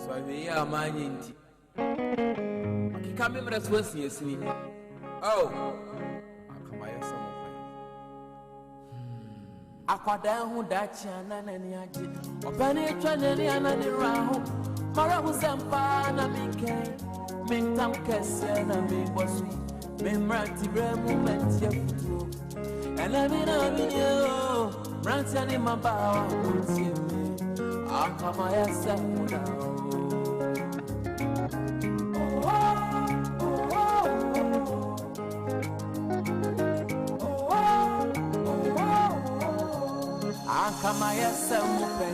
So ahwɛyie a manyɛ nti, makeka me mmerɛ so asiasini. Oh, anka mayɛ sɛ mo pɛn. Akwadaa ho daakye a na n'ani agye. Ɔpɛ ne atwa n'ani a na ne werɛ aho. M'awerɛhosɛm paa na mekɛn. Me ntam kɛseɛ na mebɔ so yi. Me mmeranteberɛ mu mɛnte afotuo. Ɛnɛ me na menie o. Mmeranteɛ ne mmabaawa montie me. Anka mayɛ sɛ mo da o. Oh, oh, oh, oh.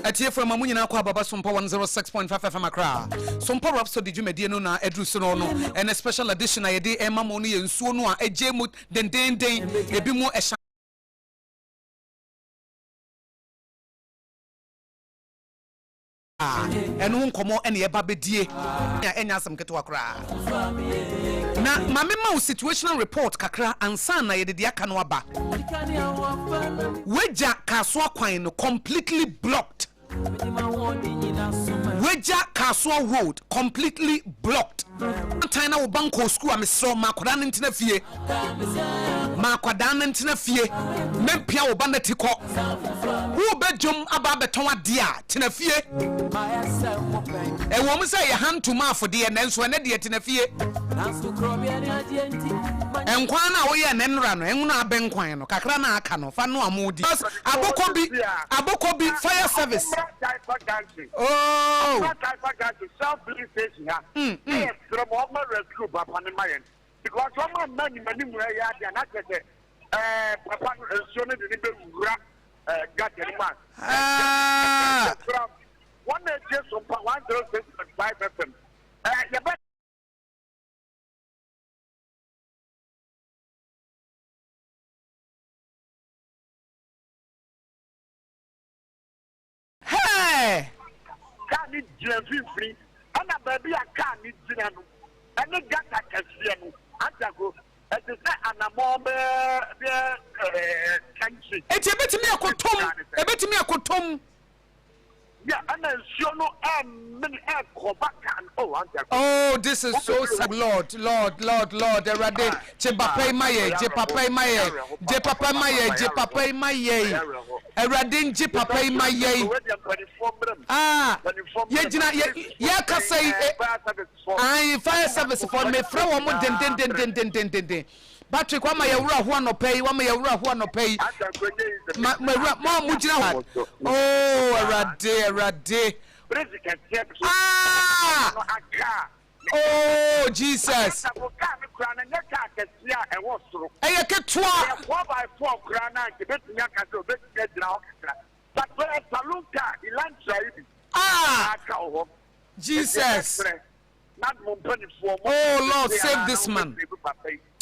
Atiefoɔ ma mo nyinaa kɔ ababa Sompa 106.5 FM Accra. Sompa Rhapsody dwumadie no na aduru so no no. Ɛnɛ special edition a yɛde ɛma mo no yɛ nsuo no a ɛgye mu dendenden. Ebi mu ɛhyɛ A ɛno ho nkɔmmɔ na yɛba bɛdie a ɛnyɛ asɛm ketewa koraa. Na ma me ma wo situational report kakra ansa na yɛde deɛ aka no aba. Wagya Kasoa kwan no completely blocked. Wagya Kasoa road completely blocked. Tan na wo ba nkɔɔ sukuu a mesrɛ wo ma akwadaa no ntena fie. Ma akwadaa no ntena fie. Mɛmpia wo ba no ati kɔ. Worebɛ dwom aba abɛtɔn adeɛ a, tena fie. Ɛwɔ mu sɛ ɛyɛ hantu ma afodeɛ, nanso ɛnɛ deɛ tena fie. Nkwan no a woyɛɛ no nnora no, ɛnwono abɛ nkwan no, kakra no a aka no, fa noa mo di. Abokɔ bi, abokɔ bi, fire service. Oh! Mm, mm. Because wɔn amma anim anim ɛyɛ adeɛ a na kyerɛ sɛ ɛɛ papa no nsuo no de ne bɛwura ɛɛ gata no mu a. Ah! Wɔn na etie Sompa 106.5 FM ɛɛ yɛbɛ. Hey! Kaa no gyina mfimfini, ɛna baabi a kaa no gyina no ne gata kɛseɛ no, Antago, ɛte sɛ anammɔn bɛyɛ bɛyɛ ɛɛ 10 feet. Enti ebetumi akɔtɔ mu, ebetumi akɔtɔ mu. Yeah, ɛna nsuo no ɛmene ɛkɔba kaa no. Oh, Antago. Oh, this is so sad. Lord, Lord, Lord, Lord, Awurade, gye papa yi ma yɛ, gye papa yi ma yɛ, gye papa ma yɛ, gye papa yi ma yɛ. Awurade ngye papa yi ma yɛn. Ah, yɛgyina yɛ yɛkasa yi eh, ayi fire service fɔ mefrɛ wɔn mo dendendendendendenden. Patrick wama yɛ wura ho anɔpɛ yi wama yɛ wura ho anɔpɛ yi. Ma ma wura mo a mo gyina hɔ. Oh Awurade Awurade. Ah. Oh Jesus. Asafo car no koraa no nyɛ car kɛseɛ a ɛwɔ soro. Ɛyɛ ketewa. Ɛyɛ 4x4 koraa no a nka ebetumi aka sɛ obetumi agyina hɔ kakra. But bɛyɛ saloon car, Elantra yi bi. Ah! Aka wɔ hɔ. Jesus. Enti na mo mpanimfoɔ mo. Oh Lord save this man.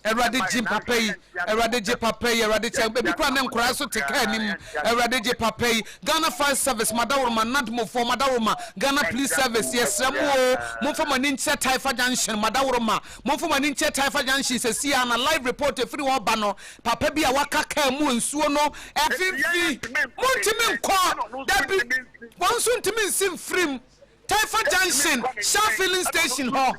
Awurade gye papa yi, Awurade gye papa yi, Awurade kyɛ ebi kura ne nkoraa so te kaa anim. Awurade gye papa yi. Ghana Fire Service, Madaworoma, Nadmofoɔ, Madaworoma, Ghana Police Service, yɛsrɛ mo o, momfa mo ani nkyerɛ Taifa Junction, Madaworoma, momfa mo ani nkyerɛ Taifa Junction sɛsi a na live report efiri hɔ ba no, papa bi a waka kaa mu nsuo no mfimfini, montumi nkɔ, dabi, wɔn nso ntumi nsi mfirim. Taifa junction Shell filling station hɔ.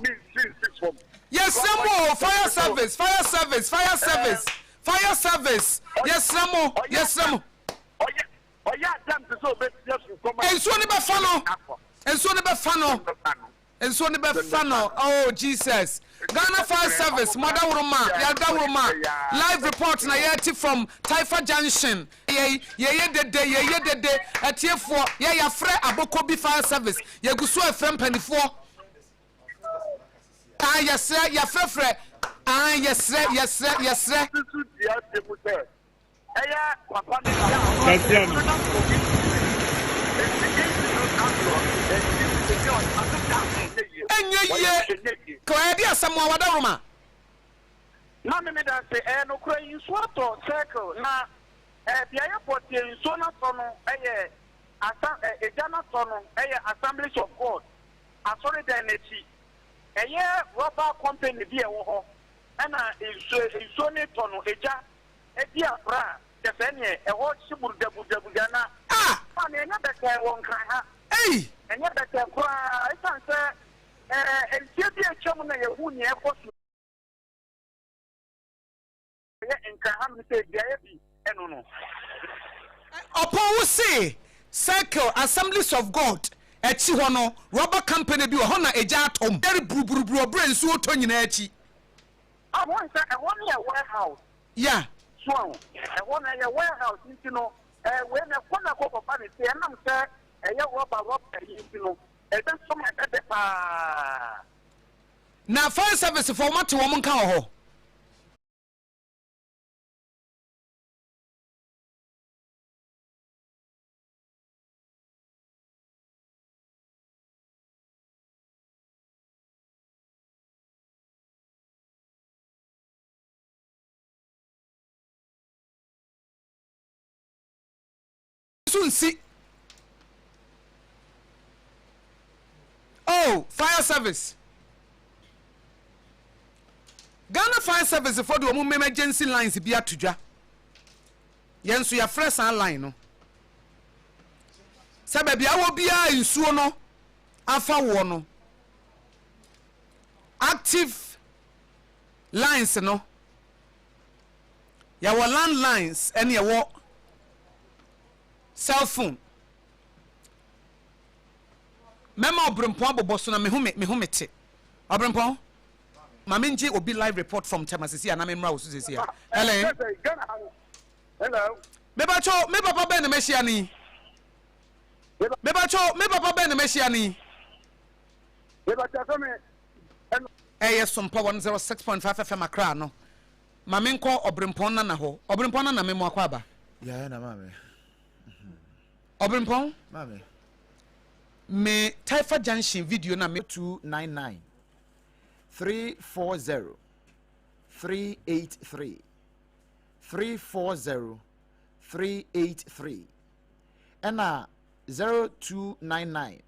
Yɛsrɛ mo o, fire service, fire service, fire service, fire service, yɛsrɛ mo, yɛsrɛ mo. Nsuo no bɛfa no, nsuo no bɛfa no, nsuo no bɛfa no, oh Jesus. Ghana Fire Service, mo adaworoma, yɛ adaworoma, live report na yɛte from Taifa Junction. Yɛi, yɛyɛ dede, yɛyɛ dede, atiefoɔ, yɛ yɛafrɛ Abokobi Fire Service, yɛgu so ɛfrɛ mpanifoɔ. Ah, yɛsrɛ, yɛafrɛfrɛ, ah, yɛsrɛ, yɛsrɛ, yɛsrɛ. Susu dua bi mu sɛ ɛyɛ papa ne da a Bɛbrɛ no. ɔno na obi nti nti no atorɔ nti nti ɔno da ɛnyɛ yie. Ɛnyɛ yie. Ɛde asɛm a wadaworoma. Maame medase, ɛyɛ nokorɛ nsuo atɔ circle na beaeɛ pɔteɛ nsuo no atɔ no yɛ asa egya no atɔ no yɛ Assemblies of God asɔredan no akyi ɛyɛ rubber company bi a ɛwɔ hɔ ɛna nsuo nsuo no retɔ no egya adi afra a kyɛ sɛ ɛneɛ ɛhɔ hye burdaburdaburda na Ah! maame ɛnyɛ bɛtɛɛ wɔ Nkran ha Ei! Ɛnyɛ bɛtɛɛ koraa esiane sɛ mfeɛ bi a atwam na yɛhu nea ɛkɔ so yɛ Nkran hanom sɛ beaeɛ bi ɛno no. Ɔpɔn wo se Circle Assemblies of God akyi hɔ no rubber company bi wɔ hɔ na egya atɔ mu. Yɛre buruburuburu ɔbrɛ nsuo tɔ nyinaa akyi. Ah wohu sɛ ɛhɔ no yɛ warehouse. Yeah. So ahu? Ɛhɔ no ɛyɛ warehouse nti no ɛɛ wei no ɛkɔ na ɛkɔ kɔfa ne se ɛnam sɛ ɛyɛ rɔba rɔba yi nti no ɛbɛsɔ ma ɛbɛdɛ paa. Na fire service foɔ wɔn ate wɔn nka wɔ hɔ. So nsi. Oh, fire service. Ghana Fire Service fo de wɔn emergency lines bi ato dwa. Yɛn nso yɛafrɛ saa line no. Sɛ baabi awɔ biara nsuo no afa woɔ no, active lines no, yɛwɔ landlines ɛne ɛwɔ cell phone. Mɛma ɔbrempɔn abobɔ so na meho me meho me te. Ɔbrempɔn, ma me ngye obi live report from Tema sisi a na me mmra wo so sisi a. Helen. Hello. Mebacho, me papa bɛn na mɛhyia ni? Mebacho, me papa bɛn na mɛhyia ni? Mebacho, sɛ me Ɛyɛ Sompa 106.5 FM Accra no. Ma me nkɔ Ɔbrempɔn Nana hɔ. Ɔbrempɔn Nana me mo akɔ aba. Yɛayɛ na maame. Ɔbrempɔn. Maame. Me Taifa Junction video na me. 299 340 383 340 383 ɛna 0299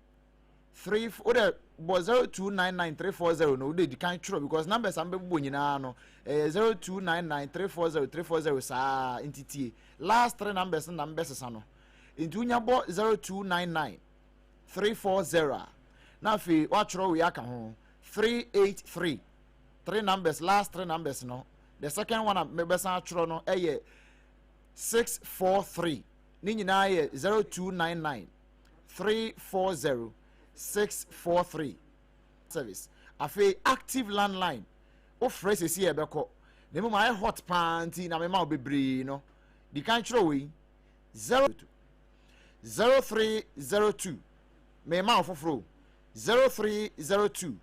3 wode bɔ 0299 340 no wode di kan twerɛ because numbers a mbɛbobɔ nyinaa no ɛyɛ 0299 340 340 saa nti tie last three numbers no na mbɛsesa no nti wonya bɔ 0299 340 a na afei woatwerɛ wei aka ho 383 three numbers last three numbers no the second one a mebɛsan atwerɛ no ɛyɛ 643 ne nyinaa yɛ 0299 340 643 service afei active landline wofrɛ sɛsi a ɛbɛkɔ na mmom ayɛ hot paa nti na mema wo bebree no di kan twerɛ wei 0 0302 mema wo foforɔ 0302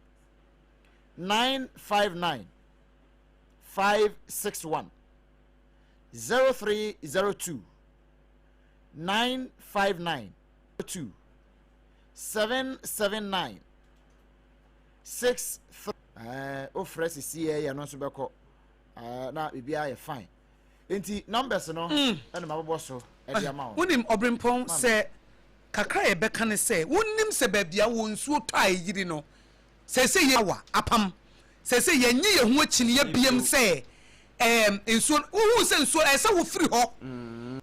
959 561 0302 959 2 779 6 3 ɛɛ wofrɛ sisi yɛ yɛ no nso bɛkɔ ɛɛ na biribiara yɛ fine nti numbers no mm. ɛna mabobɔ so ɛde ama wo. Wonim ɔbrempɔn sɛ kakra a yɛbɛka ne sɛ wonim sɛ baabi a wɔ nsuo tɔ a ɛyiri no Seesei yɛn awa apam. Seesei yɛnnye yɛn ho akyinnye biam sɛ ɛɛm nsuo no, wohuu sɛ nsuo, ɛyɛ sɛ wofiri hɔ.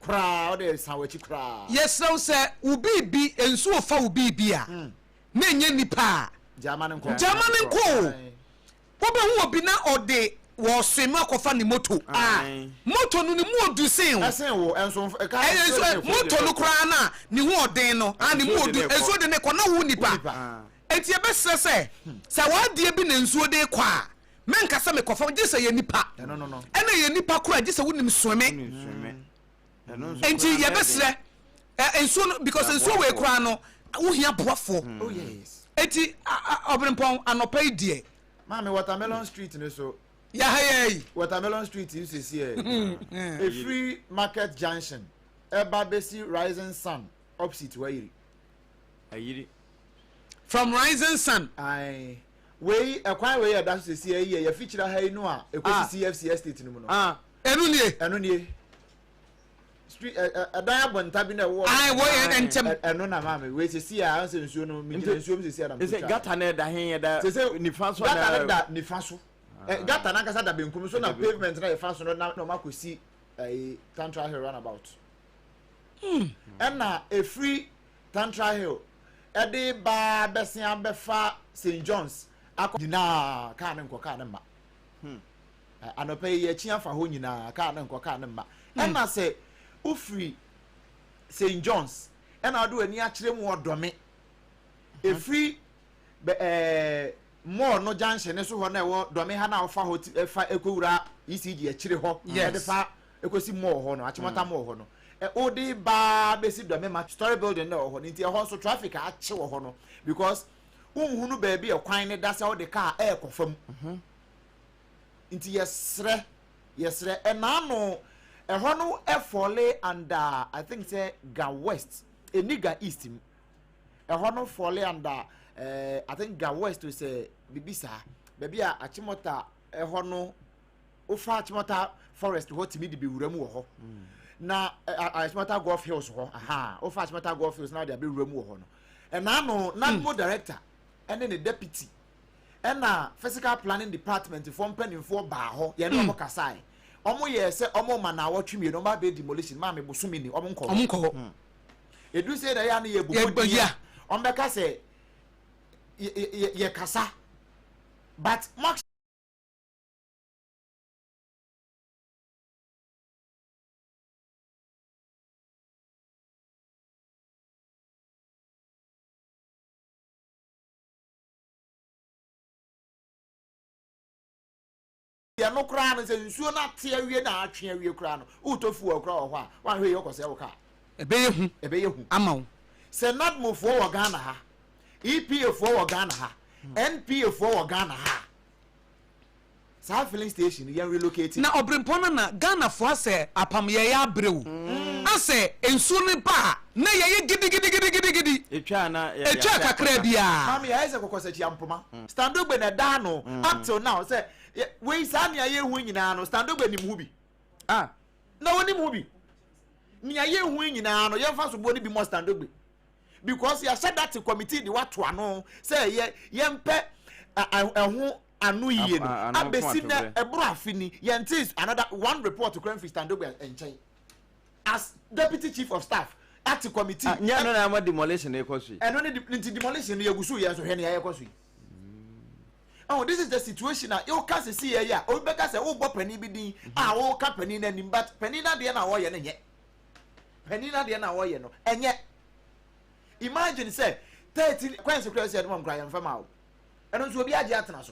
Koraa, wode san w'akyi koraa. Yɛsrɛ wo sɛ wo biribi, nsuo fa wo biribi a, na ɛnyɛ nnipa a, Gyaa ma no nkɔ. Gyaa ma no nkɔ o. Wobɛhu obi na ɔde wɔɔsoe mu akɔfa ne moto. Moto no ne mu odu sen wo. Ɛsen wo, ɛnso ɛka nsuo de ne kɔ. Moto no koraa no a ne ho ɔden no, a ne mu odu, nsuo de ne kɔ na wo nipa. Enti yɛbɛsrɛ sɛ, sɛ w'adeɛ bi na nsuo de rekɔ a, mɛnka sɛ mekɔfa, gye sɛ ɛyɛ nipa. Ɛna ɛyɛ nipa koraa a, gye sɛ wonim sweme. Enti yɛbɛsrɛ, nsuo no, because nsuo wei koraa no, wohia boafoɔ. Oh, Enti Ɔberempɔn, anɔpa yi deɛ. Maame, Watermelon Street no so. Yɛha yɛ yi. Watermelon Street yi sisi ɛ. Efiri Market Junction ɛba bɛsi Rising Sun opposite hɔ ayiri. Ayiri. From Rising Sun. Ae. Wei, ɛkwan wei a ɛda so sɛsi yi yɛ yɛfikyira ha yi no a ɛkɔsi ah. CFC estate no mu no. Ah. Ɛno nie. Ɛno nie. Street ɛ ɛ ɛdan abɔnta bi na ɛwɔ. Ae, wɔ yɛ ntɛm. Ɛno na maame wei sɛsi a ɛnsɛ nsuo no mi gyina nsuo mu sɛsi a na mo twa. Gata na ɛda he ɛda nifa so. Gata no da nifa so. Gata n'ankasa da benkum so na pavement na yɛfa so no na ɔmo akɔsi ɛyi Tantra Hill runabout. Ɛna efiri Tantra Hill. ɛde ba bɛsen abɛfa St John's akɔ nyinaa kaa ne nkɔ kaa ne mma. Anɔpa yi yɛakyi afa hɔ nyinaa kaa ne nkɔ kaa ne mma. Ɛna sɛ wofiri St John's ɛna wode w'ani akyerɛ mu wɔ Dɔme ɛfiri bɛ ɛɛ mall no junction ne so hɔ na ɛwɔ Dɔme ha na wofa hɔ ti ɛfa ɛkɔwura ECG akyire hɔ ɛde fa ɛkɔsi mall hɔ no Achimota mall hɔ no ɛ wode baa bɛsi Dɔme ma story building na ɛwɔ hɔ no nti ɛhɔ nso traffic akye wɔ hɔ no because wonhunu baabi ɛkwan ne da sɛ wode kaa ɛɛkɔ fam nti yɛsrɛ yɛsrɛ ɛnaano ɛhɔ no ɛfɔle under I think sɛ Ga West ɛni Ga East mu ɛhɔ no fɔle under ɛɛ I think Ga West o sɛ bibi saa baabi a Achimota ɛhɔ no wofa Achimota forest hɔ tumi de bewura mu wɔ hɔ na Achimota Golf Hills hɔ aha wofa Achimota Golf Hills na wɔde abɛwura mu wɔ hɔ no ɛnaano NADMO director ɛne ne deputy ɛna physical planning department foɔ mpanimfoɔ baa hɔ yɛne mm. wɔn kasae wɔn yɛ sɛ wɔn ma na awɔtwe mmienu wɔn abɛ demolition maame bosomi ni wɔn nkɔ wɔn nkɔ hɔ hmm. edu sɛ ɛna yɛ ano yɛ bobɔ di a wɔn bɛka sɛ yɛ yɛ kasa but mo. Ɛno koraa no sɛ nsuo no ate awie na atwe awie koraa no wotɔ fuel koraa wɔ hɔ a wanhwɛ yie ɔkɔsɛe wo kaa. Ɛbɛyɛ hu. Ɛbɛyɛ hu. Ama wo. Sɛ NADMO foɔ wɔ Ghana ha, EPA foɔ wɔ Ghana ha, NPA foɔ wɔ Ghana ha a, Saa filling station no yɛn relocate. Na ɔbrempɔn no na Ghana foɔ asɛ apam yɛyɛ abrɛ o asɛ nsuo no ba a na yɛyɛ gidigidigidigidi Etwa na yɛde etwa ahyɛ kakra akɔta. biaa. Maame yɛayɛ sɛ kɔkɔsakyi ampoma. Standogbe na ɛda ano up till now sɛ wei saa nea yɛhu yi nyinaa no Standogbe nim ho bi. Ah. Na onim ho bi. Nea yɛhu yi nyinaa no yɛmfa soboɔ no bi mmɔ Standogbe. Because yɛahyɛ da te committee de wato ano sɛ yɛ yɛmpɛ ɛho ano yie no abɛsi nɛ ɛboro afe ni yɛntee another one report koraa mfiri Standogbe nkyɛn as deputy chief of staff ate committee. Ah, nyɛ ɛno na ama demolition ɛkɔ so yi. Ɛno ne nti demolition no yɛgu so yɛn nso hwɛ nea yɛkɔ so yi. Oh, this is the situation a woka sisi yɛ yi a obi bɛka sɛ wobɔ panin bi din a woka panin no anim but panin no adeɛ na wɔyɛ no nyɛ panin no adeɛ na wɔyɛ no ɛnyɛ imagine sɛ 13 kwan sɛ kura sɛ ɛde ma nkura yɛn fam a o. Ɛno nso obi agye atena so.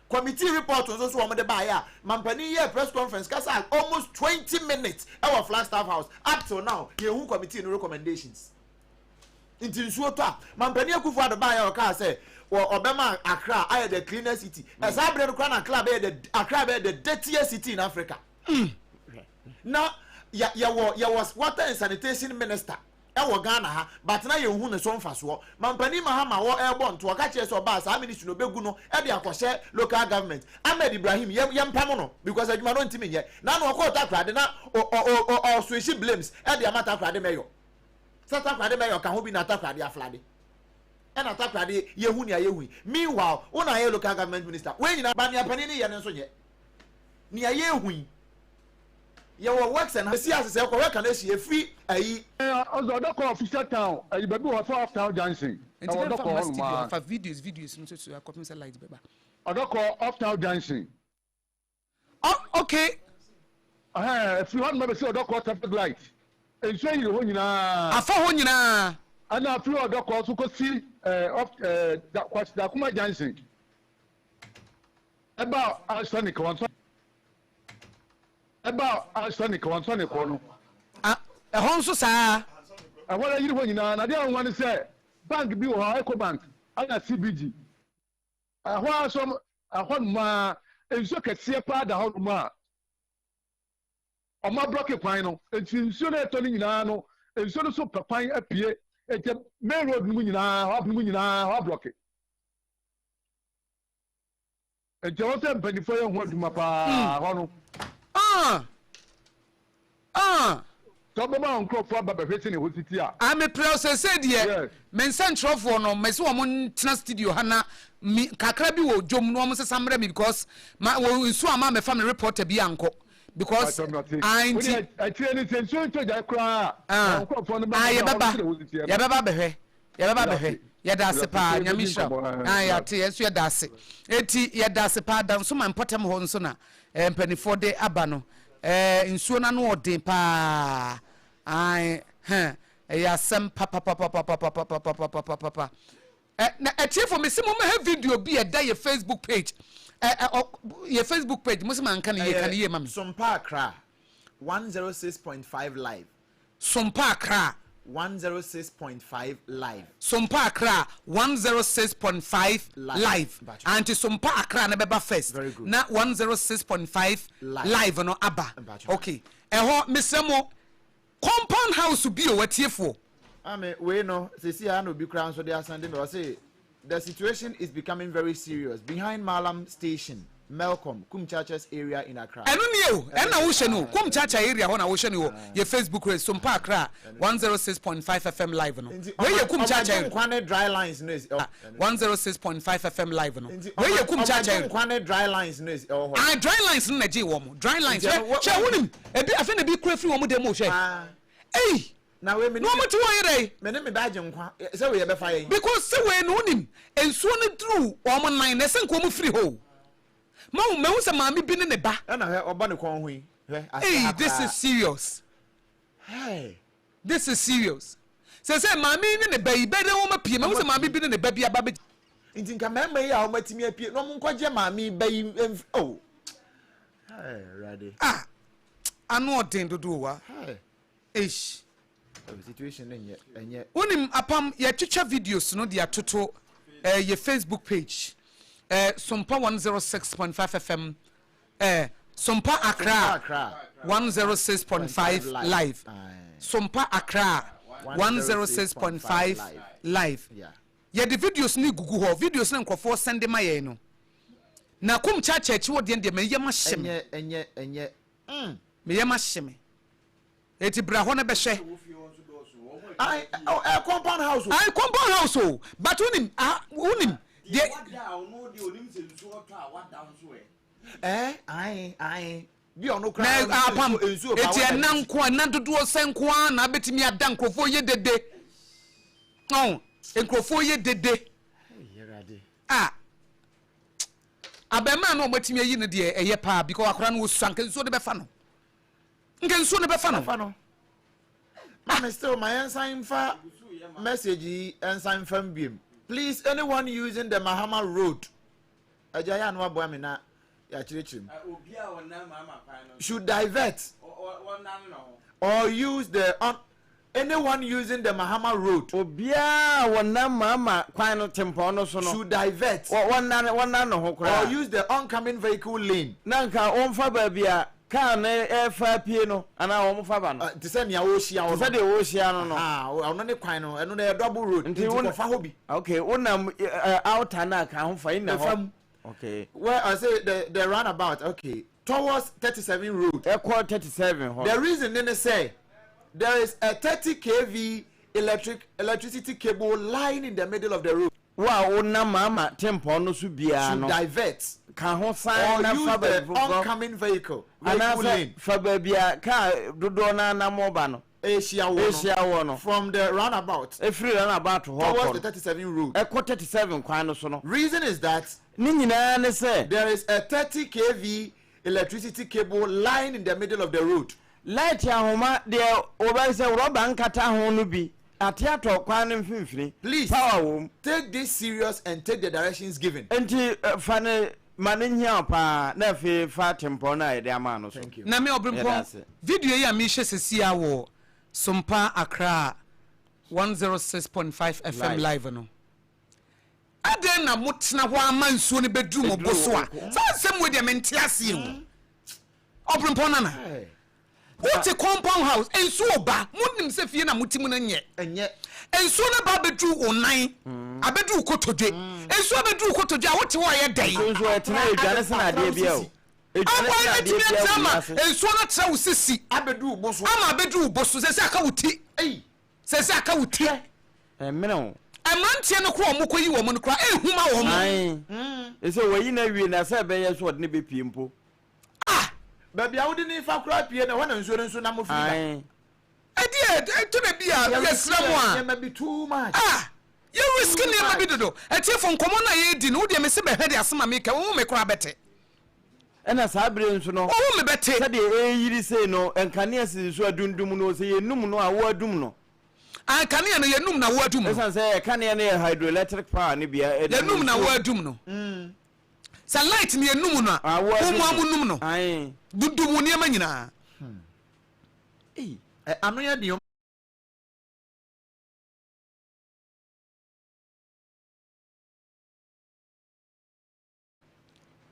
Committee report nso so wɔn de baeɛ a mampanin yɛɛ press conference kasa almost 20 minutes ɛwɔ Flagstaff House up till now yɛnhu committee no recommendations. Nti nsuo tɔ a mampanin Akufo Addo baeɛ a ɔkaa sɛ ɔbɛma Accra ayɛ the cleanest city. Ɛsaa berɛ no koraa na Accra bɛyɛ the Accra bɛyɛ the dirtiest city in Africa. Na yɛwɔ yɛwɔ water and sanitation minister ɛwɔ Ghana ha but na yɛnhu ne so mfasoɔ. Mampanin Mahama wɔ ɛrebɔ nto ɔka kyerɛ sɛ ɔbaa saa ministry no ɔbɛgu no de akɔhyɛ local government. Ahmed Ibrahim yɛ yɛmpam no because adwuma no ɔntumi nyɛ. Nano ɔkɔɔ Takoradi na ɔ ɔ ɔ ɔswitch blames de ama Takoradi mayor. Sɛ Takoradi mayor ka ho bi na Takoradi aflade. Ɛna Takoradi yɛhu nea yɛhu yi. Meanwhile wo na ayɛ local government minister. Wei nyinaa ba nea panin no yɛ no nso nyɛ. Nea yɛhu yi. Yɛwɔ works and esi ase sɛ kɔhwɛ Kaneshie efiri ayi. Ɔdze ɔdɔ kɔ official town ɛyi baabi wɔ hɔ off town junction Nti ɛwɔ bɛmfa ɔdɔ kɔ mma hɔ nom studio aa. fa videos videos no nso so akɔpem sɛ light bɛba. Ɔdɔ kɔ off town junction. Oh okay. Ɛhɛn ɛfiri hɔ nom abɛsi ɔdɔ kɔ traffic light nsuo ayiri hɔ nyinaa. Afa hɔ nyinaa. Ɛna afiri ɔdɔ kɔ nso kɔsi ɛɛ off ɛɛ da Kwasi Dakuma junction ɛba asɔne kɔnsɔn. Ɛba a asɔ ne kɔn sɔ ne kɔ no. A ɛhɔ nso saa. Ɛhɔ ara yiri hɔ nyinaa. Na adeɛ a nwanwa ne sɛ bank bi wɔ hɔ Ecobank ɛna CBG. Ɛhɔ ara nso ɛhɔ nom ara nsuo kɛseɛ paa da hɔ nom a wɔn ablɔke kwan no. Nti nsuo no ɛtɔ no nyinaa no nsuo no so pɛ kwan apue. Nti main road no mu nyinaa hɔ no mu nyinaa hɔ ablɔke. Nti ɛwɔ sɛ mpanyinfoɔ yɛ ho adwuma paa hɔ no. Ah! Ah! Sɛ ɔbɛma wɔn nkurɔfoɔ aba bɛhwɛ sɛnea ɛhɔ si te a. Ah meprɛ wo seesei deɛ Yes. me nsɛnkyerɛwfoɔ no mese wɔn ntena studio ha na me kakra bi wɔ dwom na wɔn nsesa mmerɛ me because ma wɔ nsuo ama mɛfa me reporter bi ankɔ because Pakyɛ mate. ah Wo nti deɛ akyire no sɛ nsuo ntɔ gyae koraa a, ah wɔn nkurɔfoɔ no ah bɛba bɛhwɛ yɛbɛba sɛnea ɛhɔ si teɛ no. yɛbɛba bɛhwɛ yɛbɛba Meda bɛhwɛ ase. Yɛda ase paa, Nyame nhyira wo. Ah, yɛate, yɛn nso yɛda ase. Enti yɛda ase paa, Dansoman mpɔtam hɔ nso na eh, mpanimfoɔ de aba no. Eh, nsuo no ano ɔden paa. Ae, hɛ, ɛyɛ asɛm papapapapapapapapapapapa. Eh, na atiefo mese mo mɛhɛ video bi ɛda yɛ Facebook page. Eh, eh, ɔ, yɛ Facebook page, mo se manka ne yie, ka ne yie ma me. Sompa Accra, 106.5 live. Sompa Accra. 106.5 live. Sompa Accra 106.5 live. Anti Sompa Accra no bɛba first. Very good. Na 106.5 live no aba. Mpacho. Okay. Ɛhɔ mesrɛ mo compound house bi o atiefoɔ. Maame wei no sɛsi a na obi koraa nso de asan de me ɔse the situation is becoming very serious behind Mallam station Melcom Kumchachas area in Accra. Ɛno nie o, ɛno na wohyɛ no o, Kumchacha area hɔ na wohyɛ no wɔ yɛ Facebook rɛ Sompa Accra 106.5 FM live no. Nti Wei yɛ ɔma Kumchacha ɔma area. nkwa ne dry lines no esi ɔ. 106.5 FM live no. Nti Wei yɛ ɔma Kumchacha ɔma area. nkwa ne dry lines no esi ɛwɔ hɔ. Ah, dry lines no na ɛgyee wɔn. Dry lines. Nti Hwɛ, ɛno wɔ hwɛ, wɔ wonim, ebi afei na ebi kura firi wɔn dan mu o, hwɛ. Ah. Ei! Na wei me Na ne wɔn te hɔ yɛ dɛn? me ne me ba agye nkwa sɛ wei yɛbɛfa yɛn. Because sɛ wei no wonim, nsuo no duru wɔn nan na ɛsɛ nka wɔn firi hɔ o. Mahu, mahu sɛ maame bi ne ne ba. Ɛna hwɛ ɔbɔ ne kɔn ho yi, hwɛ ase Ei, ha this koraa. is serious. Hey. This is serious. Sɛ sɛ maame yi ne ne ba yi, bɛyɛ dɛ wɔn apue. Mahu sɛ maame bi ne ne ba bi aba bɛ. Nti nka mmarima yi a wɔn atumi apue na wɔn nkɔgye maame yi ba yi mf oh. Hey, Awurade. Ah, ano ɔden dodo o wa. Hey. Eish. Oh, situation no nyɛ ɛnyɛ. Wonim apam yɛtwitwa videos no de atoto eh, yɛ Facebook page eh, Sompa 106.5 FM eh, Sompa Accra 106.5 live Sompa Accra 106.5 live yɛde videos no gugu hɔ videos no nkurɔfoɔ sɛnde ma yɛn no na kum kyakyɛ akyi wɔ deɛ deɛ meyɛ ma hyɛ me Ɛnyɛ ɛnyɛ ɛnyɛ mm. meyɛ ma hyɛ me Eti bra hɔ na bɛhwɛ. Ayi oh, ɛ compound house o. Ayi compound house o but wonim ah wonim deɛ. Ɛɛ ayi ayi bi ɔno koraa. Na apam eti ɛna nko ɛna dodoɔ sɛ nko ara na abɛtumi ada nkurɔfoɔ yɛ dede ɔn nkurɔfoɔ yɛ dede a abɛɛmaa no a wɔatumi ayi no deɛ ɛyɛ paa because akora no wɔsua nka nsuo de bɛfa no. Nka nsuo no bɛfa no. Bɛfa no. Maame still ma yɛn nsan nfa message yi nsan nfa mbiem. Please anyone using the Mahama road. Agya yɛ ano aboa me na yɛakyerɛkyerɛ mu. Should divert or use the on anyone using the Mahama road. Obiara a wɔnam Mahama kwan no tempɔn no so no. Should divert. Wɔnnan wɔnnan ne ho koraa. Or use the oncoming vehicle lane. Na nka wɔmfa baabi a kaa no refa apue no anaa wɔfa ba no. Te sɛ nea wɔrehyia wo no. Te sɛ deɛ wɔrehyia no no. Ɔno ne kwan no, ɛno no ɛyɛ double road. Nti kɔfa hɔ bi. Okay, wonam outer no a ka ho fa inner hɔ. Fa mu. Okay. Where I say the roundabout, okay. Towards 37 road. Ɛkɔ 37 hɔ. The reason ne ne sɛ there is a 30 kV electric electricity cable lying in the middle of the road. Wo a wonam Maama tempɔn no so biara no. Should divert. Ka ho san na fa baabi foforɔ. Or use the oncoming vehicle vehicle lane. Anaasɛ fa baabi a kaa dodoɔ no ara nam reba no. Ɛrehyia woɔ no. Ɛrehyia woɔ no. From the roundabout. Ɛfiri roundabout hɔ rekɔ no. Towards the 37 road. Ɛkɔ 37 kwan no so no. Reason is that. Ne nyinaa ne sɛ. There is a 30 kV electricity cable lying in the middle of the road. Light ahoma deɛ wɔbɛyɛ sɛ rɔba nkata ho no bi ate atɔ kwan no mfimfini. Please Power wom. take this serious and take the directions given. Enti fa no ma no nhia wo paa na afei fa tempɔn no a yɛde ama wo no so. Thank you. Na me Yɛda Ɔberempɔn, ase. video yi a mehyɛ sɛsi ara wɔ Sompa Accra 106.5 FM Live. live no, adɛn na motena hɔ ara ma nsuo no bɛduru mo bo Ɛduru so wo a? bo. Saa nsɛm wei deɛ mente aseɛ o. Ɔberempɔn Nana, wote compound house, nsuo ba, monim sɛ fie na mote mu no nyɛ. Ɛnyɛ. Nsuo no ba abɛduru wo nan, abɛduru wo kotodwe. Nsuo abɛduru wo kotodwe a, wote hɔ a ɛyɛ dɛn? Nsuo nso ɛtena ɛdwane sene adeɛ biara o. Ɛdwane Aboa sene no adeɛ bɛtumi biara atena wɔ ama wiase. nsuo no atra wo sisi. Abɛduru wo bo so. Ama abɛduru wo bo so, sɛ sɛ aka wo ti. Ei. Sɛ sɛ aka wo ti. Ɛmene wo. Mmeranteɛ no koraa a wɔkɔyi wɔn no koraa, ɛnhu ma wɔn. Ae. Ɛsɛ wɔayi no awie na sɛ ɛbɛyɛ nso wɔde no bɛpue mpo. Ah! Baabi a wode no fa koraa pue no, ɛhɔ na nsuo no nso nam firi ba. Ae. Ɛdeɛ, ɛtɔ da bi a, yɛsrɛ mo a. Nneɛma bi too much. Ah! Yɛ risk nneɛma bi dodo. Atiefo, nkɔmmɔ no a yɛredi no, wo deɛ mese bɛhwɛ deɛ asɛm a meka, wohu me koraa bɛte. Ɛna saa bere nso no, Wohu me bɛte. sɛdeɛ ɛreyiri sei no, nkanea sisi so adundum no, sɛ yɛnum no a, wo adum no. Ah, nkanea no, yɛnum na wo adum no. Ɛsiane sɛ kanea no yɛ hydroelectric power no bi a, ɛnam Yɛnum na wo nsuo. adum no. Sɛ light no yɛnum no a, Ah, wo wo adum mo a no. monum no. Ae. Dundum wo nneɛma nyinaa. Ei. Ɛ, ano yɛ den o.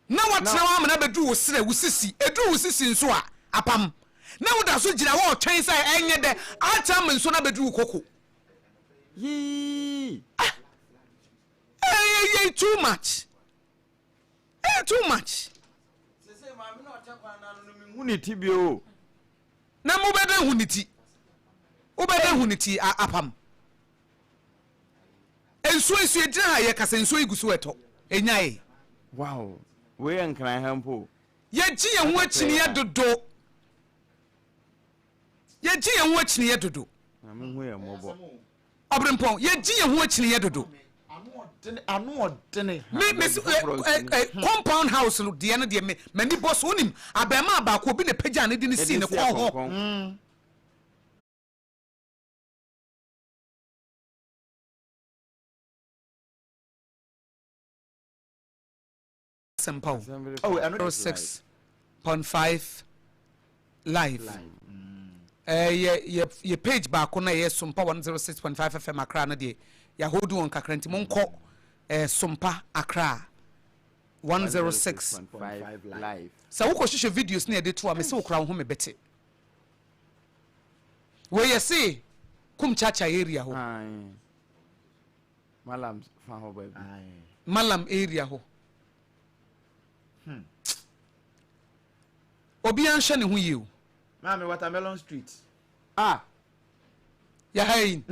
Na woatena hɔ amena abɛduru wo serɛ, wo sisi, ɛduru wo sisi nso a, apam. Na woda so gyina hɔ retwɛn sɛ ɛnyɛ dɛ akyɛ ama nsuo no abɛduru wo koko. Yii. Ah! Ɛyɛ too much. Ɛyɛ too much. Sese maame na ɔtɛ kwan n'ano no menhu ne ti bio o. Na mobɛdɛ hu ne ti. Wobɛdɛ hu ne ti apam. Nsuo yi so yɛgyina ha yɛkasa nsuo yi gu so ɛtɔ ɛnyae. Wow wei yɛ nkran ha mpo. Yɛgye yɛn ho akyiniɛ dodo. Yɛgye yɛn ho akyiniɛ dodo. Nyame hu yɛn mmɔbɔ. Ɔbrempɔn yɛgye yɛn ho akyiniɛ dodo. Ano ɔdene. Me me ɛ ɛ compound house no deɛ no deɛ me m'ani bɔ so wonim abɛɛmaa baako obi na pagya ne de ne sii ne kɔn ho. Asɛmpa o. 6.5 live. Eh, yɛ yɛ yɛ page baako na ɛyɛ Sompa 106.5 FM Accra no deɛ yɛahold wɔn kakra nti monkɔ eh, Sompa Accra 106.5 live. Sɛ wokɔhwehwɛ videos ne yɛde to a mese wo koraa wo ho mebɛte. Wei yɛ se kum chacha area hɔ. Malam fa hɔ baabi. Malam area hɔ. Hmm. Obiara nhwɛ ne ho yie o. Maame watermelon street. Ah. Yɛ ha yi.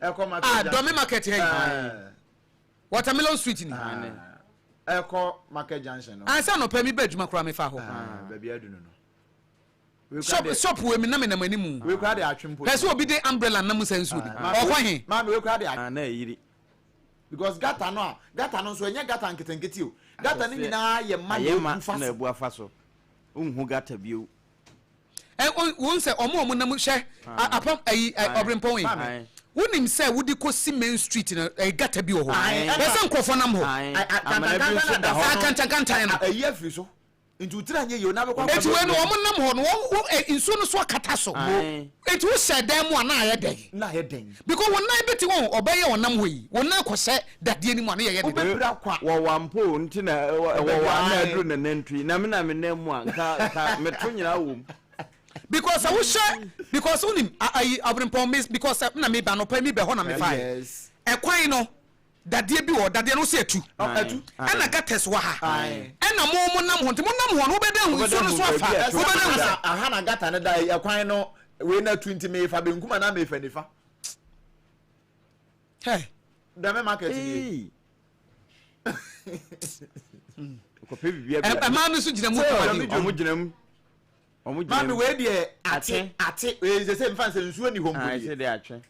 Ɛkɔ market. Ah, Dɔmi market ha yi. Watermelon street ni. Ɛkɔ market junction no. Ansa nɔpɛ mi bɛ adwuma koraa mi fa hɔ. Baabi adu no no. Shop shop wei mi na mi nam anim. Wei kura de atwe mpo. Pɛ sɛ obi de umbrella nam sɛ nsuo bi. Ɔkɔ he? Maame wei kura de atwe. Na ayiri. Because gutter no a gutter no nso ɛnyɛ gutter nketenkete o. Gutter no nyinaa yɛ ma na ebu fa so. Na ebu afa so. Nhu gutter bio. Ɛ wɔn sɛ ɔmo a ɔmo nam hwɛ apam ayi ɔbrempɔn yi. Wonim sɛ wode kɔsi main street no ɛyɛ gutter bi wɔ hɔ. Pɛ sɛ nkurɔfoɔ nam hɔ. Amena bi nso da hɔ. Kantankantan no. Ayi afiri so. Nti wo tiri anyɛ yie o na bɛkɔ akɔ. Eti wei no wɔn nam hɔ no wɔn wo ɛ nsuo no so akata so. Eti wo hyɛ dan mu a na ayɛ dɛn? Na ayɛ dɛn? Because wɔn nan bɛti wɔn ɔbɛyɛ ɔnam hɔ yi wɔn nan kɔhyɛ dadeɛ no mu a ne yɛyɛ dɛn? Wobɛpira kwa. Wɔwa mpo o nti na wɔwa na aduru ne nantwi na me na me nan mu a nka nka meto nyinaa wɔ mu. Because sɛ wohyɛ because wonim ayi abirempɔn me because na me ba anɔpa yi me bɛ hɔ na me fa yi ɛkwan no. Dadeɛ bi wɔ hɔ, dadeɛ no wosɛ atu. Atu. Ɛna gutters wɔ ha. Ɛna mo mo nam hɔ nti mo nam hɔ no wobɛda hu nsuo no so afa. Wobɛda hu sɛ. Aha na gutter no da yi ɛkwan no wei na atu nti mefa benkum anaa mefa nifa. Hey. Dame market nie. Ɛmaa no nso gyina mu kama di. Ɔmo gyina mu. Ɔmo gyina mu. Maame wei deɛ ate ate wei sɛ sɛ nfa nsɛ nsuo ni hɔ mpo deɛ. Ase atwe.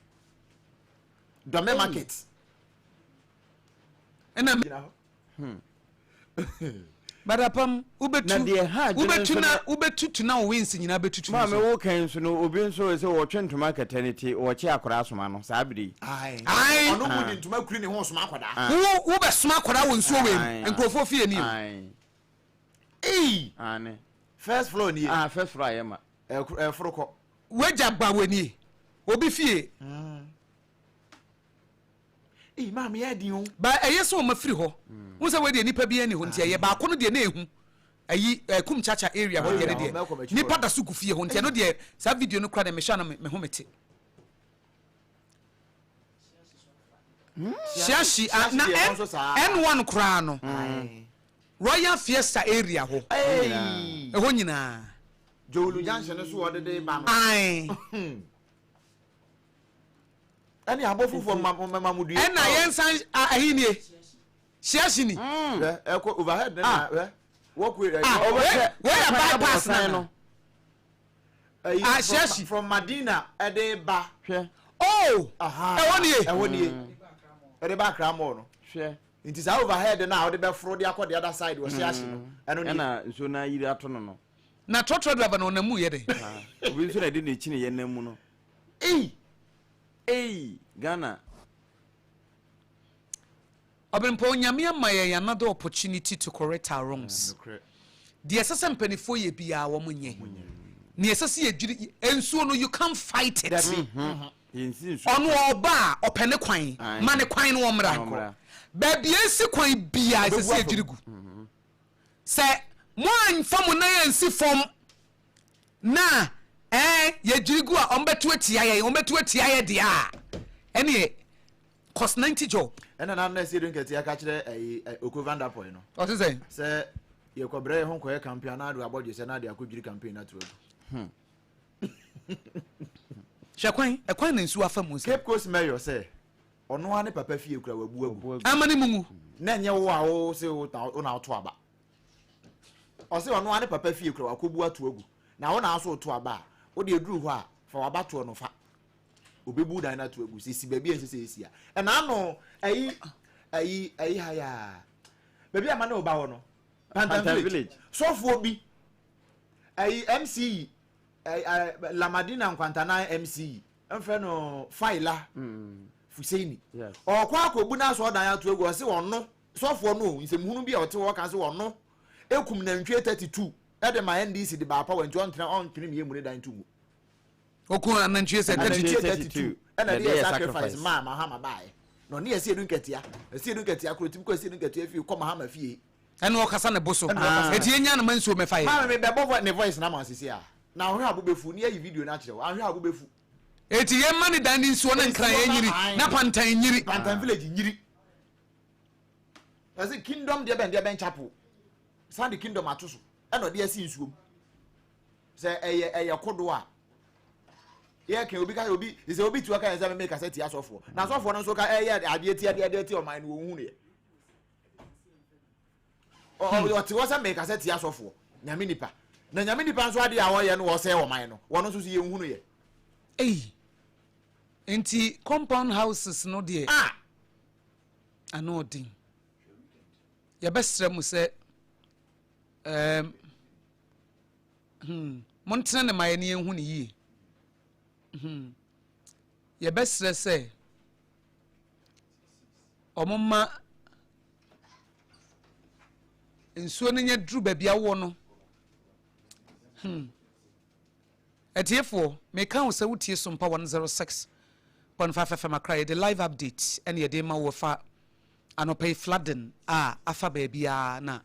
Dame market. ɛna hmm. badapam wobɛtu wobɛtu na wobɛtutu na wo wins nyinaa bɛtutu maame wo kan nso no obi nso sɛ wɔtwe ntoma kɛtɛ ne ti wɔkye akwadaa soma no saa bere yi ɔno mu de ntoma kuri ne ho soma akwadaa wo wobɛsoma akwadaa wɔ nsuo wei mu nkurɔfoɔ fie ni o first floor nie ah first floor ayɛ ma ɛforo kɔ wagya ba wɔ nie obi fie mm. Ei maame yɛ den o. Ba ɛyɛ sɛ wɔn afiri hɔ. Wohu sɛ wei deɛ nipa biara ni hɔ nti ɛyɛ baako no deɛ na ehu. Ayi eh, kum chacha area hɔ deɛ ne deɛ nipa da so gu fie hɔ nti ɛno deɛ saa video no kora deɛ mehwɛ a na me ho mete. Shiashi ah, na N N1 koraa no Royal Fiesta area hɔ ɛhɔ nyinaa. Jowulu junction no so wɔdede ba no. Ae. Ɛne abɔfofoɔ mma mo due. Ɛna yɛn nsan ahi nie hyiahyi ni. Hwɛ ɛkɔ overhead ne na hwɛ walkway. Ah wei wei yɛ bypass na no. Ɛyi Ah hyiahyi. from Madina ɛde ba. Hwɛ. Oh ɛhɔ nie. Ɛhɔ nie. Ɛde ba Accra Mall no. Hwɛ. Nti saa overhead no a wode bɛforo de akɔ the other side wɔ hye ahye no, ɛno nie. Ɛna nsuo no ayiri ato no no. Na trɔtrɔ driver no ɔnam mu yɛ dɛn? Obi nso na ɛde n'akyi na yɛnam mu no. Ei! Ei! Ghana. Ɔbenpɔn, Nyame ama yɛn another opportunity to correct our wrongs. Deɛ ɛsɛ sɛ mpanifoɔ yɛ biara wɔn nyɛ. Nea ɛsɛ sɛ yɛdwiri nsuo no you can't fight it. Ɔno ɔba a ɔpɛ ne kwan, ma ne kwan no ɔmmra. Baabi a ɛsi kwan biara ɛsɛ sɛ yɛdwiri gu. Sɛ moamfa mo nan ansi fam na ɛɛ yɛdwiri gu a wɔbɛto atia yɛn, wɔbɛto atia yɛ deɛ a ɛneɛ Cos 90 job. Ɛna na na Siedu Nketia ka kyerɛ ɛyi Oko Vanderpoy no. Ɔte sɛn? Sɛ yɛkɔbrɛ yɛ ho nkɔyɛ campaign anaa de abɔdwe sɛ na de akɔdwiri campaign no ato agu. Hwɛ kwan, ɛkwan na nsuo afa mu sɛ. Cape Coast Mayor sɛ ɔno ara ne papa fie kura wabu agu. Ama ne mu ngu. Na ɛnyɛ wo a wo se wo na woto aba. Ɔse ɔno ara ne papa fie kura wakɔbu ato agu. Na wo na aso woto aba a, wode aduru hɔ a fa w'abatoɔ no fa. Obebu dan no ato agu sɛ esi baabi a ɛnsɛ sɛ esi a. Ɛna ano ayi ayi ayi ha yaa. Baabi a ma ne ɔba hɔ no. Pantan village. Sɔfoɔ bi ayi MC Lamadina Nkwantanan MC mfrɛ no Faila mm. Fuseini. Ɔkɔ akɔbu n'asɔɔdan ato agu ɔse ɔno sɔfoɔ no nsɛmhunu bi a ɔte hɔ ka sɛ ɔno ekum nantwie 32 ɛde ma NDC de baapa wɔ nti ɔntena ɔntwene mmienu ne dan to ngu. Okun anantwie sɛ 32. Anantwie 32 ɛna ɛde yɛ sacrifice maa Mahama baeɛ. Na ɔne Asiedu Nketia, Asiedu Nketia koro tumi kɔ Asiedu Nketia fie kɔ Mahama fie. Ɛna ɔkasa ne bo so. Eti yɛnya no ma nsuo mɛfa yɛ. Maame me bɛbɔ ne voice na ma sisi a. Na ahwɛ abo bɛfu ne ayi video no akyerɛ wo. Ahwɛ abo bɛfu. Eti yɛn ma ne dan ne nsuo ne nkran yɛn nyiri na pantan nyiri. Pantan village nyiri. Ɛsɛ kingdom deɛ bɛn deɛ bɛn chapel. San de kingdom ato so ɛna ɔde asi nsuo mu. Sɛ ɛyɛ ɛyɛ kodoɔ a yɛ kɛ obi ka obi sɛ obi tiwa ka yɛn sɛ mɛmɛ kasa tia asɔfoɔ na asɔfoɔ no nso ka ɛyɛ adeɛ tia deɛ deɛ tia ɔman no wɔn hu yɛ ɔte hɔ sɛ mɛ kasa tia asɔfoɔ nyame nipa na nyame nipa nso adeɛ a wɔyɛ no wɔsɛ ɔman no wɔn nso so yɛn hu yɛ. Eyi nti compound houses no deɛ ah ano ɔden yɛbɛsrɛ mu sɛ ɛɛm. Hmm. Montena ne ma yɛne yɛnhu ne yie. Hmm. Yɛbɛsrɛ sɛ wɔmma nsuo no nyɛ duru baabi awɔ no. Hmm. Atiefoɔ, meka wo sɛ wotie Sompa 106.5 FM Accra, yɛde live update ɛne yɛde ma wo fa anɔpa yi flooding a afa baabiara na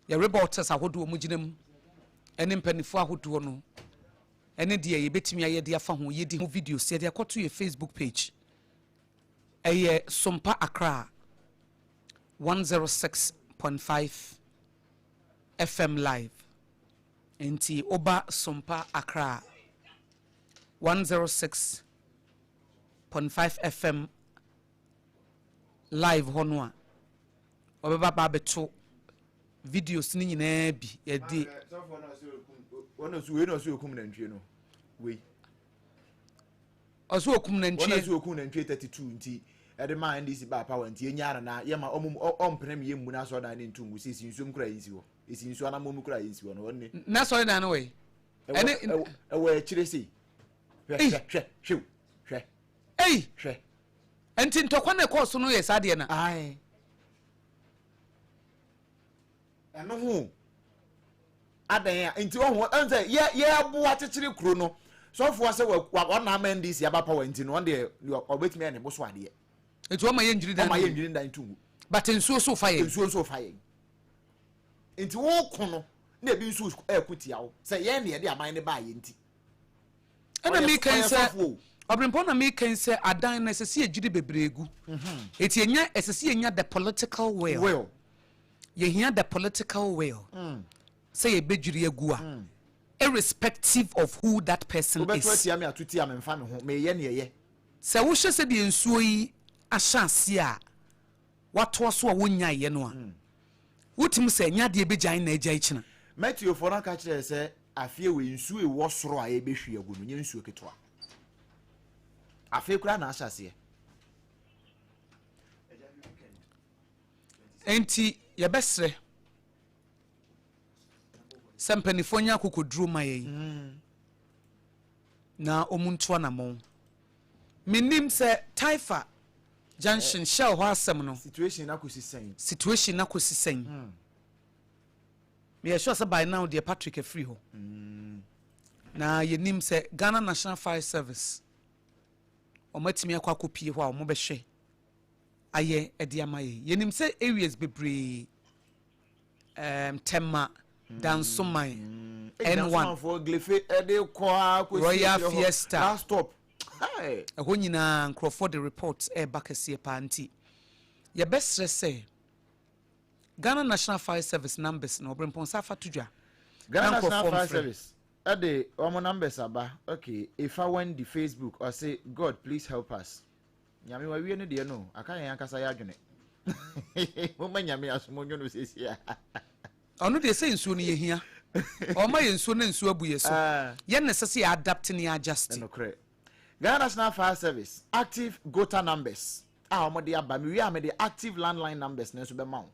Yɛ rebɔtɛs ahodoɔ a wɔgyina mu ne mpanimfoɔ ahodoɔ no ne deɛ yɛbɛtumi ayɛ de afa ho. Yɛdi ho videos yɛde akɔto yɛ Facebook page. Ɛyɛ Sompa Accra 106.5 FM live. Nti woba Sompa Accra 106.5 FM live hɔ no a, wɔbɛba aba abɛto videos no nyinaa bi yɛde. Wei na ɔsɛ okum nantwie no wei. Ɔsɛ okum nantwie. Wɔn na okum nantwie 32 nti ɛde maa NDC baa power nti enya na na yɛ ma ɔmo ɔmpene mi yɛ mmu n'asɔrɔ dan ne ntu ngu sɛ esi nsuom kura yɛ nsi hɔ esi nsuo anamɔ mu kura yɛ nsi hɔ no wɔn ne. N'asɔrɔ dan no wɔ yi. Ɛwɔ ɛwɔ akyire sei hwɛ hwɛ hwɛ hwɛ hwɛ. Ei. Hwɛ. Nti ntɔkwa na ɛkɔɔ so no yɛ saa deɛ na. Ae. Ɛno ho adɛn a nti ɔho ɛn sɛ yɛ yɛboa kyekyere kuro no sɔfoɔ sɛ wa wa ɔna ama NDC aba power nti no ɔno deɛ ɔbɛtumi ayɛ ne bo so adeɛ. Nti ɔma yɛ ndwiri dan. Ɔma yɛ ndwiri dan tu ngu. But nsuo so fa yɛn. Nsuo nso fa yɛn. Nti woko no na ebi nso ɛko tia wo sɛ yɛn na yɛde aman no baa yɛn nti. Ɛna meka yi sɛ ɔbrempɔn na meka yi sɛ adan no ɛsɛ sɛ yɛdwiri bebree gu eti enya ɛsɛ sɛ yɛnya the political will, will. Yɛhia the political will mm. sɛ yɛbɛdwiri agu a mm. irrespective of who that person is. Wobɛto atia me ato tia me mfa me ho meyɛ ne ɛyɛ. Sɛ wohyɛ sɛ deɛ nsuo yi ahyɛ aseɛ a watoa so a wonyaeɛ no a wotumi sɛ ɛnyɛ adeɛ bɛgyae na agyae kyena. Matthewfoɔ no ka kyerɛɛ sɛ afeɛ wei nsuo ɛwɔ soro a ɛbɛhwie agu no nyɛ nsuo ketewa. Afei koraa na ahyɛ aseɛ. Enti yɛbɛsrɛ sɛ mpanimfoɔ nyɛ akokoduro ma yɛn na wɔn ntu anamɔn. Menim sɛ Taifa junction Shell hɔ asɛm no. Situation no akɔsi sɛn? Situation no akɔsi sɛn? Meyɛ sure sɛ by now deɛ Patrick afiri hɔ. Na yɛnim sɛ Ghana National Fire Service wɔn atumi akɔ akɔpie hɔ a wɔbɛhwɛ ayɛ de ama yɛn. Yɛnim sɛ areas bebree um, Tema, Dansoman, N1, Glefe ɛde kɔ akɔsi Royal Fiesta, last stop. Ɛhɔ nyinaa nkurɔfoɔ de report ɛreba kɛseɛ paa nti yɛbɛsrɛ sɛ Ghana National Fire Service numbers no ɔbrempɔnsa afa to dwa. Ghana National Fire Service ɛde wɔn numbers aba. Okay, Efa Wendy Facebook ɔse God please help us. Nyame wawie ne deɛ no aka yɛn ankasa yɛ adwene. Momma Nyame asom onwo no seesie a. Ɔno deɛ sɛ nsuo no yɛhia. Ɔma yɛ nsuo na nsuo abu yɛ so. Yɛn na ɛsɛ sɛ yɛ adapt ne yɛ adjust. Ɛnokorɛ. Ghana National Fire Service active gota numbers a wɔde aba. Mewie a mede active landline numbers no nso bɛma wo.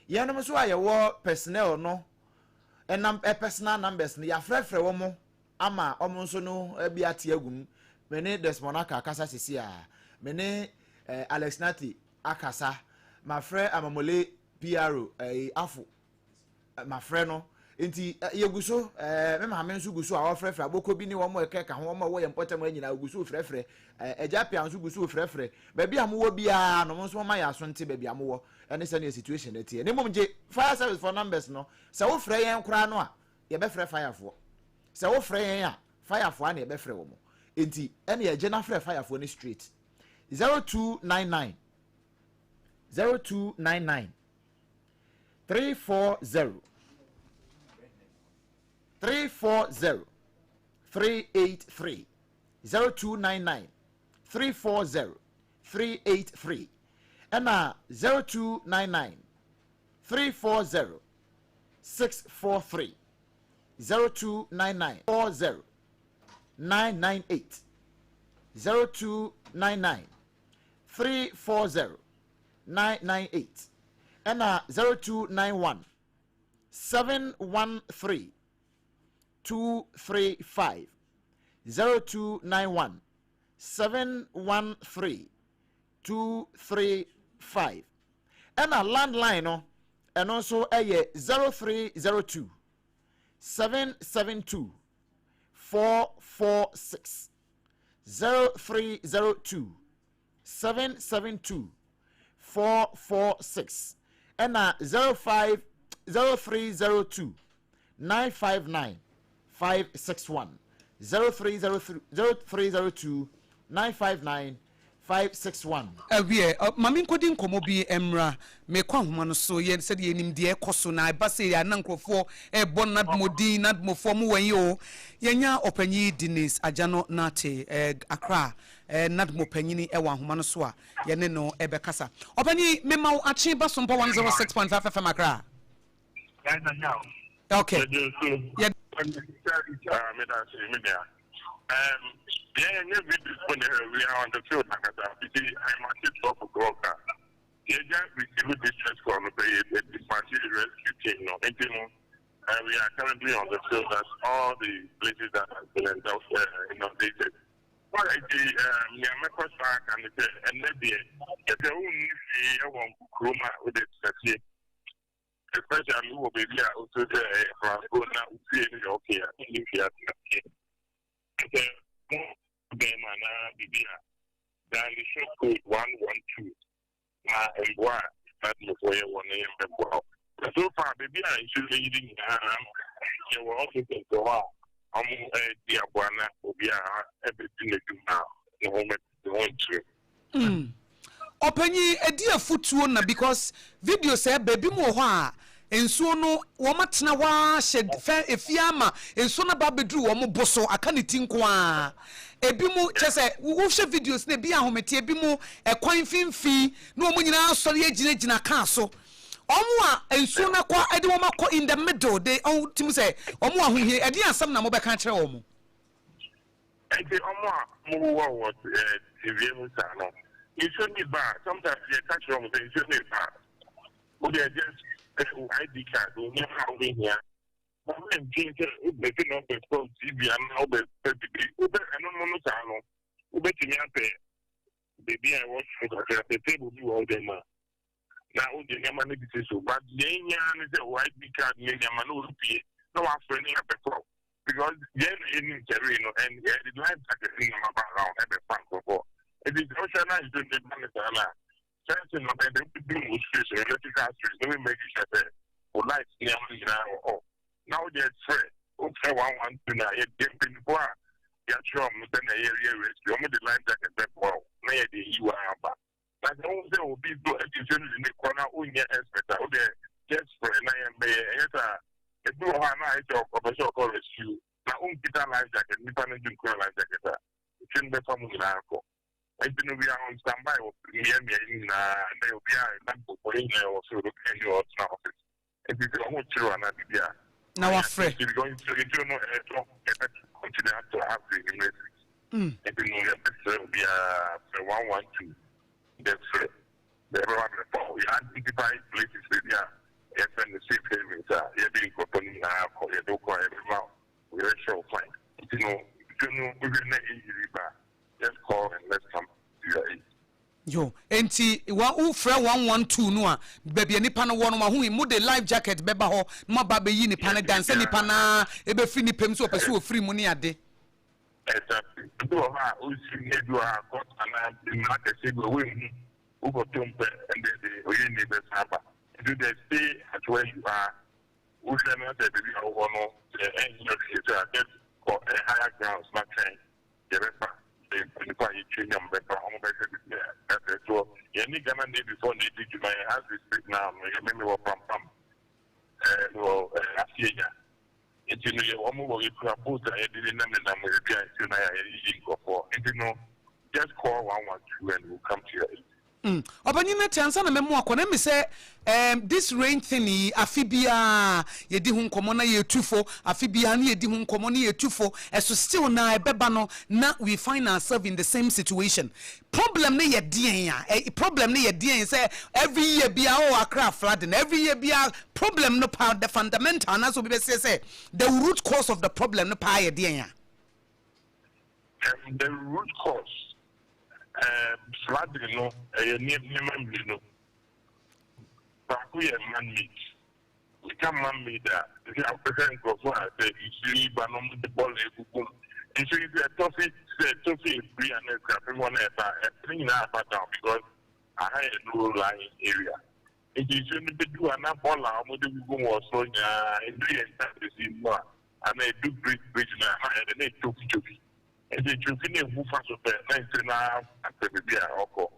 Yɛnom nso a yɛwɔ personnel no ɛnam personal numbers no yɛafrɛfrɛ wɔn ama wɔn nso no bi ate agu mu. Me ne Desmond Aka akasa sisi a. Me ne eh, Alex Nati akasa. Mafrɛ Amamole PRO eh, Afo. Mafrɛ no. Nti yɛgu so, eh, me maame nso gu so a ɔfrɛfrɛ abɔkɔ bi ne wɔn a ɛkeka ho, wɔn a wɔwɔ yɛn mpɔtam ha nyinaa gu so frɛfrɛ. Agya Pia nso gu so frɛfrɛ. Baabi a mowɔ biara no, mo nso momma yɛn aso nte baabi a mowɔ ne sɛnea situation no teɛ. Na mmom gye fire service foɔ numbers no, sɛ wofrɛ yɛn koraa no a, yɛbɛfrɛ firefoɔ. Sɛ wofrɛ yɛn a, firefoɔ a na yɛbɛfrɛ wɔn. Nti ɛne yɛgye na frɛ firefoɔ no straight. 0299 0299 340 340 383 0299 340 383 ɛna 0299 340 643 0299 40 998 0299 340 998 ɛna 0291 713 235 0291 713 235 ɛna landline no ɛno nso ɛyɛ 0302 772 446 0302 772 446 ɛna 05 0302 959 561 0303 0302 959 561. Awiɛ, ma menkɔdi nkɔmmɔ bi mmra. Mekɔ ahoma no so, yɛ sɛdeɛ yɛnim deɛ ɛkɔ so na ɛba sei a na nkurɔfoɔ rebɔ Nadmo din, Nadmofoɔ mo wɛn o. Yɛanya ɔpanyin Dennis Agyano Nartey, Accra Nadmo panyini wɔ ahoma no so a yɛne no rebɛkasa. Ɔpanyin, mema wo akye ba Sompa 106.5 FM Accra. Okay. Yɛ. We are on the field ankasa fiti ahemakye 12 o'clock a yɛgya receive distress call no pɛ yɛ dispatch rescue team no nti no we are currently on the field at all the places that has been inundated. Nti nea mɛkɔ so aka ne sɛ ɛnnɛ deɛ sɛ wonni fie wɔ kurom a wode tena fie, especially wowɔ baabi a wotu sɛ ɛyɛ franco na wo fie no yɛ okay a, wonni fie atena fie. Sɛ mo bɛn mu anaa biribi a, dial short code 112 na mboa a Nadmofoɔ yɛ wɔ no yɛmbɛboa wo. Na so far baabi a nsuo no ayiri nyinaa yɛwɔ officers wɔ hɔ a wɔn redi aboa na obiara ɛbɛdi n'adwuma a ne ho ne ho nkyere. Ɔpanyin ɛdi afutuo na because video sɛ ɛba ebi mu wɔ hɔ a nsuo no wɔn atena hɔ ara hyɛ fɛ efie ama nsuo no aba abɛduru wɔn bo so aka ne ti nko ara ebi mu kyɛ sɛ wohwɛ videos no ebi yɛ ahometeɛ ebi mu ɛkwan mfimfini na wɔn nyinaa asɔre agyinagyina kaa so wɔn a nsuo no akɔ ɛde wɔn akɔ in the middle de wɔn ti mu sɛ wɔn wɔ ahohia ɛdeɛn asɛm na mobɛka akyerɛ wɔn. Enti wɔn a wɔwowɔ wɔ tebea mu saa no, nsuo no reba a, sometimes yɛka kyerɛ wɔn sɛ nsuo no reba a, Wo deɛ just pɛ wo ID card, wo nneɛma a wobɛhia. Na mɛndwen sɛ wobɛgye na wobɛtɔ TV anaa wobɛpɛ biribi. Wobɛ ɛno no no saa no, wobɛtumi apɛ baabi a ɛwɔ soro kakra, sɛ table bi wɔ wo dɛm a, na wode nneɛma no sisi so. But deɛ ehia ara ne sɛ wo ID card ne nneɛma no wopue na wafrɛ ne abɛfa wo. Because yɛn na yɛnim kyɛree no and yɛde life jacket ne nneɛma ba around ɛbɛfa nkurɔfoɔ. Nti sɛ wohwɛ na nsuo no ba no saa no a, first thing na ɔbɛyɛ dɛ wobɛdum wo switch no, electrical switch na wo make sure sɛ wo light nneɛma no nyinaa wɔ off. Na wo deɛ frɛ, wofrɛ 112 no a, yɛde mpanyinfoɔ a yɛakyerɛ wɔn sɛnea yɛyɛ rescue, wɔn de life jacket bɛboa wo na yɛde ayi wo aba. Na sɛ wohu sɛ obi nso de nsuo no de ne kɔ na wonyɛ expert a, wo deɛ just frɛ na yɛmbɛyɛ. Ɛnyɛ saa a, ebi wɔ hɔ a na ayɛ sɛ ɔpɛ sɛ ɔkɔ rescue na wonkita life jacket, nnipa no nso nkura life jacket a, nsuo no bɛfa mo nyinaa akɔ. Nti no we are on standby wɔ mmeammea yi nyinaa, ɛnna obiara ɛnam bɔbɔ yɛn nyinaa yɛwɔ field, obiara nni hɔ a ɔtena office. Nti sɛ ɔho kyere wo anaa biribi a, Na wafrɛ. Nti because nsuo no ɛtɔ, ɛbɛ continue atɔ after anwummerɛ 6. Nti no yɛbɛsrɛ obiara frɛ 112 dɛ frɛ dɛ ɛbɛba abɛfa wo. Yɛ identify places baabi a yɛfrɛ no safe havens a yɛde nkurɔfoɔ no nyinaa kɔ, yɛde wo kɔ a yɛbɛma wo, yɛbɛhyɛ wo fine. Nti no nsuo no wohwɛ na ɛyiri ba a, just call and let's come to your aid. Yo, enti wa wo frɛ 112 no a, baabi a nipa no wɔ no wahu, mo de life jacket bɛba hɔ na mo aba abɛyi nipa no dan sɛ nipa no ara ɛbɛfiri nipa mu sɛ ɔpɛ sɛ ɔfiri mu ne ade. Exactly. Ebi wɔ hɔ a osi mu, ebi wɔ hɔ a court anaa mmara kɛseɛ bi wɔ hɔ woenhu, wokɔto mu pɛ ɛnde de oyɛnni bɛsan aba. Nti deɛ stay at where you are, wohwɛ na sɛ baabi a wowɔ no sɛ ɛnyɛ hwee sɛ a just kɔ higher grounds na twɛn. Yɛbɛba, mpanyinfoɔ a yɛtwa mu a wɔbɛba, wɔbɛhwɛ biribi a ɛfɛ soɔ. Yɛne Ghana Navy foɔ na ɛdi dwuma, yɛn as we speak now no, yɛne mewɔ Prampram, ɛɛ mewɔ ɛɛ Afienya. Nti no yɛ wɔn wɔ yɛkura boat a yɛde nenam nenam baabi a nsuo no ayɛ a yɛyiyi nkurɔfoɔ. Nti no just call 112 and we'll come to your aid. Ɔpanyin no te ansa na mɛmo akɔ na ɛmi sɛ um, this rain thing yi afe biara yɛdi ho nkɔmmɔ na yɛtu fo, afe biara na yɛdi ho nkɔmmɔ na yɛtu fo, ɛso still na ɛbɛba no na we find ourselves in the same situation. Problem no yɛ deɛn a? Eh, problem no yɛ deɛn sɛ every year biara oh Accra flooding, every year biara problem no paa, the fundamental anaasɛ obi bɛseɛ sɛ the root cause of the problem no paa yɛ deɛn a? The root cause, um, flooding no, ɛyɛ nneɛma mmienu. Baako yɛ man made. Meka man made a, sɛ wobɛhwɛ nkurɔfoɔ a sɛ nsuo yi ba no wɔde bɔɔla egugu mu. Nsuo yi sɛ ɛtɔ fi sɛ ɛtɔ fi efiri anaa akuapem hɔ na ɛba a, ɛne nyinaa aba down because aha yɛ low lying area. Nti nsuo no bɛdu a na bɔɔla a wɔde gugu mu wɔ soro nyinaa ɛdu yɛn ntaase mu a anaa edu bridge bridge no a na ayɛ dɛ na etwoki twoki. Nti etwoki na ebu fa so pɛ na nsuo no ara apɛ baabi a ɔkɔ.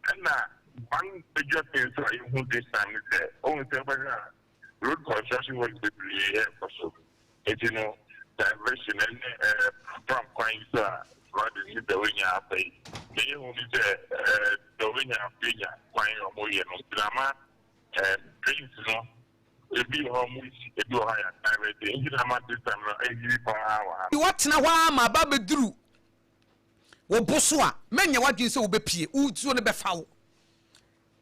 Ɛna one major thing nso a yɛhu this time ne sɛ, wohu sɛ wobɛhwɛ a road construction works bebree ɛrekɔ so. Nti no diversion ɛne ɛɛ prampram kwan yi so a flooding ne Dawhenya aba yi, nea yɛhu ne sɛ ɛɛ Dawhenya Afenya kwan a wɔreyɛ no nti na ama ɛɛ drains no Ebi wɔ hɔ a wɔsi, ebi wɔ hɔ a yɛasan rɛte. Nti na ama this time no ayiri paa wɔ ha no. Woatena hɔ ara ma aba abɛduru wo bo so a, mɛnyɛ w'adwene sɛ wobɛpue, wo nsuo no bɛfa wo.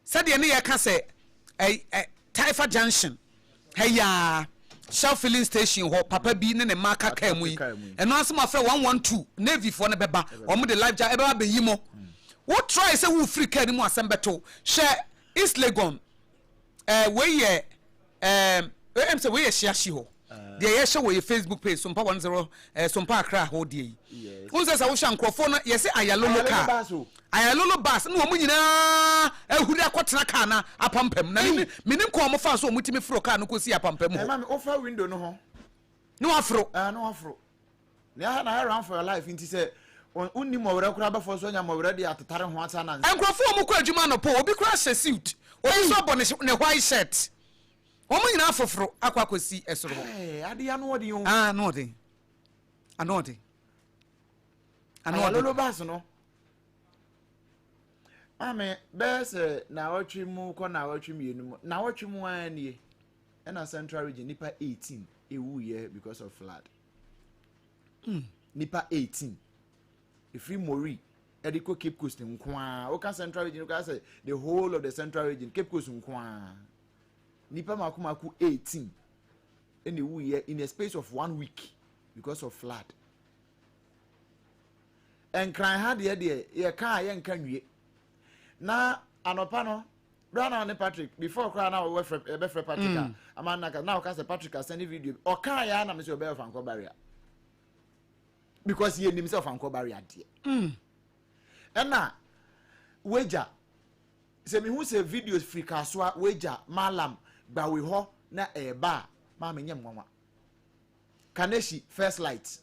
Sɛdeɛ ne yɛka sɛ ɛ ɛ Taifa Junction ha yi ara, Shell filling station hɔ, papa bi ne ne mma aka kaa mu yi, ɛno ara nso moafrɛ 112, Navy foɔ no bɛba, wɔn de life jacket ɛbɛba abɛyi mo. Wo try sɛ worefiri kaa no mu asɛm bɛto wo. Hwɛ East Legon, Eh, wei yɛ eh, ɛm sɛ wei yɛ hyiahyi hɔ deɛ yɛhyɛ wɔ yɛ Facebook page Sompa 10 eh, Sompa Accra hɔ deɛ yi. Wohu sɛ sɛ wohwɛ nkurɔfoɔ no yɛsɛ ayalolo car, ayalolo bus na wɔn nyinaa ahuri akɔtena car no apampam na menim kwan wɔn faa so wɔn tumi foro car no kɔsi apampam hɔ. Ɛma mi wofa window no ho. Ne waforo. Ɛɛ ne waforo. Nea aha na ayɛ run for your life nti sɛ wonni mmɔwerɛ koraa bɛfɔ so anya mmɔwerɛ de atetare ho asa na. Nkurɔfoɔ a wɔkɔ adwuma anɔpa obi koraa hyɛ suit, obi nso abɔ ne ne white shirt. Wɔn nyinaa afoforo akɔ akɔsi soro hɔ. Ɛɛ ade ano ɔden o. Ah ano ɔden. Ano ɔden. Ano ɔden. Ayalolo bus no. Maame bɛyɛ sɛ naawɔtwe mu kɔ naawɔtwe mmienu mu naawɔtwe mu ara nie ɛna central region nipa 18 ewuiɛ because of flood. Nipa 18 efiri Mori ɛde kɔ Cape Coast nko ara. Woka central region koraa sɛ the whole of the central region Cape Coast nko ara. Nipa mako mako 18 ɛna ɛwuiɛ in a space of one week because of flood. Nkran ha deɛ deɛ yɛka a yɛnka nwie. Na anɔpa no bere na ne Patrick before koraa na wɔbɛfrɛ yɛbɛfrɛ Patrick a mm. ama na na ɔka sɛ Patrick asɛn video bi ɔkaa yɛ anam sɛ ɔbɛyɛ ɔfankɔ barrier because yɛnim sɛ ɔfankɔ barrier deɛ mm. ɛna wagya sɛ mehu sɛ videos firi Kasoa wagya Malam gbawe hɔ na ɛɛba a maa menyɛ nwanwa Kaneshi first light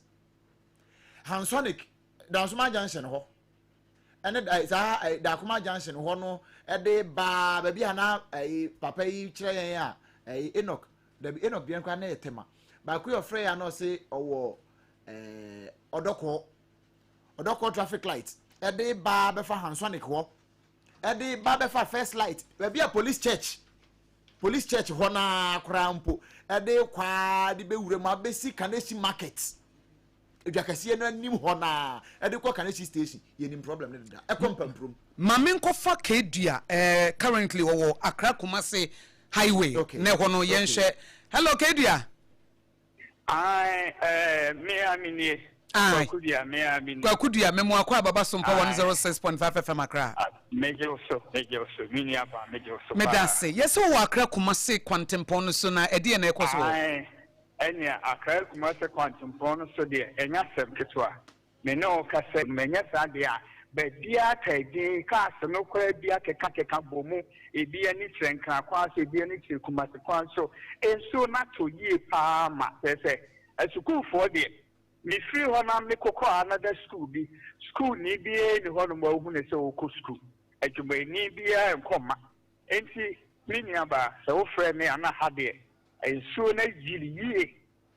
Hansonic Dansoma junction hɔ ɛne da saa ɛ Dakoma junction hɔ no ɛde baa baabi a na ɛyi papa yi kyerɛ yɛn a ɛyi Enoch dabi Enoch deɛ nkora na yɛ tema baako yɛ ɔfrɛ yɛ a na ɔse ɔwɔ ɛɛ ɔdɔkɔɔ ɔdɔkɔɔ traffic light ɛde baa bɛfa Hansonic hɔ ɛde ba bɛfa first light baabi a police church police church hɔ naa koraa mpo ɛde kwaa de bɛwura mu abɛsi Kaneshie market Edwa kɛseɛ no anim hɔ no ara ɛde kɔ Kaneshie station, yɛnim problem no deda, ɛkɔ Mpampurom. Ma me nkɔfa Kedua eh, currently ɔwɔ Accra Kumasi highway Okay. na ɛhɔ no yɛnhwɛ. Okay. Hello Kedua. Ae, eh, me a me nie. Ae. Kwaku Dua, me a me nie. Kwaku Dua, me mo akɔ Ababa Sompa Ae. 106.5 FM Accra. Ah, megye wo so, megye wo so, me nua baa, megye wo so Meda paa. ase. Yɛsɛ wowɔ Accra Kumasi kwantempɔn no so na ɛdeɛn na ɛkɔ so wɔ hɔ? Ae, Ɛnea Accra Kumasi kwantempɔn no so deɛ, ɛnyɛ asɛm ketewa. Me ne wo kasa yi, manyɛ saa deɛ a, baabiara taa din, cars no koraa bi akekakeka bɔ mu, ebi ani kyerɛ Nkran kwan so, ebi ani kyerɛ Kumasi kwan so. Nsuo no atɔ yie pa ara ma kyerɛ sɛ, asukuufoɔ deɛ, mefiri hɔ na mekɔkɔ another school bi, sukuuni biara nni hɔnom a wohu no sɛ ɔrekɔ sukuu, adwumayɛni biara nkɔ mma. Enti, me nuabaa, sɛ wofrɛ me a, na ha deɛ, Nsuo no ayiri yie,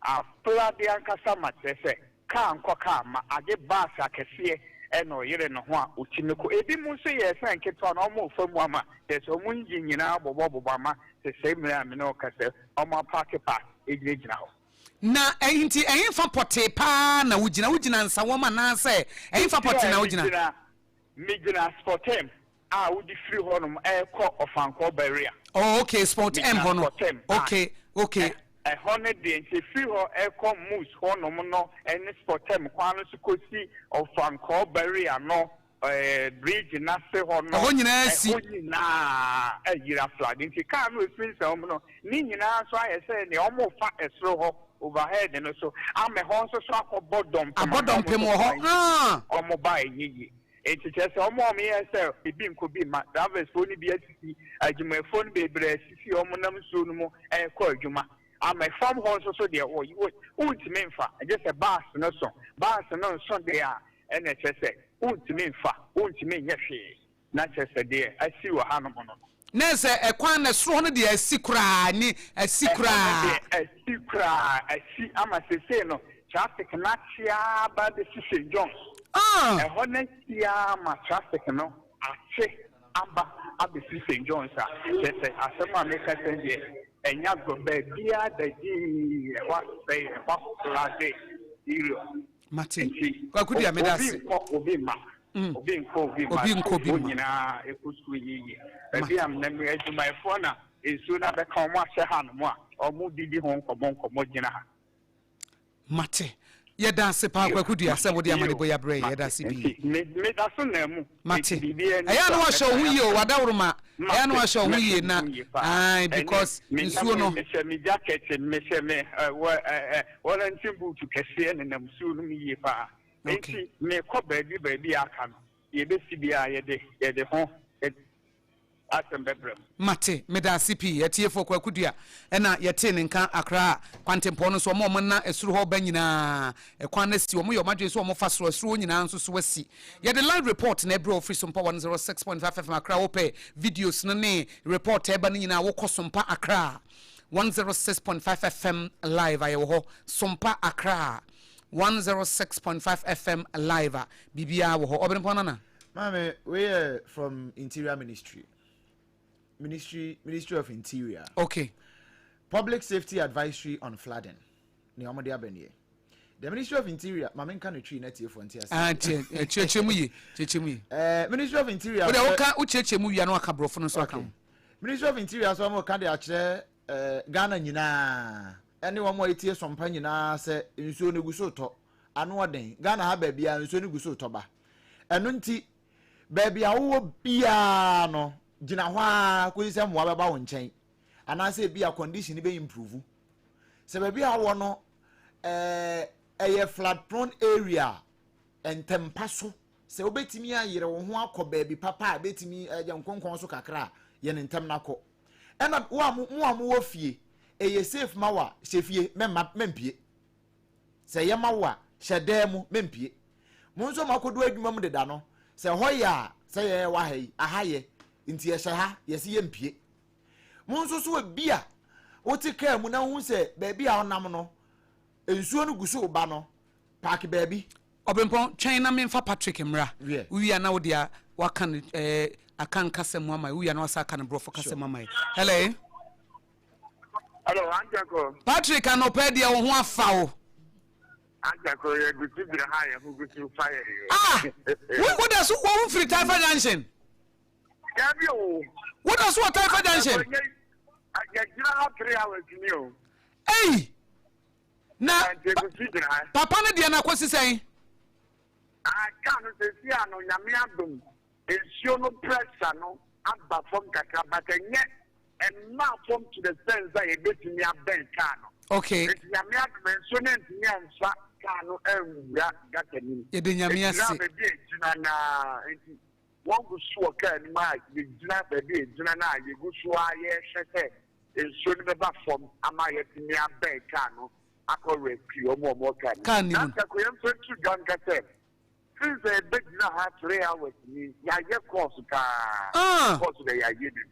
aflade ankasa ma kyerɛ sɛ kaa nkɔ kaa mma, agye bus akɛseɛ na ɔyere ne ho a ɔtumi kɔ. Ebinom nso yɛɛ sɛ nketewa no wɔrefa mu ama kyerɛ sɛ wɔn engine nyinaa bobɔbobɔ ama te sɛ mmerɛ a me ne wo kasa yi wɔn apaake paake gyinagyina hɔ. Na nti ɛhefa pɔtee paa na wogyina? Wogyina Nsawam anaasɛ ɛhefa pɔtee na wogyina? Megyina megyina Sportem a wode firi hɔnom rekɔ Ɔfankɔɔ Barrier. Oh, okay, Spot M Megyina hɔ no. Spot M a Okay, okay. ɛ ɛhɔ no deɛ, nti ɛfiri hɔ rekɔ Moose hɔnom no ne Spot M kwan no so kɔsi Ɔfankɔɔ Barrier no ɛɛ bridge no ase hɔ no, Ɛhɔ nyinaa asi. ɛhɔ nyinaa ayiri aflade. Nti kaa no a ɛfiri Nsawam no, ne nyinaa nso ayɛ sɛ nea wɔrefa ɛsoro hɔ, overhead no so, ama ɛhɔ nso so akɔbɔ dɔmpem Abɔ ama wɔn dɔmpem nso wɔ hɔ. kwan Ah! wɔn ba ɛnyɛ yie. Enti kyerɛ sɛ wɔn a wɔyɛɛ sɛ ebi nkɔ bi mma, drivers foɔ no bi asisi, adwumayɛfoɔ no bebree asisi a wɔnam nsuo no mu rekɔ adwuma. Ama fam hɔ nso so deɛ, wo, wo, wontumi mfa, gye sɛ bus no so. Bus no nso deɛ a, ɛna kyerɛ sɛ wontumi mfa, wontumi nyɛ hwee. Na kyerɛ sɛ deɛ asi wɔ hanom no no. Na sɛ ɛkwan no soro hɔ no deɛ asi koraa ne asi Ɛhɔ no koraa. deɛ asi koraa, asi ama seesei no traffic no akye ara ba abɛsi St. John's. Ah! Ɛhɔ no asi ara ma traffic no akye aba abɛsi St. John's a, kyerɛ sɛ asɛm a meka sɛn deɛ ɛnyɛ agorɔ, baabiara da dinn, ɛhɔ asɛe, ɛhɔ aflade serious. Mate. Nti Kwaku Dua, meda obi ase. nkɔ obi mma. Obi nkɔ obi mma. Obi nkɔ obi Sukuufoɔ mma. nyinaa ɛkɔ sukuu yiye. Baabi a mnam yi, adwumayɛfoɔ na nsuo no abɛka wɔn ahyɛ hanom a wɔdidi ho nkɔmmɔ nkɔmmɔ gyina ha. Mate. Yɛda ase paa Kwaku Dua sɛ wode amanebɔ yi abrɛ yɛn. Yɛda ase pii. Nti me meda so nam mu. Mate. Nti biribiara nni Ɛyɛ a so na a wahyɛ wo ho mɛsan yie o, aba. wadaworoma. Ɛyɛ a na Mate. wahyɛ wo ho Mɛhyɛ yie me na ho yie paa. ae Ɛne because menam nsuo yi no. mehyɛ me jacket, mehyɛ me ɛ wɔ ɛ ɛ warranty boot kɛseɛ nenam nsuo no mu yie paa. Okay. Enti mekɔ baabi baabi a aka no, deɛ ɛbɛsi biara yɛde yɛde ho asɛm bɛbrɛ mo. Mate, medaase pii. Atiefoɔ, Kwaku Dua ɛna yɛtee ne nka Accra kwantempɔn no so, wɔn a wɔn na soro hɔ ba nyinaa, ɛkwan no asi, wɔn yɛ wɔn adwene sɛ wɔn fa soro, ɛsoro hɔ nyinaa nso so asi. Yɛde live report na ɛbrɛ wo firi Sompa 106.5 FM Accra, wopɛ videos no ne report a ɛba no nyinaa wokɔ Sompa Accra 106.5 FM live a yɛwɔ hɔ, Sompa Accra 106.5 FM live a biribiara wɔ hɔ. Ɔbenpɔn Nana. Maame, wei yɛ from Interior Ministry. Ministry Ministry of Interior. Okay. Public Safety Advisory on Flooding. Nea wɔde aba nie. The Ministry of Interior, maame nka no twi na tiefoɔ nte ase. Ah, tie, eh, kyerɛkyerɛ mu yie, kyerɛkyerɛ mu yie. Eh, Ministry of Interior. Wode woka wokyerɛkyerɛ mu wia na waka borɔfo no nso aka ho. Ministry of Interior so wɔn ka de akyerɛ. eh, Ghana nyinaa ɛne wɔn a ɛtie Sɔmpa nyinaa sɛ nsuo no gu so retɔ. Ano ɔden. Ghana ha baabiara nsuo no gu so retɔ ba. Ɛno nti, baabi a wowɔ biara no, gyina hɔ ara kɔsi sɛ mmoa bɛba wo nkyɛn anaasɛ ebi a condition no bɛ improve. Sɛ baabi a wowɔ no eh, ɛyɛ flood prone area a, ntɛmpa so sɛ wobɛtumi ayere wo ho akɔ baabi papa a bɛtumi ɛyɛ nkonkɔn so kakra a, yɛ no ntɛm na kɔ. Ɛna wo a mo a mowɔ fie, ɛyɛ safe ma wo a, hyɛ fie, mɛmma mɛmpie. Sɛ ɛyɛ ma wo a, hyɛ dan mu, mempue. Mo nso moakɔdu adwuma mu deda no, sɛ ɛhɔ yɛ a, sɛ yɛn wɔ ha yi, aha yɛ, nti yɛhyɛ ha, yɛse yɛmpue. Mo nso so ebia wote kaa mu na wohu sɛ baabi a wonam no, nsuo no gu so reba no, paake baabi. Ɔbempɔn, twɛn na memfa Patrick mmra. Wowie a na wode a waka no eh, Akan kasa mu ama yɛ. Wowie a na wasa aka no Borɔfo kasa mu ama yɛ. Hello. Hello, Auntie Patrick anɔpɛ deɛ wo ho afa wo. Auntie Ko yɛ gusu gyina ha yɛ ho gusu fa yɛ. Ah, wo wo da so wo firi Taifa Junction. Dabi o. Wo da so wɔ Taifa Junction. Yɛ gyina ha 3 hours ni o. Ei. Na papa no deɛ na akɔsi sɛn? Ah, kaa no sɛsi a no Nyame adom nsuo no pressure no aba fam kakra but ɛnyɛ ɛmmaa fam to the sense a yɛbɛtumi abɛn kaa no. Okay. Nti Nyame adom nsuo no antumi amfa kaa no anwura gutter no mu. Yɛda Nyame ase. Ɛgyina baabi a ɛgyina no ara nti wɔn gu so wɔ kaa no mu a yɛgyina baabi a ɛgyina no a yɛgu so ara yɛrehwɛ sɛ nsuo no bɛba fam ama yɛatumi abɛn kaa no akɔ rescue wɔn a wɔwɔ kaa no mu. Kaa no mu. Na anka kɔ yɛmfa nto dwa nka sɛ since a yɛbɛgyina ha 3 hours ni, yɛayɛ course paa. Course na yɛayɛ bi.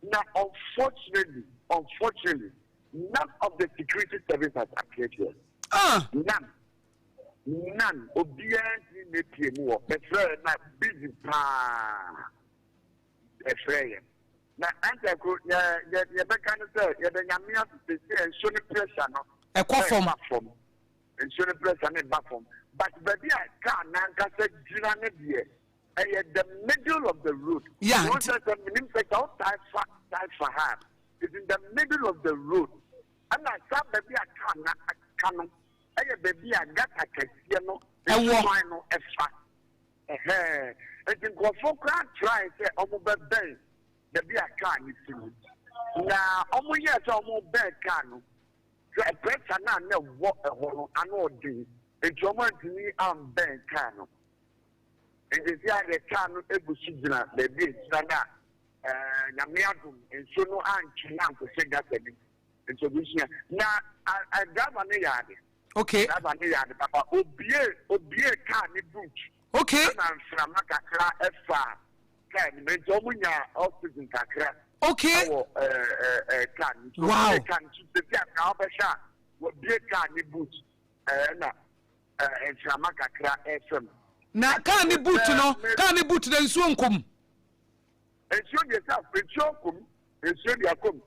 Na unfortunately, unfortunately, none of the security service has appeared here. None. None. Obiara ntumi mmepie mu wɔ. Ɛfrɛ na busy paa. Ɛfrɛ yɛn. Na anka ko yɛ yɛ yɛbɛka no sɛ yɛda Nyame ase sɛ nsuo no pressure no ɛkɔ fam. Ɛba fam. Nsuo no pressure no ba fam. But baabi a car n'ankasa gyina no deɛ, ɛyɛ the middle of the road. Wɔn sɛ menim sɛ sɛ wotae fa tae fa ha, it's in the middle of the road. Ɛna saa baabi a car na aka no ɛyɛ baabi a gutter kɛseɛ no ɛwɔ nsuan no ɛfa. Ɛhɛn. Nti nkurɔfoɔ koraa try sɛ wɔn bɛbɛn baabi a car no si no. Na wɔn yɛɛ sɛ wɔn bɛn car no, sɛ pressure no a na ɛwɔ ɛhɔ no ano ɔden, nti wɔn antumi ambɛn car no. Nti sɛ adeɛ car no egu so gyina baabi a egyina no a, Nyame adom nsuo no antwe na ankɔhyɛ gutter no mu. Nti obi sua. Na a driver no yɛ ade. Driver no yɛ ade papa. Obie car ne boot. Ɛna mframa kakra ɛfa car no mu. Nti wɔn nya oxygen kakra. Ɛwɔ car no. Nti obie car no so sisi a kaa ɔbɛhwɛ a wɔbie car ne boot ɛna mframa kakra ɛfam. Na car ne boot no, car ne boot na nsuo nkɔ mu. Nsuo deɛ sɛ nsuo nkɔ mu, nsuo deɛ akɔ mu.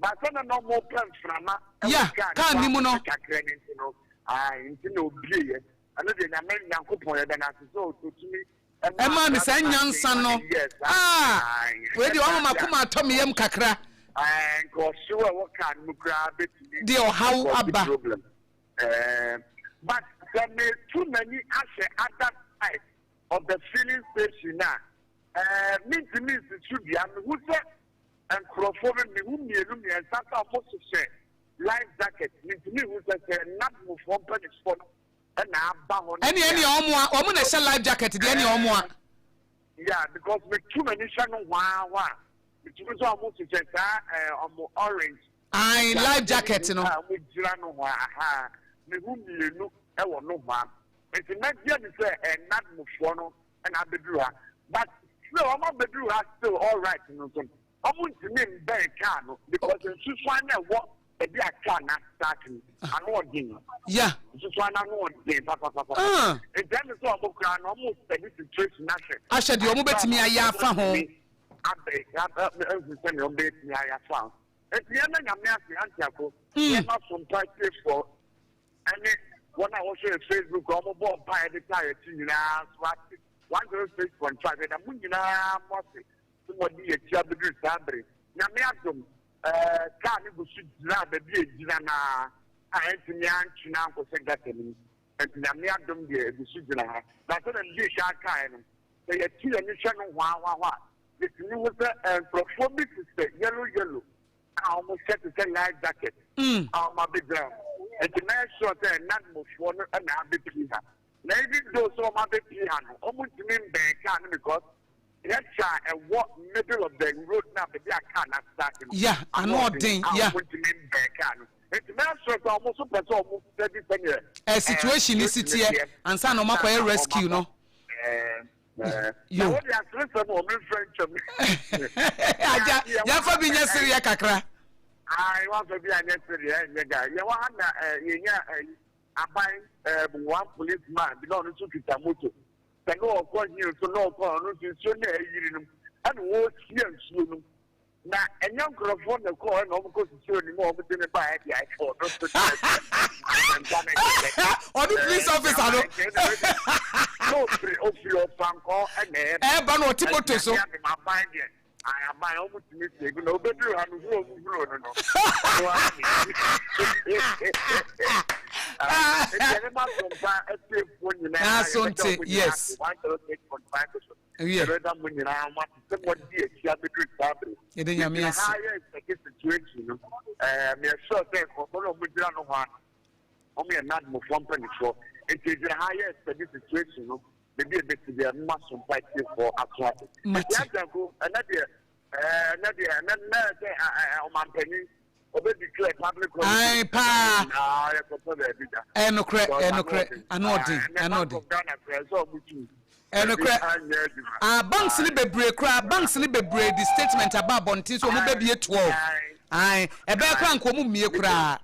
Baasa na na ɔmo pɛ mframa ɛwɔ car ne mu no kakra ne nti no, ayi nti na obie yɛ. Ɛno deɛ Nyame Nyankopɔn yɛda no ase sɛ otumi ɛmaa ne saa nyansa no. Ah, wei deɛ ɔma makoma atɔ me yam kakra. Nka ɔhyew a ɛwɔ car no mu koraa bɛtumi deɛ ɔhaw aba. Problem. But sɛ metu m'ani ahwɛ other side of the filling station a, mentumi nsi so dua. Mehu sɛ nkurɔfoɔ bi, mehu mmienu mmiɛnsa sɛ wɔhyehyɛ life jacket. Mentumi nhu sɛ NADMOfoɔ mpanimfoɔ no ɛna aba hɔ. Ɛne ɛne wɔn a wɔn na ɛhyɛ life jacket deɛ ɛne wɔn a. Yeah, because metu m'ani hwɛ no hwaa hɔ a, metumi sɛ wɔn hyehyɛ saa wɔn orange. Ayi life jacket no. A wɔn gyina no hɔ aha, mehu mmienu ɛwɔ no hɔ a. Nti mɛgye di sɛ NADMOfoɔ no ɛna abɛduru ha, but still wɔn abɛduru ha still all right no nso wɔn ntumi mbɛn car no because nsusuan na ɛwɔ baabi a car na start no ano ɔden. Nsusuan na ano ɔden papapapa. Nti ɛna sɛ wɔn kura no wɔn study situation ahwɛ. Ahwɛ deɛ wɔn bɛtumi ayɛ afa ho. Abɛ abɛ ehu sɛ deɛ wɔn bɛtumi ayɛ afa ho. Nti yɛn na Nyame ase antiako. Yɛn ma so mpa tiefoɔ ɛne wɔn a wɔhwɛ Facebook a wɔn bɔ mpa yɛde taa yɛn akyi nyinaa so ase. 106.5 yɛda mo nyinaa mo ase sɛ mo de yɛn akyi abɛduru saa bere. Nyame adom. Ɛɛ, kaa no gu so gyinaa baabi a egyina no ara a antumi antwe no ankɔhyɛ gutter no mu. Enti Nyame adom deɛ, egu so gyina ha. Na sɛdeɛ medii kan kaeɛ no, sɛ yɛto yɛn ani hwɛ nohoa hɔ a, yɛtumi hu sɛ nkurɔfoɔ bi hyehyɛ yellow yellow a wɔhyɛ te sɛ life jacket a wɔabɛgyina hɔ. Enti mɛyɛ sure sɛ NADMOfoɔ no na abɛpie ha. Na even though sɛ wɔabɛpie ha no, wɔntumi mbɛn kaa no because pressure a ɛwɔ middle of the road no a baabi a kaa no astart no, Yeah, ano ɔden, a yeah. wɔntumi mbɛn kaa no. Enti mɛyɛ sure sɛ wɔn nso pɛ sɛ wɔn study sɛdeɛ Eh, situation no si teɛ ansa na wɔakɔyɛ rescue no. Eh, Na Yo. wode aseresɛm wɔ me mfrɛ ntwam. Agya, yɛmfa bi nyɛ sereɛ kakra. Ae, wamfa bi anyɛ sereɛ, ɛnyɛ guy. Yɛwɔ ha na eh, yɛnya eh, aban eh, one policeman bi na ɔno nso kita moto. Sɛ na ɔkɔ hill so na ɔkɔ ɔno nso nsuo na ayiri no ɛna wɔresia nsuo no. Na ɛnyɛ nkurɔfoɔ na ɛkɔɔ ɛna wɔn kɔ sisi onim a wɔn de ne ba ɛde ayɛ ɔno so kyerɛ sɛ asɛmpa ne kyerɛ. Ɔno police officer no. Na ofiri ofiri ɔfankɔ ɛna ɛba. Ɛba na ɔte moto so. Ɛna nyame aban deɛ aban wɔn tumi si egu na obeduru ha no hu wɔn huro no no. Ɔno ara ne. Nti ɛne ma sompa atiefoɔ nyinaa. Na so nte yes. 106.5 Wiɛ. Yɛbɛda mo nyinaa mo ase sɛ moadi akyi abɛduru saa bere. Yɛda Nyame Yɛgyina ase. ha yɛ nsɛke situation no. Ɛɛ, meyɛ sure sɛ nkurɔfoɔ no a wɔgyina nohoa no, wɔyɛ NADMOfoɔ mpanimfoɔ. Nti yɛgyina ha yɛ study situation no, baabi a ɛbɛsi biara, moma sompa atiefoɔ aso ate. Nti Mate. Agyanko, ɛnɛ deɛ, ɛɛ, ɛnɛ deɛ, ɛnɛ na ɛyɛ sɛ ɛ, ɛ, ɔmanpanin, ɔbɛ declare public holiday. Ae paa. Nyinaa yɛkɔpɛ baabi da. Ɛnokorɛ, Because ano ɛnokorɛ, ɔden. ano ɔden, Ɛnɛ ano Bank ɔden. of Ghana koraa ɛsɛ ɔmo tu. Ɛnokorɛ. Baabi anyɛ adwuma. Ah, banks no Ae. bebree koraa, banks no bebree de statement aba abɔnten sɛ ɔmo bɛbie 12. Ae. Ae, ɛbɛyɛ koraa nka ɔmo mmie koraa.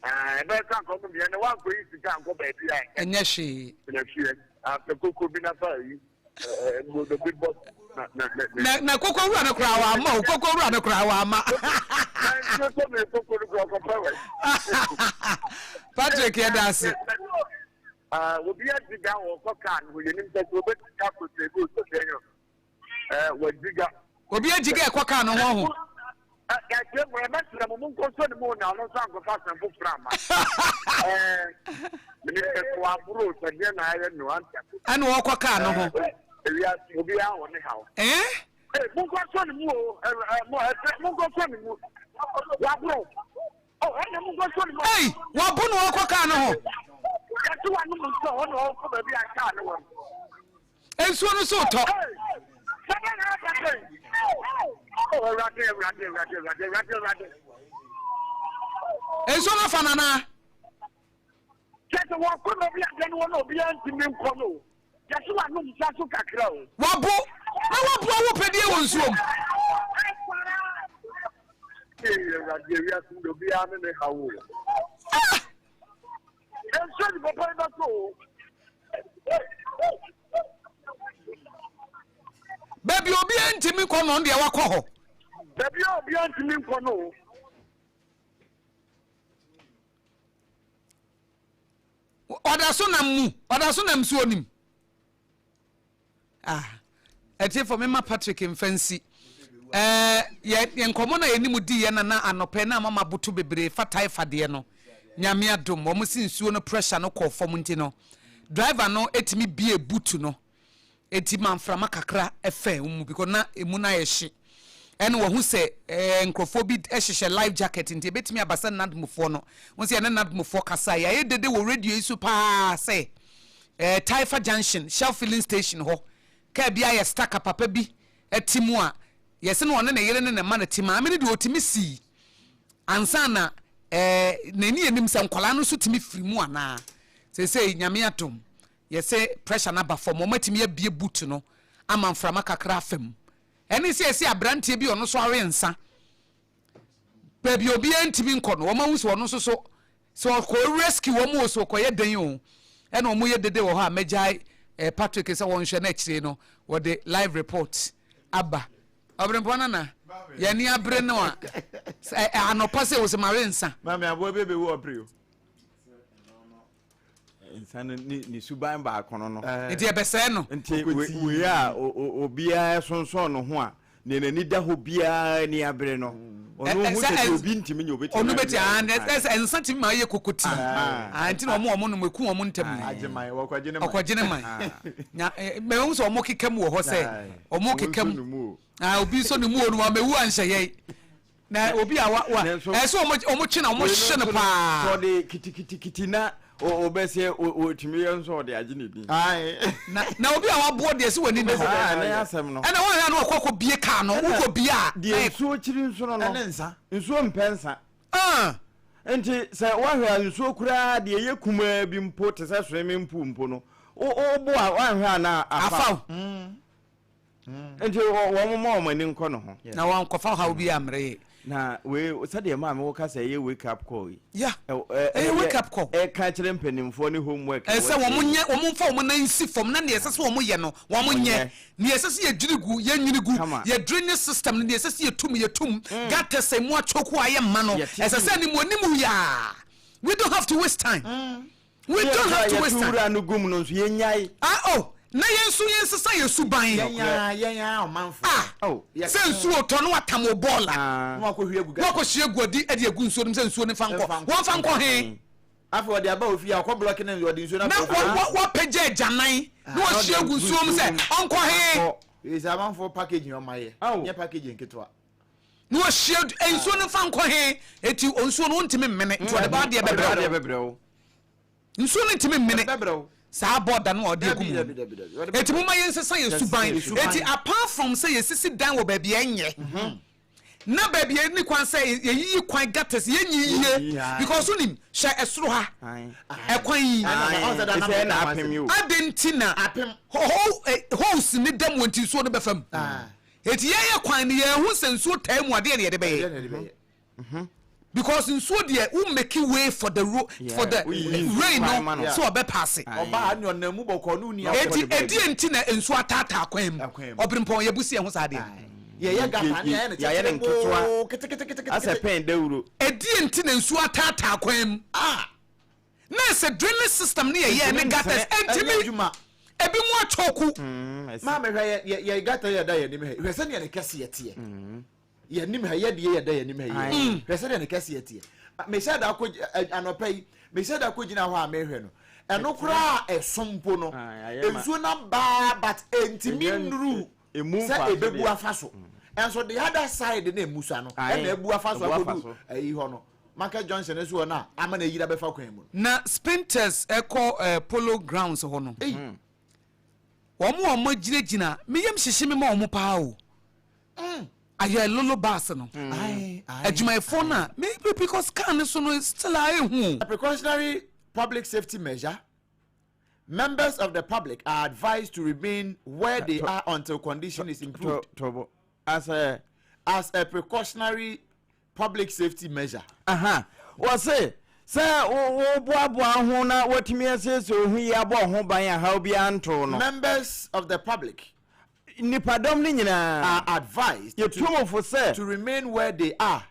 Ae, ɛbɛyɛ koraa nka ɔmo mmie, ɛnɛ woankɔyi sika ankɔ baabi a ɛnyɛ. Ɛnyɛ hwee. Tena fie, apɛ koko bi na fa yi. Na na koko wura no koraa wama o koko wura no koraa wama. Patrick yɛ da ase. Obi agyiga wɔkɔ kaa no ho yɛnim sɛ sɛ obɛtumi akɔ sɛ ebi osɛ sɛ yɛ wagyiga. Obi agyiga ɛkɔ kaa no ho ho. Ɛkyɛ mu ɛbɛsrɛ mo monkɔ sɔ ne mu na ɔno nso ankɔfa asɛm foforɔ ama. Mene sɛ so aboro sɛ deɛ na ayɛ no anta. Ɛna ɔkɔ kaa no ho. Ewiase obiara wɔ ne haw. Ɛɛ? Monkɔ sɔ ne mu o, monkɔ sɔ ne mu. Waboro. Ɛna monkɔ sɔ ne mu. Ei, wabo na ɔkɔ kaa no ho. Yɛte wa no mu sɛ ɔna ɔkɔ baabi a kaa no wɔ no. Nsuo no so retɔ. Nsuo no afa no anaa? Kyɛ sɛ wɔkɔ na obi adeɛ no wɔ na obiara ntumi nkɔ no o. Yɛso wanom nsa so kakra o. Wabo na waboa wo pɛdeɛ wɔ nsuo mu. Ee Awurade ewiase mu de obiara ne ne haw o. Ah! Nsuo de papa yi bɛtɔ o. Baabi a obiara ntumi nkɔ no deɛ wakɔ hɔ. Baabi a obiara ntumi nkɔ no. Ɔda so nam mu, ɔda so nam nsuo nim. Ah, atiefo mema Patrick mfa nsi. Eh, yɛ yɛ nkɔmmɔ na yɛne mu di yɛ nana anɔpɛ na ama maboto bebree fa tae fa deɛ no. Nyame adom, wɔn si nsuo no pressure no kɔɔ fam nti no, driver no etumi bie boot no. Eti ma mframa kakra ɛfɛ mu because na emu no ayɛ hye. Ɛna wɔhu sɛ eh, nkurɔfoɔ bi hyehyɛ life jacket nti ebetumi aba sɛ nadmofoɔ no. Wɔn sɛ yɛne nadmofoɔ kasa, yɛayɛ dede wɔ radio yi so paa sɛ Eh, Taifa Junction, Shell filling station hɔ, kaa bi ayɛ stuck a papa bi te mu a yɛse no ɔne ne yere ne ne mma na te. Maame no deɛ ɔtumi sii ansa na eh, n'ani anim sɛ nkwadaa no nso tumi firi mu anaa. Seesei Nyame adom, yɛse pressure no aba fam, wɔatumi abue boot no ama mframa kakra afa mu. Ɛne sɛ yɛse aberanteɛ bi ɔno nso awe nsa baabi a obiara ntumi nkɔ no, wɔahu sɛ ɔno nso so Sɛ ɔkɔ rescue wɔn o, sɛ ɔkɔyɛ dɛn o, ɛna wɔn yɛ dede wɔ hɔ a mɛgyae eh, Patrick sɛ wɔnhwɛ na akyire no wɔde live report aba. Ɔbrempɔn nana, yɛn ani abere no a, sɛ anɔpa sɛ wosɛ mawe nsa. Maame aboa bi bɛwu ɔpere o. Nsa no ne ne suban baako no no. Nti ɛbɛsɛe no. Nti wei a obiara sonsɔn no ho a, nea n'ani da hɔ biara ani abere no. Ɔno ohu sɛ deɛ obi ntumi nyɛ obetumi ɔno bɛti ah na ɛsɛ nsa tumi ma ayɛ kokoti ah nti na ɔmo ɔmo nom eku ɔmo ntɛm yi ɔkɔgye ne man na mɛ ohun sɛ ɔmo keka mu wɔ hɔ sɛ ɔmo keka mu ah obi nso ne mu o no wa mɛ wu anhyɛ yɛ na obi a wa wa ɛsɛ ɔmo ɔmo kye na ɔmo hye no paa. Sɛ ɔde kitikitikiti na ɔbɛsɛ ɔtumi yɛ nso ɔde agye ne din. Na na obi a waboɔ deɛ sɛ w'ani na hɔ. Ne asɛm no. Ɛna wɔn yɛ no ɔkɔ kɔ bie kaa no wokɔ bie a. Deɛ nsuo kyiri nso no no nsa. Nsuo mpɛ nsa. Nti sɛ woahwɛ a nsuo koraa deɛ ɛyɛ kumaa bi mpo te sɛ swimming pool mpo no wo bo a woanhwɛ a na afa wo. Nti wɔn mma wɔn ani nkɔ ne ho. Na wɔankɔfa ɔhaw bi ammrɛ yɛn. Na wei sɛdeɛ maame wo ka sɛ ɛyɛ wake up call yi. Ya, ɛyɛ wake up call. Ɛka kyerɛ mpanimfoɔ ne homework. Ɛsɛ wɔn nyɛ, wɔn mfa wɔn nan nsi fam na nea ɛsɛ sɛ wɔn yɛ no wɔn nyɛ. Nea ɛsɛ sɛ yɛdwiri gu, yɛnwiri gu. Yɛ drainage system no, nea ɛsɛ sɛ yɛtum, yɛtum. Gutters a emu achoke a ayɛ mma no, ɛsɛ sɛ animuanimu yaa. We don't have to waste time. We don't have to waste time. Yɛto wura no gum no nso yɛnyae. Ah oh, na yɛn nso yɛnsesa yɛn suban. Yɛn ara yɛn ara ɔmanfoɔ. Ah, oh. Sɛ nsuo tɔ na watam wo bɔɔla. Na wakɔhwie agu Na wakɔhwie agu adi de agu nsuo no mu sɛ nsuo no mfa nkɔ. Wɔmfa nkɔ he? Afei ɔde aba ofie a ɔkɔ blɔki ne ɔde nsuo no Na aba ofie. wa wapagya agyanan na wahwie agu nsuo mu sɛ ɔnkɔ he? Ɛsɛ amanfoɔ packaging ɔma yɛ. Nyɛ packaging ketewa. Na wahwie nsuo no mfa nkɔ he? Eti nsuo no wontumi mmene nti ɔde ba adeɛ bɛbrɛ wo. Nsuo no ntumi mmene saa bɔda no a ɔde agu mu no. Eti momma yɛnsesa yɛn suban. Eti apart from sɛ yɛsisi dan wɔ baabi a ɛnyɛ, mhm. na baabi a ɛni kwan sɛ yɛyiyi kwan gutters yɛnyi yie because wonim hyɛ ɛsoro ha ɛkwan yi adɛn nti na holes ne da mu nti nsuo no bɛfa mu. Eti yɛyɛ kwan no yɛhu sɛ nsuo taa mu adeɛ na yɛde bɛyɛ. Because nsuo deɛ wo make way for the ro for the rain no sɛ ɔbɛ paase. Ɔbaa ne ɔnam mu bɔkɔɔ ne wo ni Eti ɛdeɛ nti na nsuo ataataa kwan mu? Ɔbrempɔn yɛ bu si ɛho saa deɛ. Yɛyɛ gata ne yɛayɛ no Yɛayɛ no kyekyere nketewa boo keteketekete. asɛ pɛn dawuro. Ɛdeɛ nti na nsuo ataataa kwan mu? Ah! Na ɛsɛ drainage system ne yɛyɛ ne Ɛntumi gutters ntene. Ɛnyɛ ɛntumi adwuma. ebi mu atwɔku. Ɛsi. Maame hwɛ yɛ yɛ yɛ gata yɛ da yɛ anim ha yi hwɛ sɛdeɛ ne kɛseɛ teɛ. Yɛn anim ha yi, yɛ deɛ yɛda yɛn anim ha yi, mm. Hwɛ sɛdeɛ ne kɛseɛ teɛ. Mehyɛ da kɔ anɔpa yi, mehyɛ da kɔ gyina hɔ a mehwɛ no. Ɛno koraa ɛso mpo no, nsuo no abaa but ɛntumi nnuru sɛ ɛbɛbu afa so. Ɛnso the other side na emu sa no, ɛna ɛbu afa so akɔdu ɛyi hɔ no. Market junction no so hɔ no a, ama na ɛyira bɛfa kwan mu no. Na Spintex ɛkɔ eh, Polo grounds hɔ no. Wɔn a wɔagyinagyina, me yam hyehye me ma wɔn paa o. Ayɛ lolo bus no. Adwumayɛfoɔ no a, maybe because car no so no still a ehu o. A precautionary public safety measure, members of the public are advised to remain where they are until condition is improved. As a As a precautionary public safety measure. Aha, wɔse sɛ woboaboa wo ho na woatumi asiesie wo ho yie abɔ wo ho ban a haw biara nto wo no. Members of the public. Nnipadɔm no nyinaa. Are advised. Yɛtu mo fo sɛ. To remain where they are.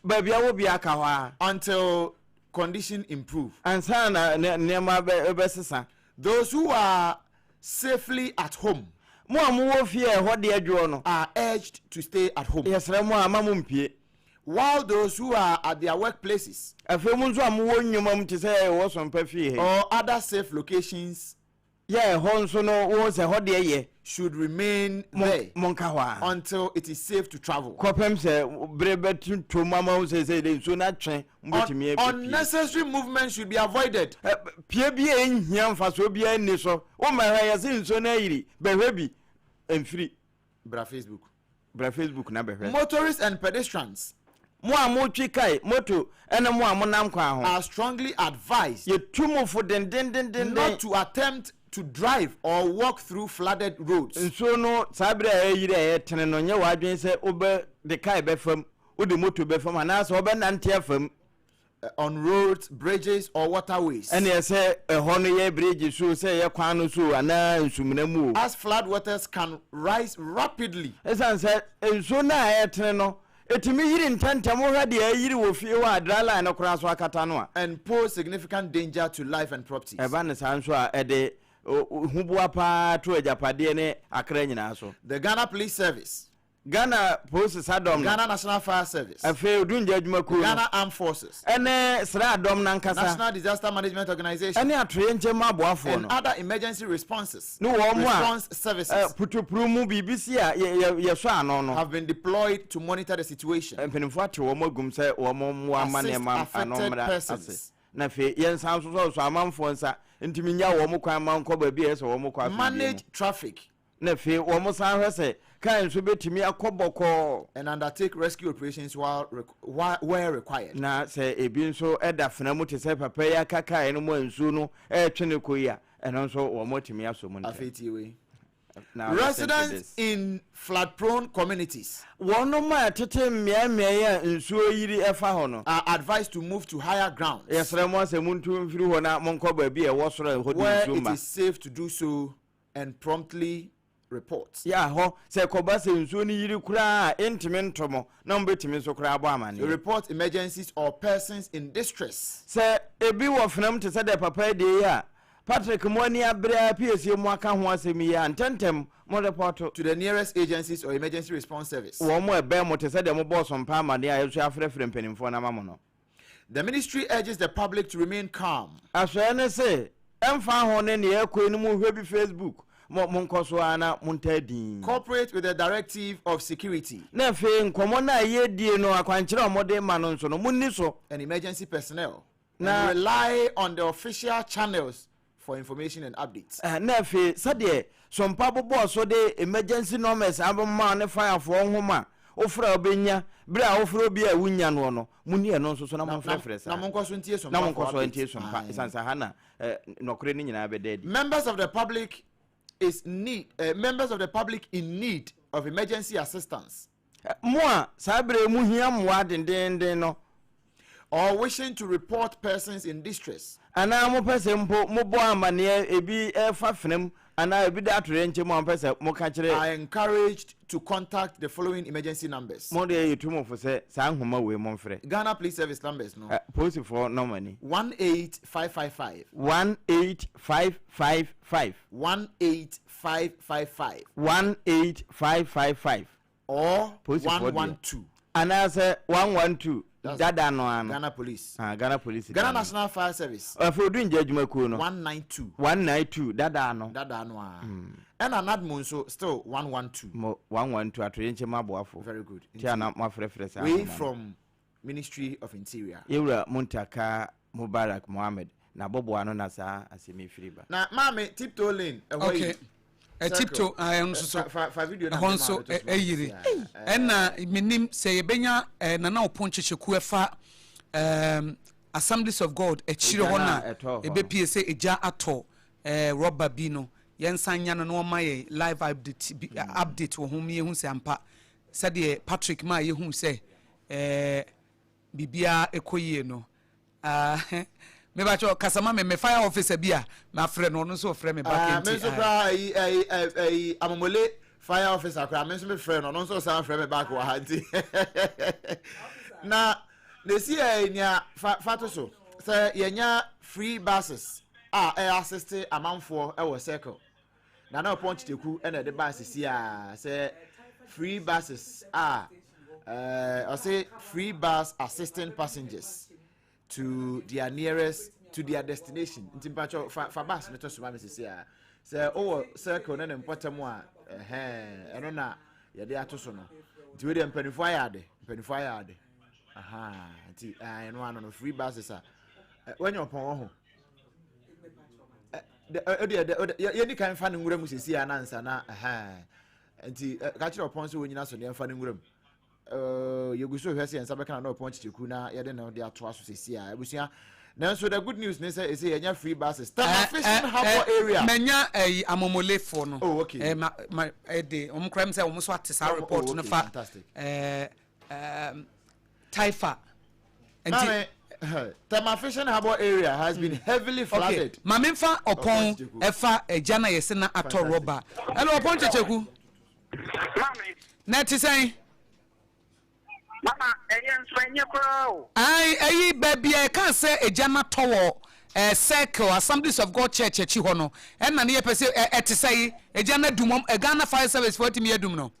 Baabi a wɔ biara ka hɔ ara. Until condition improve. Ansa na nneɛma bɛsesa. Those who are safely at home. Mo a mowɔ fie a ɛhɔ deɛ dwoɔ no. Are urged to stay at home. Yɛsrɛ mo a, mma mommpue. While those who are at their work places. Afei mo nso a mowɔ nnwuma mu te sɛ yɛwɔ Sompa fie ha yi. Or other safe locations. Yɛ ɛhɔ nso no, wohu sɛ ɛhɔ deɛ yɛ. Should remain there. Monka hɔ ara. Until it is safe to travel. Kɔpem sɛ bere bɛto mu ama woahu sɛ sɛ nsuo no atwe, mobɛtumi apue. Unnecessary movement should be avoided. Pue bi a ɛnhia, mfasoɔ biara nni so. Wommɛhwɛ, yɛse nsuo no ayiri, bɛhwɛ bi. Ɛmfiri. Bra Facebook. Bra Facebook na bɛhwɛ. Motorists and pedestrians. Mo a motwi kae, moto, ne mo a monam kwan ho. Are strongly advised. Yɛtu mo fo dendendenden. Not to attempt to drive or walk through flooded roads. Nsuo no, saa berɛ a ɛreyiri a ɛretene no, nyɛ w'adwene sɛ wobɛde kae bɛfa mu, wode moto bɛfa mu, anaasɛ wobɛnante afa mu. On roads, bridges or waterways. Ɛneɛ sɛ ɛhɔ no yɛ bridge so o, sɛ ɛyɛ kwan no so o, anaa nsumena mu o. As flood waters can rise rapidly. Ɛsiane sɛ nsuo no a ɛretene no, ɛtumi yiri ntɛmntɛm, wohwɛ deɛ ayiri wɔ fie hɔ a dry line no koraa so akata no a. And pose significant danger to life and properties. Ɛba no saa nso a, ɛde huboa pa ara to agyapadeɛ ne akra nyinaa so. The Ghana Police Service. Ghana Polisi Sadɔm no. Ghana National Fire Service. Afei Odungya Adwumakuo no. Ghana Armed Forces. Ɛne Sraadɔm no ankasa. National Disaster Management Organisation. Ɛne Atoyerɛnkyɛm aboafoɔ no. And other emergency responses. Ne wɔn a. Response services. Putupru mu biribi si a yɛsɔ ano no. Have been deployed to monitor the situation. Mpanimfoɔ ate wɔn agum sɛ wɔn mmoa mma nneɛma ano mmra ase. Na afei yɛnsan nsosɔsosɔ amanfoɔ nsa ntumi nnya wɔn kwan mma nkɔ baabi a ɛyɛ sɛ wɔn kɔ asomdwoeɛ mu. Manage traffic. Na afei wɔn san hwɛ sɛ kaa nso bɛtumi akɔ bɔkɔɔ. And undertake rescue operations while where required. Na sɛ ebi nso da fena mu te sɛ papa yi aka kaa no mu a nsuo no retwe no kɔ yi a, ɛno nso wɔatumi asɔ mu ntɛm. Afei tie wei. Now listen to Residents this. in flood-prone communities. Wɔnom a ɛtete mmeae mmeae a nsuo yiri fa hɔ no. Are advised to move to higher grounds. Yɛsrɛ mo sɛ montu mfiri hɔ na monkɔ baabi a ɛwɔ soro a ɛhɔ de Where nsuo it mma. is safe to do so and promptly report. Yɛ a hɔ, sɛ ɛkɔba sɛ nsuo no yiri koraa a, ɛntumi nto mo, na mobɛtumi nso koraa abɔ amaneɛ. Report emergencies or persons in distress. Sɛ ebi wɔ fena mu te sɛ deɛ papa yi deɛ yi a, Patrick mo ani abere ara piesie mo aka ho asɛm yi a, ntɛntɛm mo repɔto. To the nearest agencies or emergency response service. Wɔn a ɛbɛn mo te sɛ deɛ mobɔɔ so mpa amaneɛ a yɛn nso yɛafrɛfrɛ mpanimfoɔ no ama mo no. The ministry urges the public to remain calm. Asɔɛ no se, ɛmfa ho ne nea ɛrekɔ yi no monhwɛ bi Facebook, mo monkɔ so ara na montaa dinn. Cooperate with the directive of security. Na afei nkɔmmɔ no a yɛredie no akwankyerɛ a wɔde rema no nso no monni so. And emergency personnel Na. And rely on the official channels for information and updates. Na afei sɛdeɛ Sompa bobɔɔ so de emergency numbers aboma ne firefoɔ nhoma a wofrɛ a wobɛnya berɛ a wofrɛ obi a wonnya noɔ no, monni ɛno nso so na momfrɛfrɛ saa. Na monkɔ so ntie Sompa Na monkɔ for so updates. ntie Sompa, Aye. ɛsiane sɛ ha na eh, nɔkorɛ no nyinaa bɛda adi. Members of the public is need uh, members of the public in need of emergency assistance. Mo a saa berɛ yi mohia mmoa dendeenden no. Or wishing to report persons in distress. Anaa mopɛ sɛ mpo mobɔ amanneɛ ebi refa fena mu anaa ebi da atoyerɛnkyɛm mu a mopɛ sɛ moka kyerɛ. Are encouraged to contact the following emergency numbers. Mo deɛ yɛtu mo fo sɛ saa nhoma wei momfrɛ. Ghana Police Service numbers no. Polisifoɔ nɔma ni. 18555. 18555. 18555. 18555. Or Polisifoɔ deɛ. 112. Anaasɛ 112 That's dada no ara no. Ghana Police. Ah, Ghana Police Ghana dada no. National Fire Service. Afei Odungya adwumakuo no. 192. 192 dada no. Dada no ara. Ɛna NADMO nso still 112. Mo 112 atoyerɛnkyɛm aboafo. Very good. Nti a na moafrɛfrɛ saa Wei nhoma no. from Ministry of Interior. Yɛwura Muntaka Mubarak Mohammed n'aboboa ano na saa asɛm yi firi ba. Na maame Tiptoe Lane ɛhɔ yi. Okay. Eh, tiptoe ah, ɛno nso so Fa fa video na ɛhɔ nso ɛyiri ɛna menim sɛ yɛbɛnya eh, nana ɔpon kyekyeku ɛfa um, assemblies of god akyire hɔ na ɛbɛpie sɛ ɛgya atɔ eh, rɔba bi no yɛnsan nya no na ɔma yɛ live update bi update wɔ ho ma yɛhu sɛ ampa sɛdeɛ patrick maa yɛhu sɛ eh, biribiara ɛkɔ yie no ah, mebakyɛ kasa ma me me fire officer bi a mafrɛ no ɔno nso ɔfrɛ me back ah, nti me nso ah. koraa ayi ayi ayi amomole fire officer koraa me nso mefrɛ no ɔno nso san frɛ me back wɔ ha nti na na esi yɛ nea fa fa to so sɛ yɛnya free buses a ɛyɛ assist amanfoɔ ɛwɔ circle Nana Ɔpɔn Kyekyeku na ɛde baa sisi a sɛ free buses a ɛɛ ɔse free bus assisting passengers to their nearest to their destination nti mpatsɔ fa fa bus no to so ma me sisi a sɛ ɔwɔ circle ne ne mpɔtam a ɛhɛn ɛno na yɛde ato so no nti wei deɛ mpanimfoɔ ayɛ ade mpanimfoɔ ayɛ ade aha nti ɛno ano no free buses a wɔnyɛ ɔpɔn wɔ ho. yɛdi kan fa no nwura mu sɛsi a nansa na nti ka kyerɛ ɔpɔn sɛ wɔnyina so ne yɛmfa no nwura mu yɛgu so hwɛ sɛ yɛn nsa bɛka na na ɔpɔn kyekyeku na yɛde no de atoa so sɛsi a abusua nanso the good news ne sɛ ɛsɛ yɛnya free buses Tema eh, fishing eh, harbour eh, area manya ɛyi amomolefoɔ no oh okay eh, ma ma ɛde wɔn kura mi sɛ wɔn nso ate saa report oh, no okay, fa fantastic. ɛɛ ɛɛ taifa. Nti Tema Fishing Harbour area has been hmm. heavily flooded. Okay. Maame nfa ɔpɔn ɛfa ɛgya na yɛsɛ na atɔ rɔba. Ɛna ɔpɔn kyekyeku. Maame. Na ɛte sɛn. Mama ɛyɛ nso ɛnyɛ koraa o. Ayi ɛyi baabi a ɛka sɛ ɛgya na tɔ wɔ ɛɛ circle Assemblies of God Church akyi hɔ no ɛna ne yɛ pɛ sɛ ɛ ɛte sɛ yi ɛgya na dum ɔm Ghana Fire Service fo atumi adum no.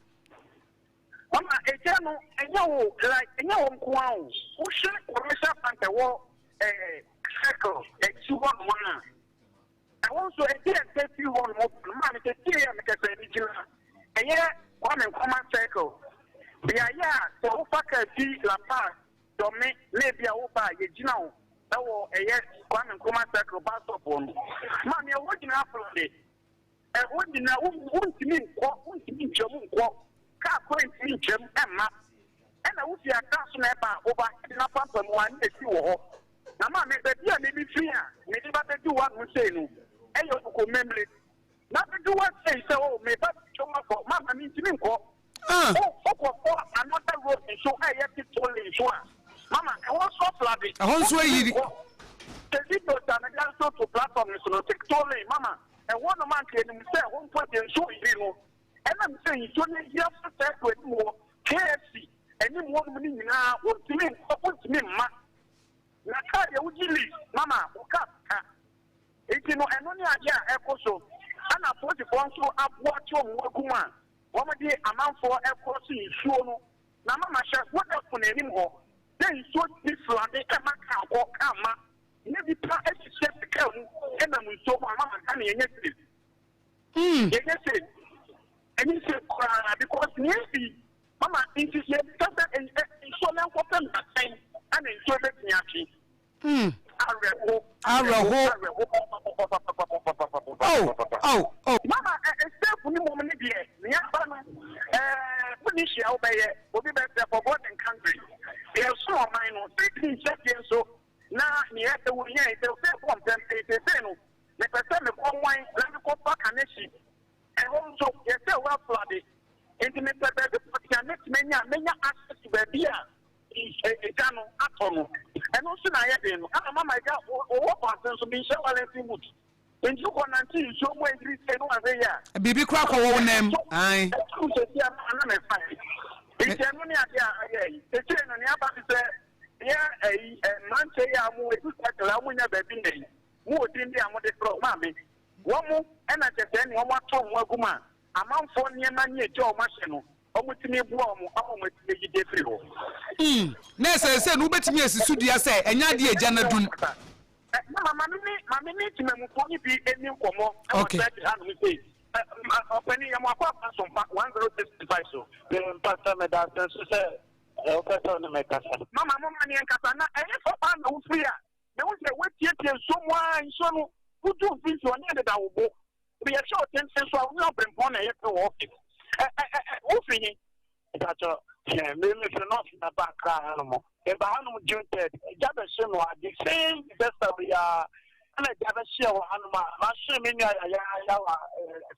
Mama egya no ɛnyɛ wo like ɛnyɛ wo nko ara o. Wohwɛ commercial bank ɛwɔ ɛɛ circle akyi hɔ nom no a, ɛhɔ nso ɛgya ɛsɛ firi hɔ nom ba no. Maame sesie a mekasa yi megyina ɛyɛ Kwame Nkrumah circle beaeɛ a sɛ wofa kaa fi La Paz Dɔme na ebi a woba a yɛgyina wo ɛwɔ ɛyɛ Kwame Nkrumah circle bus stop hɔ no. Maame ɛhɔ nyinaa flɔde. Ɛhɔ nyinaa wo wontumi nkɔ, wontumi ntwam nkɔ. Kaa kwan ntumi ntwam mma. Ɛna wofi Accra so na ɛba a, overhead no apampam a na esi wɔ hɔ. Na maame, baabi a me mefiri a mede ba bɛdu hɔ anom sei no, ɛyɛ Okokomemle. Na bɛdu hɔ sei sɛ oh meba bɛtwam akɔ, mama mentumi nkɔ. Ah. Wo wokɔkɔ another road nso a ɛyɛ Titole nso a, mama ɛhɔ nso aflade. Ɛhɔ nso Wontumi ayiri. nkɔ. Sɛ videos a mede ato to platform no so no, Titole, mama Ɛhɔ nom anka yɛnim sɛ ɛhɔ mpo deɛ nsuo yiri no, ɛnam sɛ nsuo no ayiri afa circle anim hɔ, KFC anim hɔ nom no nyinaa, wontumi nkɔ, wontumi mma. Na kaa deɛ wogye lease, mama wo kaa ka. Nti no ɛno ne adeɛ a ɛkɔ so. Ɛna apolisifoɔ nso aboa te wɔn ho agu mu a wɔde amanfoɔ ɛkɔ so nsuo no. Na mama hwɛ Vodafone anim hɔ, sɛ nsuo tumi flade ɛma kaa kɔ, kaa mma. Na nipa hyehyɛ me kaa mu nam nsuo mu a mama Ghana yɛnyɛ safe. Yɛnyɛ safe. Ɛnyɛ safe koraa because nea esi mama nti yɛbisa sɛ nsuo no nkɔ fam dasɛn ɛna nsuo bɛtumi atwe. Awerɛho. Awerɛho. Awerɛho Oh, papapapapapapapapapapapa. oh, oh. Mama safe no mmom ne deɛ nea aba no ɛɛ wonni hwee a wobɛyɛ obi bɛsɛ for God and country. Yɛsom ɔman no sɛ nhyɛ fie nso. Na nea ɛsɛ wo hia yi, sɛ wosɛ kɔ ntɛm ɛ, seesei no, mepɛ sɛ mekɔ Nwan na mekɔfa Kaneshie. Ɛhɔ nso, yɛsɛ wura flade, enti mepɛ baabi pɔtee a mɛtumi anya a mɛnya access to baabi a egya no atɔ no. Ɛno nso na ayɛ den no. Ɛna mama agya, wowɔ faase nso, menhyɛ Wellington boot. Enti wokɔ nante nsuo mu ayiri sei na wahwɛ yie a. Biribi koraa kɔwɔ wo nan mu. Ae. Ɛtu seesei a na mefa he. Enti ɛno ne adeɛ a ayɛ yi. Seesei no, nea aba ne sɛ, Yɛ ɛyi ɛ mmeranteɛ yi a wɔn edu circle a wɔn nya baabi nna yi, mo wɔ din bi a mo de frɛ wɔn maame. Wɔn mo ɛna kyɛ sɛ ɛne wɔn ato wɔn agu mu a amanfoɔ nneɛma ne egya a wɔn ahyɛ no wɔn tumi boa wɔn ama wɔn atumi ayi de afiri hɔ. Mm, na ɛsɛ sɛ no wobɛtumi asi so dua sɛ ɛnyɛ adeɛ a egya no adum. Ɛ mama maame ne maame ne temamufoɔ no bi ɛni nkɔmɔ ɛwɔ Okay. circle hanom sei. Ɛ ɔpanin yɛ mo akɔ aba sompa 106.5 so. Mpakyɛ meda ase nso sɛ Sɛ wopɛ sɛ wo ne me kasa. Mama momma ne yɛnkasa. Na ɛhe fa paa na wofiri a mehu sɛ woatiatia nsuo mu ara, nsuo no wodu mfimfini hɔ na ɛdeda wo bo. Yɛhwɛ wo tenten so a wo ne ɔberempɔn na ɛyɛ pɛ wɔ office. Ɛ ɛ ɛ ɛ wofiri he? Mpakyɛ, me mefiri North na ba Accra hanom. Meba hanom June third. Gya bɛhye no a, the same disaster wei ara ɛna gya bɛhyeɛ wɔ hanom a mahye me nua yayaaya wɔ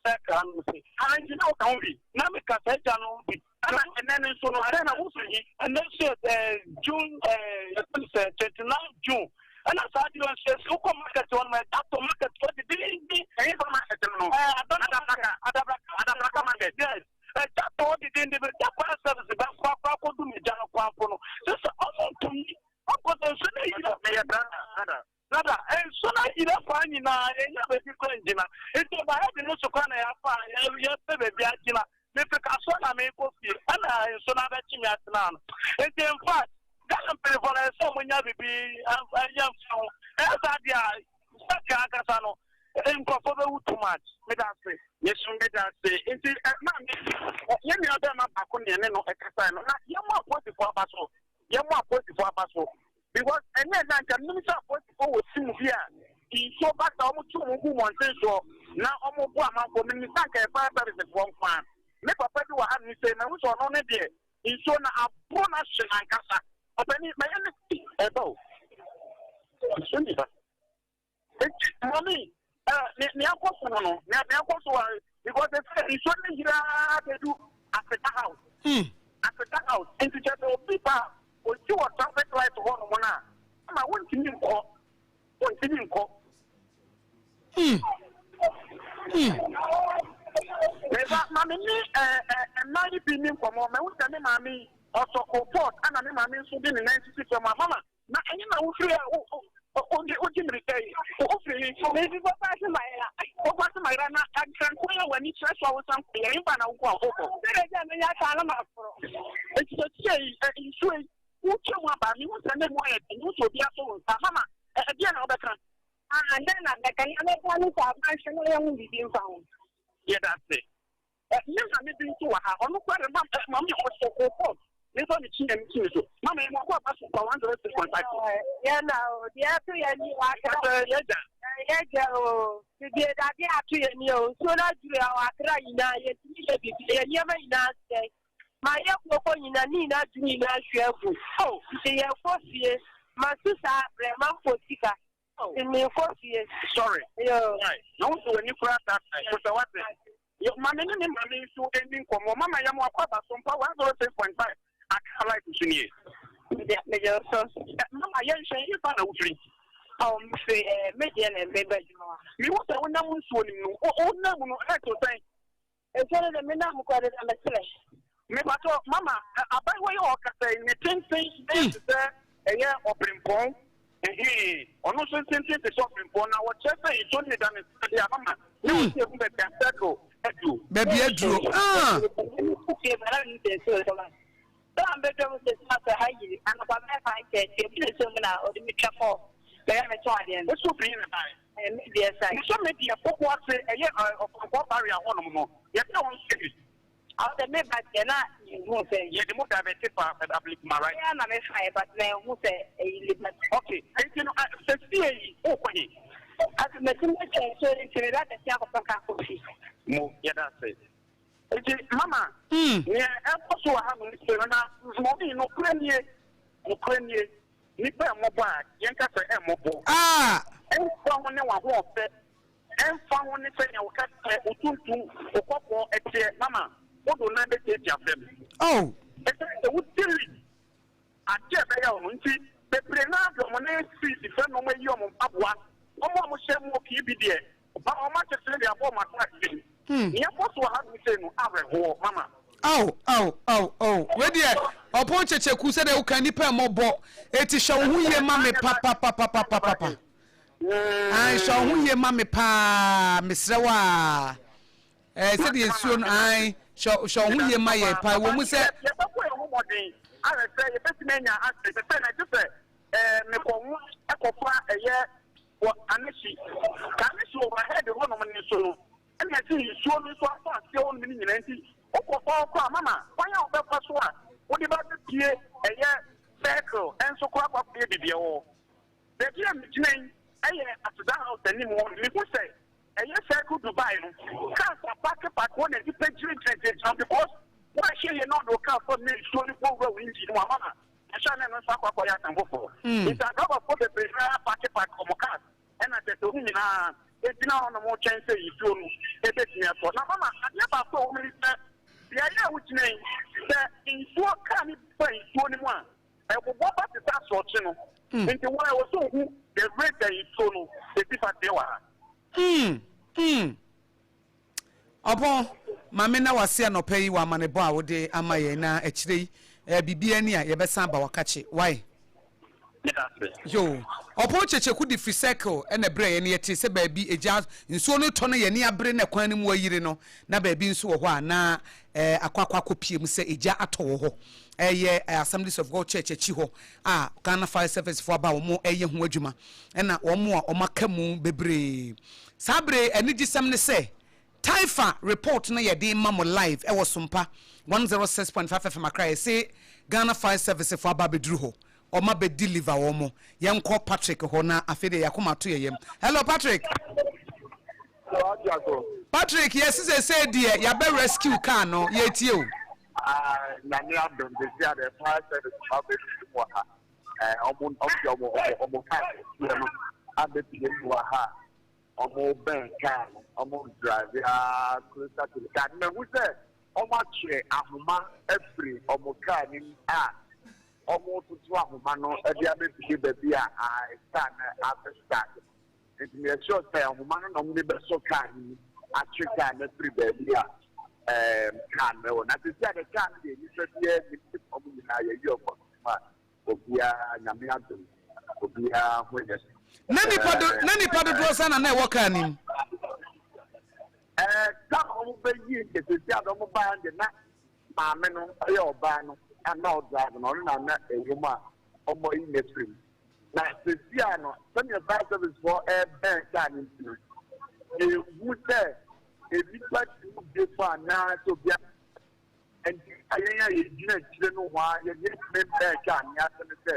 circle hanom sei. Ah, nti na woka ho bi? Na meka saa gya no ho bi. Ɛna ɛnɛ no nso no, sɛn na wofiri he? Ɛnɛ nso yɛ ɛɛ June ɛɛ yɛfrɛ no sɛ 29 June. Ɛna saa adeɛ nso yɛsi wokɔ market hɔ nom ɛda tɔ market hɔ didindin. Ɛhe fa market no no? Ɛɛ Adabraka. Adabraka. Adabraka market. Yes. Ɛda tɔ hɔ didindin bɛ da fire service bɛ kɔ akɔ akɔdu me gya no kwan po no. Sisi ɔmo ntumi. Ɔkɔ sɛ nsu no yiri. Meyɛ brother brother. Dada, nsu no ayiri afa nyinaa, yɛnnya baabi koraa ngyina. Nti overhead no so koraa na yɛafa a yɛpɛ baabi agyina. Mefi Kasoa na merekɔ fie ɛna nsu no abɛkye me atena ano. Nti in fact, Ghana mpanyinfoɔ no ɛsɛ sɛ wɔnya biribi yɛ mfa ho. Ɛyɛ saa deɛ a, sɛdeɛ ankasa no, nkurɔfoɔ bɛwu too much. Meda ase. Yesu meda ase. Nti maame, yɛn nua bɛrima baako ne yɛne no kasae no, na yɛmmɔ apolisifoɔ aba so. Yɛmmɔ apolisifoɔ aba so. Because ɛnyɛ ɛnɛ anka menim sɛ apolisifoɔ wɔ team bi a nsuo ba saa wɔn tu wɔn gu mmɔnten soɔ na wɔn boa amanfoɔ. Menim sɛ anka yɛ fire service foɔ nko ara. Me papa bi wɔ ha nom sei mahu sɛ ɔno ne deɛ nsuo no aboro no ahye no ankasa. Ɔpanin mɛyɛ ne ɛba o. Nsuo ni ba. Eti mami ɛ ne nea akɔ so no no nea nea akɔ so wa because ɛsɛ nsuo no yiri ara bɛdu Africa house. Africa house nti kyerɛ sɛ obi ba a osi wɔ traffic light hɔ nom no a ama wontumi nkɔ wontumi nkɔ. Meba maame ne ɛ ɛ mmaa yi bi ni nkɔmɔ mɛhu sɛ me maame yi ɔsɔ coal pot ɛna me maame nso de ne nan sisi fam a mama. Na ɛhe na wofiri a wogye mmirika yi? Wofiri he? Mefi Popaase Mayera. Wokɔ se mayera na ankran kwan a w'ani kyerɛ so a wosan kɔ yɛ hefa na wokɔ a wokɔ? Sɛ baabi a menya kaa na maforo. Enti seesei yi, nsuo yi, wotwa mu aba a, mehu sɛ na emu ayɛ den, mehu sɛ obi asɔ wo nsa. Mama, ɛdeɛn na wobɛka? Ah, dɛn na mɛka? Nea mɛka ne sɛ aban hwɛ na yɛnhu biribi mfa ho. Yɛda ase. Me maame bi nso wɔ ha, ɔno koraa de, maame ɔhyɛ koropɔt, memfa me kyi na me kyi so. Mama yɛn akɔ aba so pa 106.5. Yɛn na o, deɛ ɛto yɛn ni wɔ akra. Sɛ yɛgya. Yɛgya o, deɛ dadeɛ ato yɛn ni o, nsuo no aduru yɛn wɔ akra nyinaa, yɛntumi yɛ biribi, yɛn nneɛma nyinaa sɛe. Ma yɛ koko nyinaa, ne nyinaa aduru nyinaa ahwie agu. Nti yɛkɔ fie, masu saa berɛ, mampɔ sika. Nti meekɔ fie. Sorry. Yoo. Why? Na wo so w'ani koraa taataa. So sɛ wate. Yo, ma me ne me maame nso nni nkɔmmɔ. Mama yɛ mo akɔ aba so mpa 106.5 Accra Life so nie. Mede wo so. Mama yɛnhwɛ, hefa na wofiri? Oh, mefiri eh, me deɛ na meba adwuma wa. Mehu sɛ wonam nsuo no mu no, wonam mu no, ɛte sɛn? Nsuo no de menam kɔ de na mesrɛ. Mepatɔ mama abayewa yi a ɔkasa yi ne tenten bɛyɛ te sɛ ɛyɛ ɔbrempɔn ɛhee ɔno nso tenten te sɛ ɔbrempɔn na wɔkyerɛ sɛ nsuo no da ne nsa de a mama na wɔsi ehu baabi a circle aduro. Baabi aduro ah. Sɛ mbɛdwa mu sɛ sima sɛ ha yiri anɔpa bɛyɛ 5:30 obi na nsuo mu na ɔde me twa kɔ baabi a metɔn adeɛ no. Wosu firi ne bae. Me deɛ sa. Mesɔ me deɛ koko ase ɛyɛ ɔfankɔɔ barrier hɔ nom no yɛtɛ hɔ nso bi. Awo dɛ me ba deɛ na me hu sɛ. Yɛde mo divert fa Ablekuma right. Ɛyɛ na me fa yɛ but mɛ hu sɛ ɛyi Liberty. Ok nti no sɛ sie yi wo kɔ he. Afei mɛ ti mɛ twɛn nsuo no nti me ba bɛsi akɔfa kaa kɔ fie. Mo yɛda ase nti mama nea ɛkɔ so wɔ ha nom sei no na mɔmi nokorɛ nie nokorɛ nie. Nnipa mmɔbɔ a, yɛnka sɛ ɛmmɔbɔ. Ɛmfa ho ne w'ahoɔfɛ, ɛmfa ho ne sɛnea wo kɛtɛ, wo tuntum, wo kɔkɔɔ teɛ, mama wode wo nan bɛtiatia fam. Ɛsiane sɛ wodi lead, adeɛ a ɛbɛyɛ wo no nti, bebree no ara de wɔn nan sisi fam na wɔayi wɔn mpaboa. Wɔn a wɔhyɛ mock yi bi deɛ, Ba wɔn akyekyere de abɔ wɔn asase mu. Nea ɛkɔ so wɔ hanom sei no awerɛhoɔ mama. Ao ao ao oh wei deɛ ɔpɔn kyekyeku sɛdeɛ woka nnipa mmɔbɔ eti hwɛ wo ho yie ma me papapapapapa ae hwɛ wo ho yie ma me paa mesrɛ wo a ɛɛ sɛdeɛ nsuo no ae hwɛ hwɛ wo ho yie ma yɛn paa wɔ mu sɛ. Yɛbɛbɔ yɛn ho mmɔden ahwɛ sɛ yɛbɛtumi anya ase sɛ sɛ na gye sɛ ɛɛ mekɔ ho ɛkɔfa ɛyɛ Wɔ Kaneshie, Kaneshie overhead hɔnom no nso no, ɛna ɛte nsuo no nso afa aseɛ hɔnom no nyinaa nti wokɔfa hɔ koraa mama kwan a wobɛfa so a wode ba bɛpie ɛyɛ circle nso koraa kɔ akɔyɛ biribi ɛwɔ hɔ. Baabi a megyina yi ɛyɛ Aseda House anim hɔ no, mehu sɛ ɛyɛ circle Dubai no cars apaake paake hɔ na nnipa gyinagyina gyinagyina because woanhwɛ yie na wode wo car fam na nsuo no bɔ wura wo engine mu a mama Ɛhyɛ a na ɛno nso akɔ akɔyɛ asɛm foforɔ. Nti adrɔbafoɔ bebree no ara paake paake wɔn cars ɛna kyerɛ sɛ wɔn nyinaa gyina hɔnom retwɛn sɛ nsuo no bɛtumi atɔ. Na mama adeɛ baako a ɛwɔ mu ne sɛ beaeɛ a wogyina yi, sɛ nsuo kaa no bi fa nsuo no mu a, ɛbobɔ ba te sɛ asorɔkye no. Nti wo a ɛwɔ sɛ wohu the rate a nsuo no ɛsi fa teɛ wɔ ha. Ɔpɔn, ma me nna w'ase anɔpa yi wɔ amanebɔ a wode ama yɛn na akyire yi eh, biribiara ni a yɛbɛsan aba wakakye. Wai? Yo, Ɔpɔn Kyekyeku de firi Circle na ɛbrɛɛ yɛn, yɛtee sɛ baabi egya nsuo no retɔ no yɛn ani abere na kwan no mu ayiri no, na baabi nso wɔ hɔ a na eh, akɔ akɔ akɔpie mu sɛ egya atɔ wɔ hɔ. Ɛyɛ eh, Assemblies of God Church akyi hɔ a Ghana Fire Service foɔ aba a wɔn ɛyɛ ho adwuma ɛna wɔn a wɔn aka mu bebree. Saa bere yi, anigyesɛm ne sɛ, Taifa report no yɛde rema mo live wɔ Sompa 106.5 FM Accra. Yɛse Ghana Fire Service fo aba abɛduru hɔ. Wɔn abɛ deliver wɔn. Yɛnkɔ Patrick hɔ na afei deɛ yɛakoma ato yɛn yam. Hello Patrick. Patrick, yɛse seesei deɛ yɛabɛ rescue car no, yɛretie o. Nyame adom, sɛsi a deɛ fire service fo abɛduru mu wɔ ha. Wɔn de wɔn car kɛseɛ no abɛpue mu wɔ ha. Wɔbɛn kaa no, wɔdrive ara closer to the car no. Mahu sɛ wɔatwe ahoma afiri wɔn kaa no mu a wɔretoto ahoma no de abɛpue baabi a kaa no abɛstart no. Nti meyɛ sure sɛ ahoma no na wɔde bɛsɔ kaa no mu atwe kaa no afiri baabi a kaa no wɔ. Na seesei a de kaa no deɛ nnipa biara nnim, wɔn nyinaa yɛayi wɔn afi mu a Obiara, Nyame adom, obiara ho yɛ. Na nipa do na nipa dodoɔ sɛn na na ɛwɔ kaa no mu? Ɛɛ tam a wɔn bɛyi deɛ sɛsi a wɔn baa deɛ na maame no ɛyɛ ɔbaa no a na ɔdrive no ɔno na na ɛwɔ mu a wɔn ayi no afiri mu. Na sɛsi a no sɛdeɛ fire service foɔ ɛrebɛn kaa no nti no yɛhu sɛ nnipa ti mu bi mu anaa sɛ obi nti a yɛn a yɛgyina akyire no hɔ a yɛde ntumi mbɛn kaa no ase no sɛ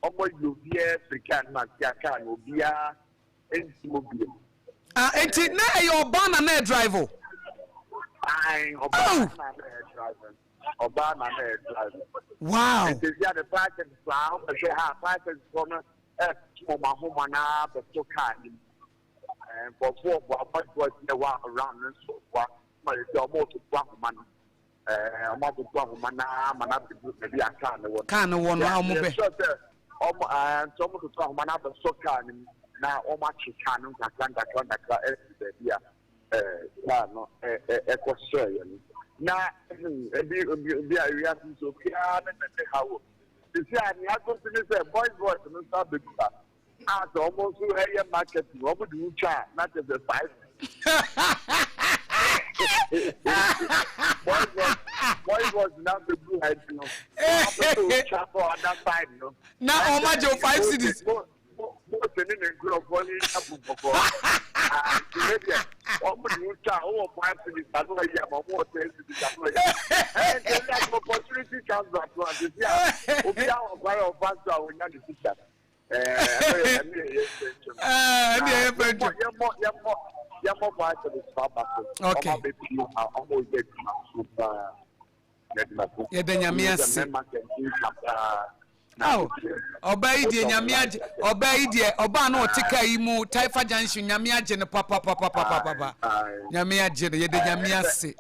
wɔn ayi obiara afiri kaa no mu ase a kaa no obiara nti mu bio. Ah, enti na ɛyɛ ɔbaa na na ɛdrive o? Ae, ɔbaa na na ɛdrive. Ɔbaa na na ɛdrive. Wow. Nti bi a the fire service a ɔbɛhwɛ ha fire service fɔ no ɛto wɔn ahoma na abɛto kaa no mu. Nkurɔfoɔ ɔboa boys boys na ɛwɔ around no nso boa ma yɛ sɛ wɔn ɔtoto ahoma no. Ɛɛ wɔn atoto ahoma no ara ma no abɛdu baabi a kaa no wɔ no. Kaa no wɔ no a wɔn bɛ. Yɛ sure sɛ wɔn ɛɛ nti wɔn toto ahoma no abɛsɔ kaa no mu na wɔn atwe kaa no nkakra nkakra nkakra afiri baabi a ɛɛ kaa no ɛ ɛ ɛkɔ hyɛɛ yɛ no. Na hmm ebi ebi ebi a wiase nso obiara ne ne ne ha wɔ. Sisi a nea akosi ne sɛ boys boys no nso abɛdu ha. A sɛ wɔn nso ɛyɛ marketing wɔn de wotwa a na kyerɛ sɛ five. Boys boys boys boys na abɛduru ha nti no wɔn apɛ sɛ otwa kɔ other side no. Na wɔn agye wo five cedis. Mose ne ne nkurɔfoɔ ne abu nkɔkɔ. Nti ne deɛ wɔn de wotwa a wɔwɔ five cedis ano ayi ama wɔn wɔ ten cedis ano ayi. Ɛnti ɛnti ati opportunity comes at once. Esi a obi a ɔkwan a ɔfa so a onya ne sika. Ɛne ɛyɛ fɛ dwom. Okay. Yɛda nyame ase. Aw, ɔbaa yi deɛ nyame agye ɔbaa yi deɛ ɔbaa no ɔte kaa yi mu Taifa Junction nyame agye no papapapapapa nyame agye no yɛda nyame ase.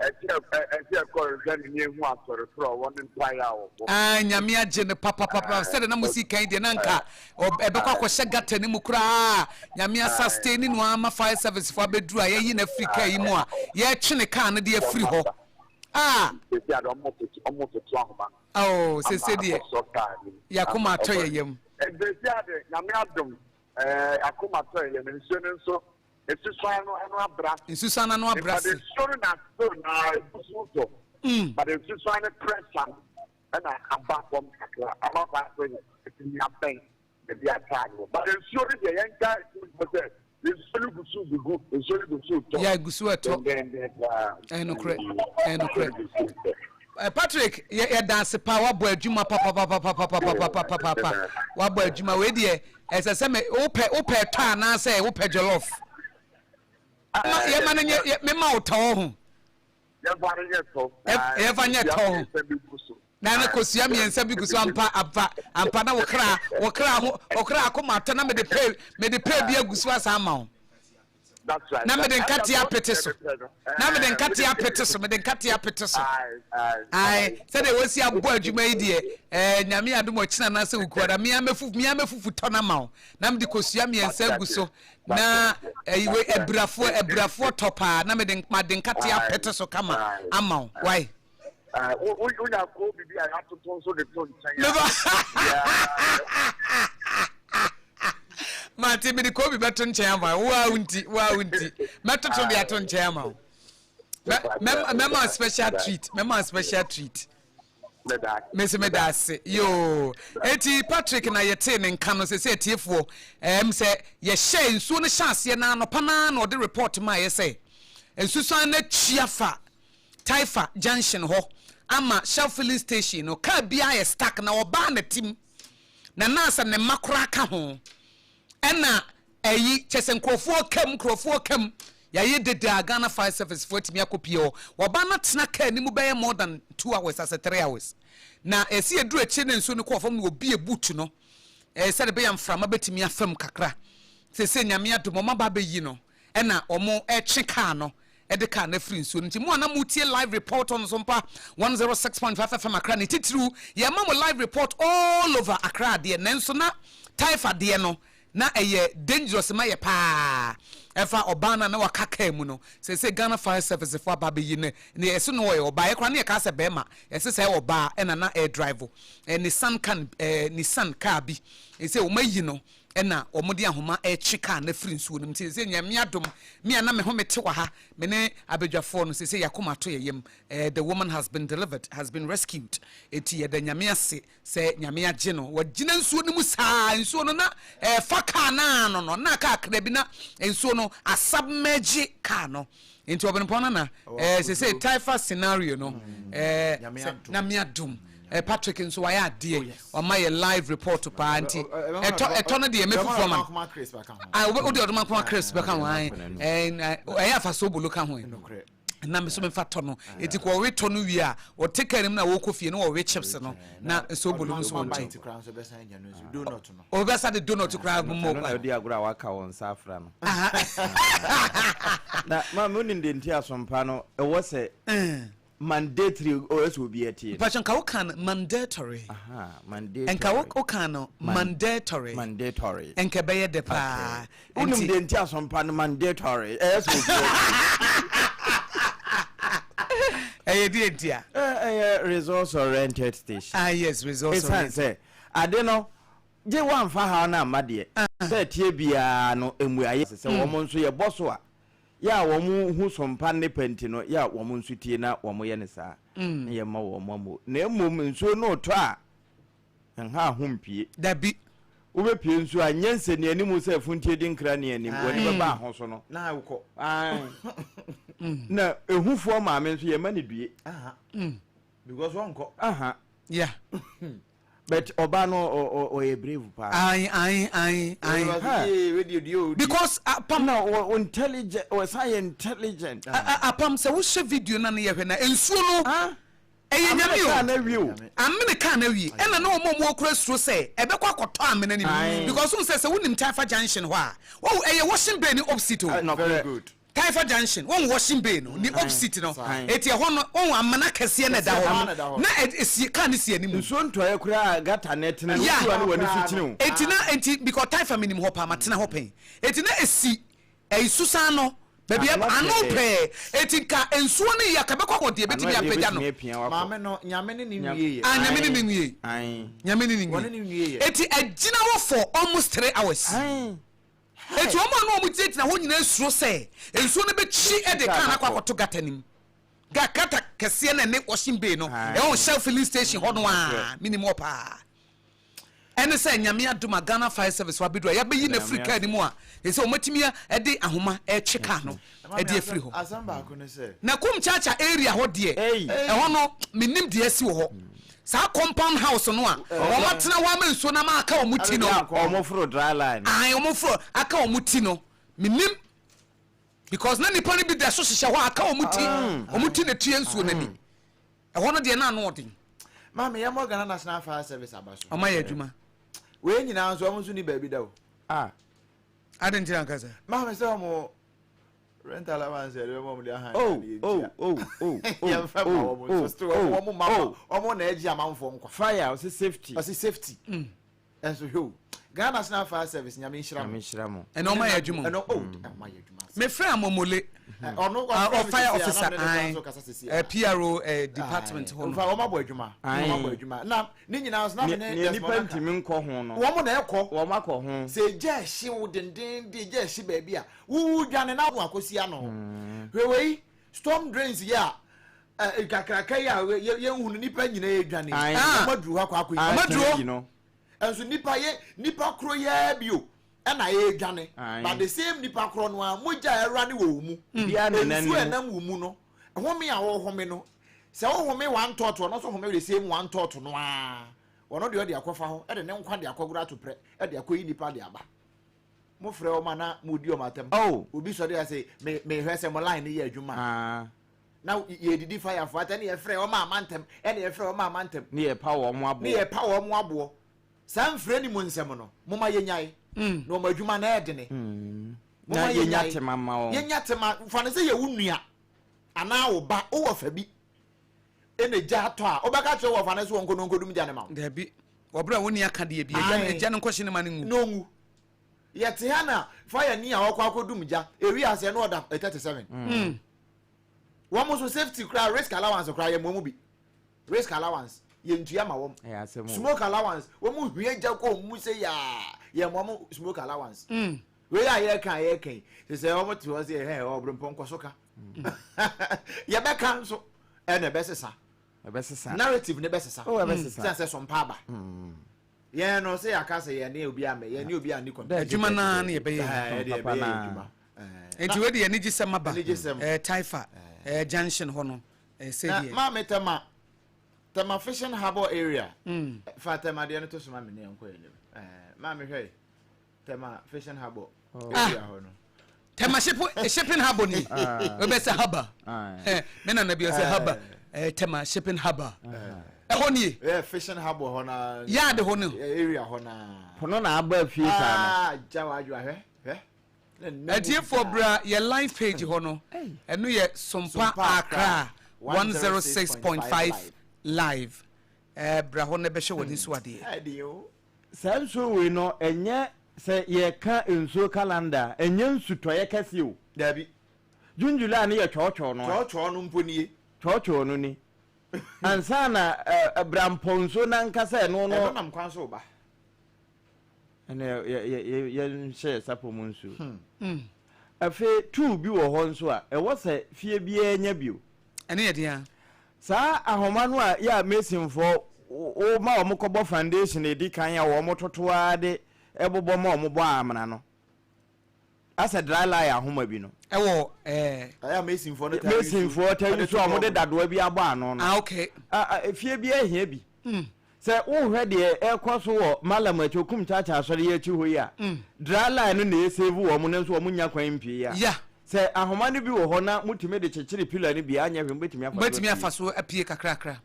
Ah, nyame agye no papapapa sɛdeɛ na mo si kan deɛ na nka ɛbɛkɔ akɔhyɛ gata no mu koraa nyame asaste ne no ama fire service fo abɛduru a yɛyi no afiri kaa yi mu a yɛtwe ne kaa no de afiri hɔ a oh, sese deɛ yɛakoma atɔ yɛ yam akoma tɔ yɛ yam nsuo no nso nsusuan no ano abra nsusuan no ano abra se nsuo no na still na egu so tɔ but nsusuan no pressure no ɛna aba fam kakra ama kwan sɛ ɛtumi abɛn baabi a kaa no wɔ but nsuo no deɛ yɛnka nsuo sɛ nsuo no gu so gugu nsuo no gu so tɔ yɛ gu so ɛtɔ dendenden paa ɛyɛ nokorɛ ɛyɛ nokorɛ eh, Patrick yɛ yɛda ase paa wabɔ adwuma papapapapapapapapa wabɔ adwuma wei deɛ ɛsɛ sɛ me wopɛ wopɛ ɛtɔ anaasɛ wopɛ jollof yɛma no nyɛ mema wo tɔɔ ho Yɛmfa no nyɛ tɔ. Yɛmfa nyɛ tɔ. Na ne kosua mmiɛnsa bi gu so ampa ampa ampa na wokra wokra ho wokra akoma atɔ na mede pay mede pay bi agu so asa ama wo. Na mede nkate apete so. Na mede nkate apete so mede nkate apete so. Ae sɛdeɛ wɔsi abɔ adwuma yi deɛ ɛɛ nyame adom ɔkyena anaasɛ wukuada mea mɛfu mea mɛfufu tɔ no ama wo na mede kosua mmiɛnsa agu so Na ɛyi wei abirafoɔ abirafoɔ tɔ paa na mede made nkate apɛte so kama ama wo wai. Wonya koo bibi a yɛatoto nso de to nkyɛn a. Mate mede koo bi bɛto nkyɛn ama wo a wonti wo a wonti mɛtoto de ato nkyɛn ama wo. Mɛma special treat mɛma special treat. Mese meda ase yoo. Eti Patrick na yɛtee ne nka no sɛ atiefoɔ ɛɛm sɛ yɛhyɛ nsuo no hyɛ aseɛ na anɔpa no ara na ɔde report maa yɛ sɛ nsusuan no akyi afa Taifa junction hɔ ama Shell filling station no kaa biara yɛ stuck na ɔbaa na tim na na asɛ ne mma koraa ka ho Ɛna ɛyi kyɛ sɛ nkurɔfoɔ ka mu nkurɔfoɔ ka mu yɛayɛ dede a Ghana fire service foɔ atumi akɔ pie hɔ wɔba no tena kaa no mu bɛyɛ more than 2 hours asɛ 3 hours na ɛsi yɛduru akyire na nsuo no kɔɔ fam na wɔbie boot no ɛɛ sɛde bɛyɛ mframa bɛtumi afam kakra sɛ Nyame adom wɔn aba abɛyi no ɛna wɔn ɛtwe kaa no ɛde kaa no afiri nsuo no. Nti mo a na motie live report on Sompa 106.5 FM Accra ne titiriw yɛma mo live report all over Accra deɛ nanso na Taifa deɛ no na ɛyɛ dangerous ma yɛ paa ɛfa ɔbaa no a na waka kaa mu no sɛsɛ Ghana Fire Service fo aba abɛyi no ne ɛso no ɔyɛ ɔbaa yɛkora ne yɛkaa sɛ bɛrima ɛsɛ sɛ ɔbaa ɛna na ɛredrive ɛ Nissan can ɛ Nissan car bi. Ɛsɛ wɔn ayi no ɛna wɔn de ahoma ɛretwe kaa no afiri nsuo no mu. Nti sɛ Nyame adom, me a na me ho mete wɔ ha, me ne abadwafoɔ no, sɛ yɛakoma ato yɛ yam. Eh, the woman has been delivered, has been rescued. Eti yɛda Nyame ase sɛ Nyame agye no. Wagyina nsuo no mu saa, nsuo no na ɛfa kaa no ano no, na kaa kra bi na nsuo no asubmerge kaa no. Nti ɔbenpɔn nana, eh, sɛ sɛ Taifa scenario no, eh, Nyame adom. Eh, Patrick nso wayɛ adeɛ, wama yɛ live report paa nti ɛtɔ ɛtɔ no deɛ mɛfufu ama no. Ah, wode ɔdoma nkoma Chris bɛka ho, ɛyɛ afa so bolo ka ho. Na me so memfa tɔ no eti kɔ ɔwe tɔ no wie a ɔte kaa no mu na wɔkɔ fie no wɔwe chips no na nso bolo no so wɔn nkyɛn ɔbɛsa de donut koraa mu mɔ na ɔdi agorɔ a waka wɔn nsa afra no na maame wonim deɛ nti asompa no ɛwɔ sɛ Mandatory ɔyɛ sɛ obi atie. Mpakyɛ nka wo kan mandatory. Aha, mandatory. Nka wo kan no mandatory. Mandatory. Nka ɛbɛyɛ dɛ paa. Wonim deɛ nti asɔmpa no mandatory ɛyɛ sɛ obi atie. Ɛyɛ deɛ nti a. Ɛyɛ resource oriented station. Ah yes, resource oriented. Esan sɛ ade no gye wamfa haw no amma deɛ sɛ ɛteɛ biara no mmuaeɛ sɛ wɔn nso yɛbɔ so a Yɛ a wɔn hu sompa nnepa nti no, yɛ a wɔn nso tie na wɔn yɛ no saa, na yɛ ma wɔn ammo. Na mmom nsuo no retɔ a, nha ho mpue. Dabi. Wo bɛ pue nso a, nyɛ nsɛnnianimu sɛ afuntie di nkra nni anim, w'ani bɛba aho so no. Na wokɔ. Ae. Na ehufoɔ maame nso yɛ ma no due. Aha. Because wɔnkɔ. Aha. Yeah. But ɔbaa no ɔyɛ brave paa. Ayi ayi ayi ayi. Because apam. Na o intelligent ɔsan yɛ intelligent. Apam sɛ wohyɛ video na ne yɛ hwɛ na nsuo no. Ɛyɛ nyame o. Amene kaa na wie o. Amene kaa na wie ɛna na wɔn a wɔn kura suro sɛ ɛbɛkɔ akɔtɔ amena nim because n sɛ sɛ wonim Taifa junction hɔ a wɔn ɛyɛ washing bay ne opposite o. Very good. Taifa junction, wohu washing bay no, ne opposite no, eti ɛhɔ no, wohu amena kɛseɛ na ɛda hɔ no, na esi, car no si anim. Nsuo ntɔeɛ koraa a gutter no ɛtene no, Yeah. wotu a na w'ani so kyene wo. Eti na, enti, because Taifa menim hɔ paa, matena hɔ pɛn. Eti na esi, ɛyi susan no, baabi Ano ano pɛɛ. pɛɛ. Eti nka nsuo no yɛ, ka bɛkɔ akɔ deɛ Ano ebetumi ɛdeɛ apagya no. ebetumi apia wakɔ. Maame no, Nyame ne ne Nyam- nwieɛ. Ah, Nyame ne ne nwie. Ae. Nyame ne ne Wɔne nwie. ne nwieɛ. Eti ɛgyina hɔ for almost 3 hours. Ae. Enti wɔn a na wɔgyinagyina hɔ nyinaa suro sɛ nsuo no bɛkyi de kaa no akɔ akɔto gata no mu. Ga gata kɛseɛ no a ɛne Washing Bay no, ɛwɔ Shell filling station hɔ no a, menim hɔ paa. Ɛne sɛ Nyame adom a Ghana Fire Service fo abɛduru a yɛabɛyi no afiri kaa no mu a, ɛsɛ sɛ wɔatumi de ahoma retwe kaa no de afiri hɔ. Na Kumchacha area hɔ deɛ, ɛhɔ no menim deɛ asi wɔ hɔ. Saa compound house no a wɔn atena hɔ ama nsuo no ama aka wɔn ti no. Wɔn foro dry line. Ahan wɔn foro aka wɔn ti no menim because na nipa no bi da so hyehyɛ hɔ aka wɔn ti wɔn ti na tue nsuo no ani ɛhɔ no deɛ na ano ɔden. Maame yɛn mɔ Ghana National Fire Service aba so. Wɔn ayɛ adwuma. Wei nyinaa nso wɔn nso ni baabi da o. Ah. Adi nti na nkasa. Maame sɛ wɔn. Rent allowance yɛde bɛma wɔn de ahan Oh, na yɛntua. oh, oh, oh, oh, Yɛmfa ma oh, wɔn oh, nso still wɔn oh, wɔn ma oh. wɔn na ɛgye amanfoɔ nkwa. Fire, ɔsi safety. Ɔsi safety. Ɛnso hwɛ o. Ghana National Fire Service nyame nhyira mo. Nyame nhyira mo. Ɛna ɔma yɛ adwuma o. Ɛna oh ɔma yɛ adwuma. Mefrɛ Amomole. Ɔno Ah, ɔfrɛ oh, me fire sisi a, officer, na mene ne aye. kora nso kasa sisi a. PRO department hɔ no. Nfa wɔn abɔ adwuma. Aye. Wɔn abɔ adwuma. Na ne nyinaa nso na mene Nea Desmond nipa aka. ntumi nkɔ ho no. Wɔn na ɛkɔ. Wɔn akɔ ho. Sɛ egya ɛhye wo dendenden, egya ɛhye baabi a, Wo dwane na wo akosi ano. Hwɛ wei, storm drains yi a eh, kakraka yi a yɛnhunu nipa nyina yɛdwane. Ah. Wɔn aduru hɔ akɔ akɔ yi. Wɔn aduru hɔ. Nso nipa yɛ nipa koro yɛ bio ɛna yɛdwane. But the same nipa koro no a mogya a ɛwura ne wɔ wo mu. Nsuo a ɛnam wo mu no, home a wɔhome no, sɛ wohome one thought ɔno nso home the same one thought no ara. Ɔno deɛ ɔde akɔfa hɔ, ɛde ne nkwa de akɔgoro ato prɛ, ɛde akɔyi nipa de aba. Mo frɛ wɔn a na mo di wɔn atɛm. Oh. Obi sɔre a sɛ me me hwɛ sɛ mo line no yɛ adwuma. Ah. Na yɛ didi fire fo atɛ ne yɛ frɛ wɔn ama ntɛm ɛne yɛ frɛ wɔn ama ntɛm. Ne yɛ pa wɔn aboɔ. Ne yɛ pa wɔn aboɔ. Saa mfrɛ ni mu nsɛm no mo ma yɛ nyae. Mm. Na wɔn adwuma na ɛdene. Mm. Mo ma yɛ nyae. Tema ma wɔn. Yɛ nya tema fa ne sɛ yɛ wo nua anaa wo ba wowɔ fa bi ɛna gya atɔ a wobɛka kyerɛ wɔ fa ne so wɔn nkono nkodum gya ne ma wo. Dabi. Wɔbrɛ a wɔnni aka deɛ bi agya no nkɔhye ne ma no ngu. Na ɔnwu. Yɛte ha na fire ni a ɔkɔ akɔdum gya ewi aseɛ na ɔda 37. Wɔn nso safety koraa risk allowance koraa yɛ mmɔ mu bi. Risk allowance Yɛntua ma wɔn. Smoke allowance, wɔn hwie gya kɔ wɔn mu sɛ yaa, yɛn ma wɔn smoke allowance. Mm. Wei a yɛreka a yɛreka yi, sɛ sɛ wɔn te hɔ sɛ ɛhɛ ɔbrempɔn kɔ so ka. Mm. Yɛbɛka nso ɛna ɛbɛsesa. Ɛbɛsesa. Narrative ne bɛsesa. Oh, ɛbɛsesa. Sɛ sɛ sɔmpa aba. Mm. Yɛn no sɛ yɛaka sɛ yɛn ne obi amɛ, yɛn ne obi anni kɔmpɛ. Adwuma naa ne yɛbɛyɛ. Papa naa. Nti wei de yɛn anigye sɛm aba. Taifa junction hɔ no. Sɛdeɛ. Na maame Tema, Tema fishing harbour area. Mm. Fa Tema deɛ no to so ma me ne yɛn kɔ yɛn anim. Maame hwɛ Tema fishing harbour oh. area hɔ no. Tema ship, shipping harbour ni. Ebe sɛ harbour. Me nana bi ɔsɛ harbour. Tema shipping harbour. Ɛhɔ nie. Yeah, fishing harbour hɔ na. Yard hɔ no. Area hɔ na. Pono na aba fie saa no. Ah, gya wa adwa hwɛ hwɛ. Atiefoɔ bra yɛ live page hɔ no, ɛno yɛ Sompa Accra 106.5 live. Eh, bra hɔ na bɛhwɛ w'ani so adeɛ. Saa nsuo wei no, ɛnyɛ sɛ yɛka nsuo calendar a, ɛnyɛ nsutɔeɛ kɛseɛ o. Dabi. June, July no yɛ twɔɔtwɔɔ no a. Twɔɔtwɔɔ no mpo nie. Twɔɔtwɔɔ no ni. Ansa na eh, brampɔ nsuo no ankasa ɛno no. Ɛno nam kwan so ba. Ɛna yɛnhyɛ sapɔ mu nsuo. Hmm. Afei tool bi wɔ hɔ nso a ɛwɔ sɛ fie biara nya bio. Ɛne yɛ deɛ. Saa ahoma no a yɛ a masonfoɔ woma wɔn kɔbɔ foundation edi kan a wɔn toto ara de ɛbobɔ ma wɔn bɔ amena no. Asɛ dry line ahoma bi no. Ɛwɔ ɛɛ. Ɛyɛ a masonfoɔ no taa yi so. Masonfoɔ taa yi so a wɔde dadoa bi abɔ ano no. Ah okay. Ah, fie biara hia bi. Hmm. Sɛ wohwɛ deɛ ɛrekɔ so wɔ Mallam akyi, Okum Kyaakyaa asɔre yi akyi hɔ yi a, dry line no na ɛsave wɔn nanso wɔn nnya kwan mpue a. Yeah. Sɛ ahoma no bi wɔ hɔ na motumi de kyekyere pillar no bi a, anyɛ hwee mobɛtumi afa so Mobɛtumi apue. afa so apue kakrakra.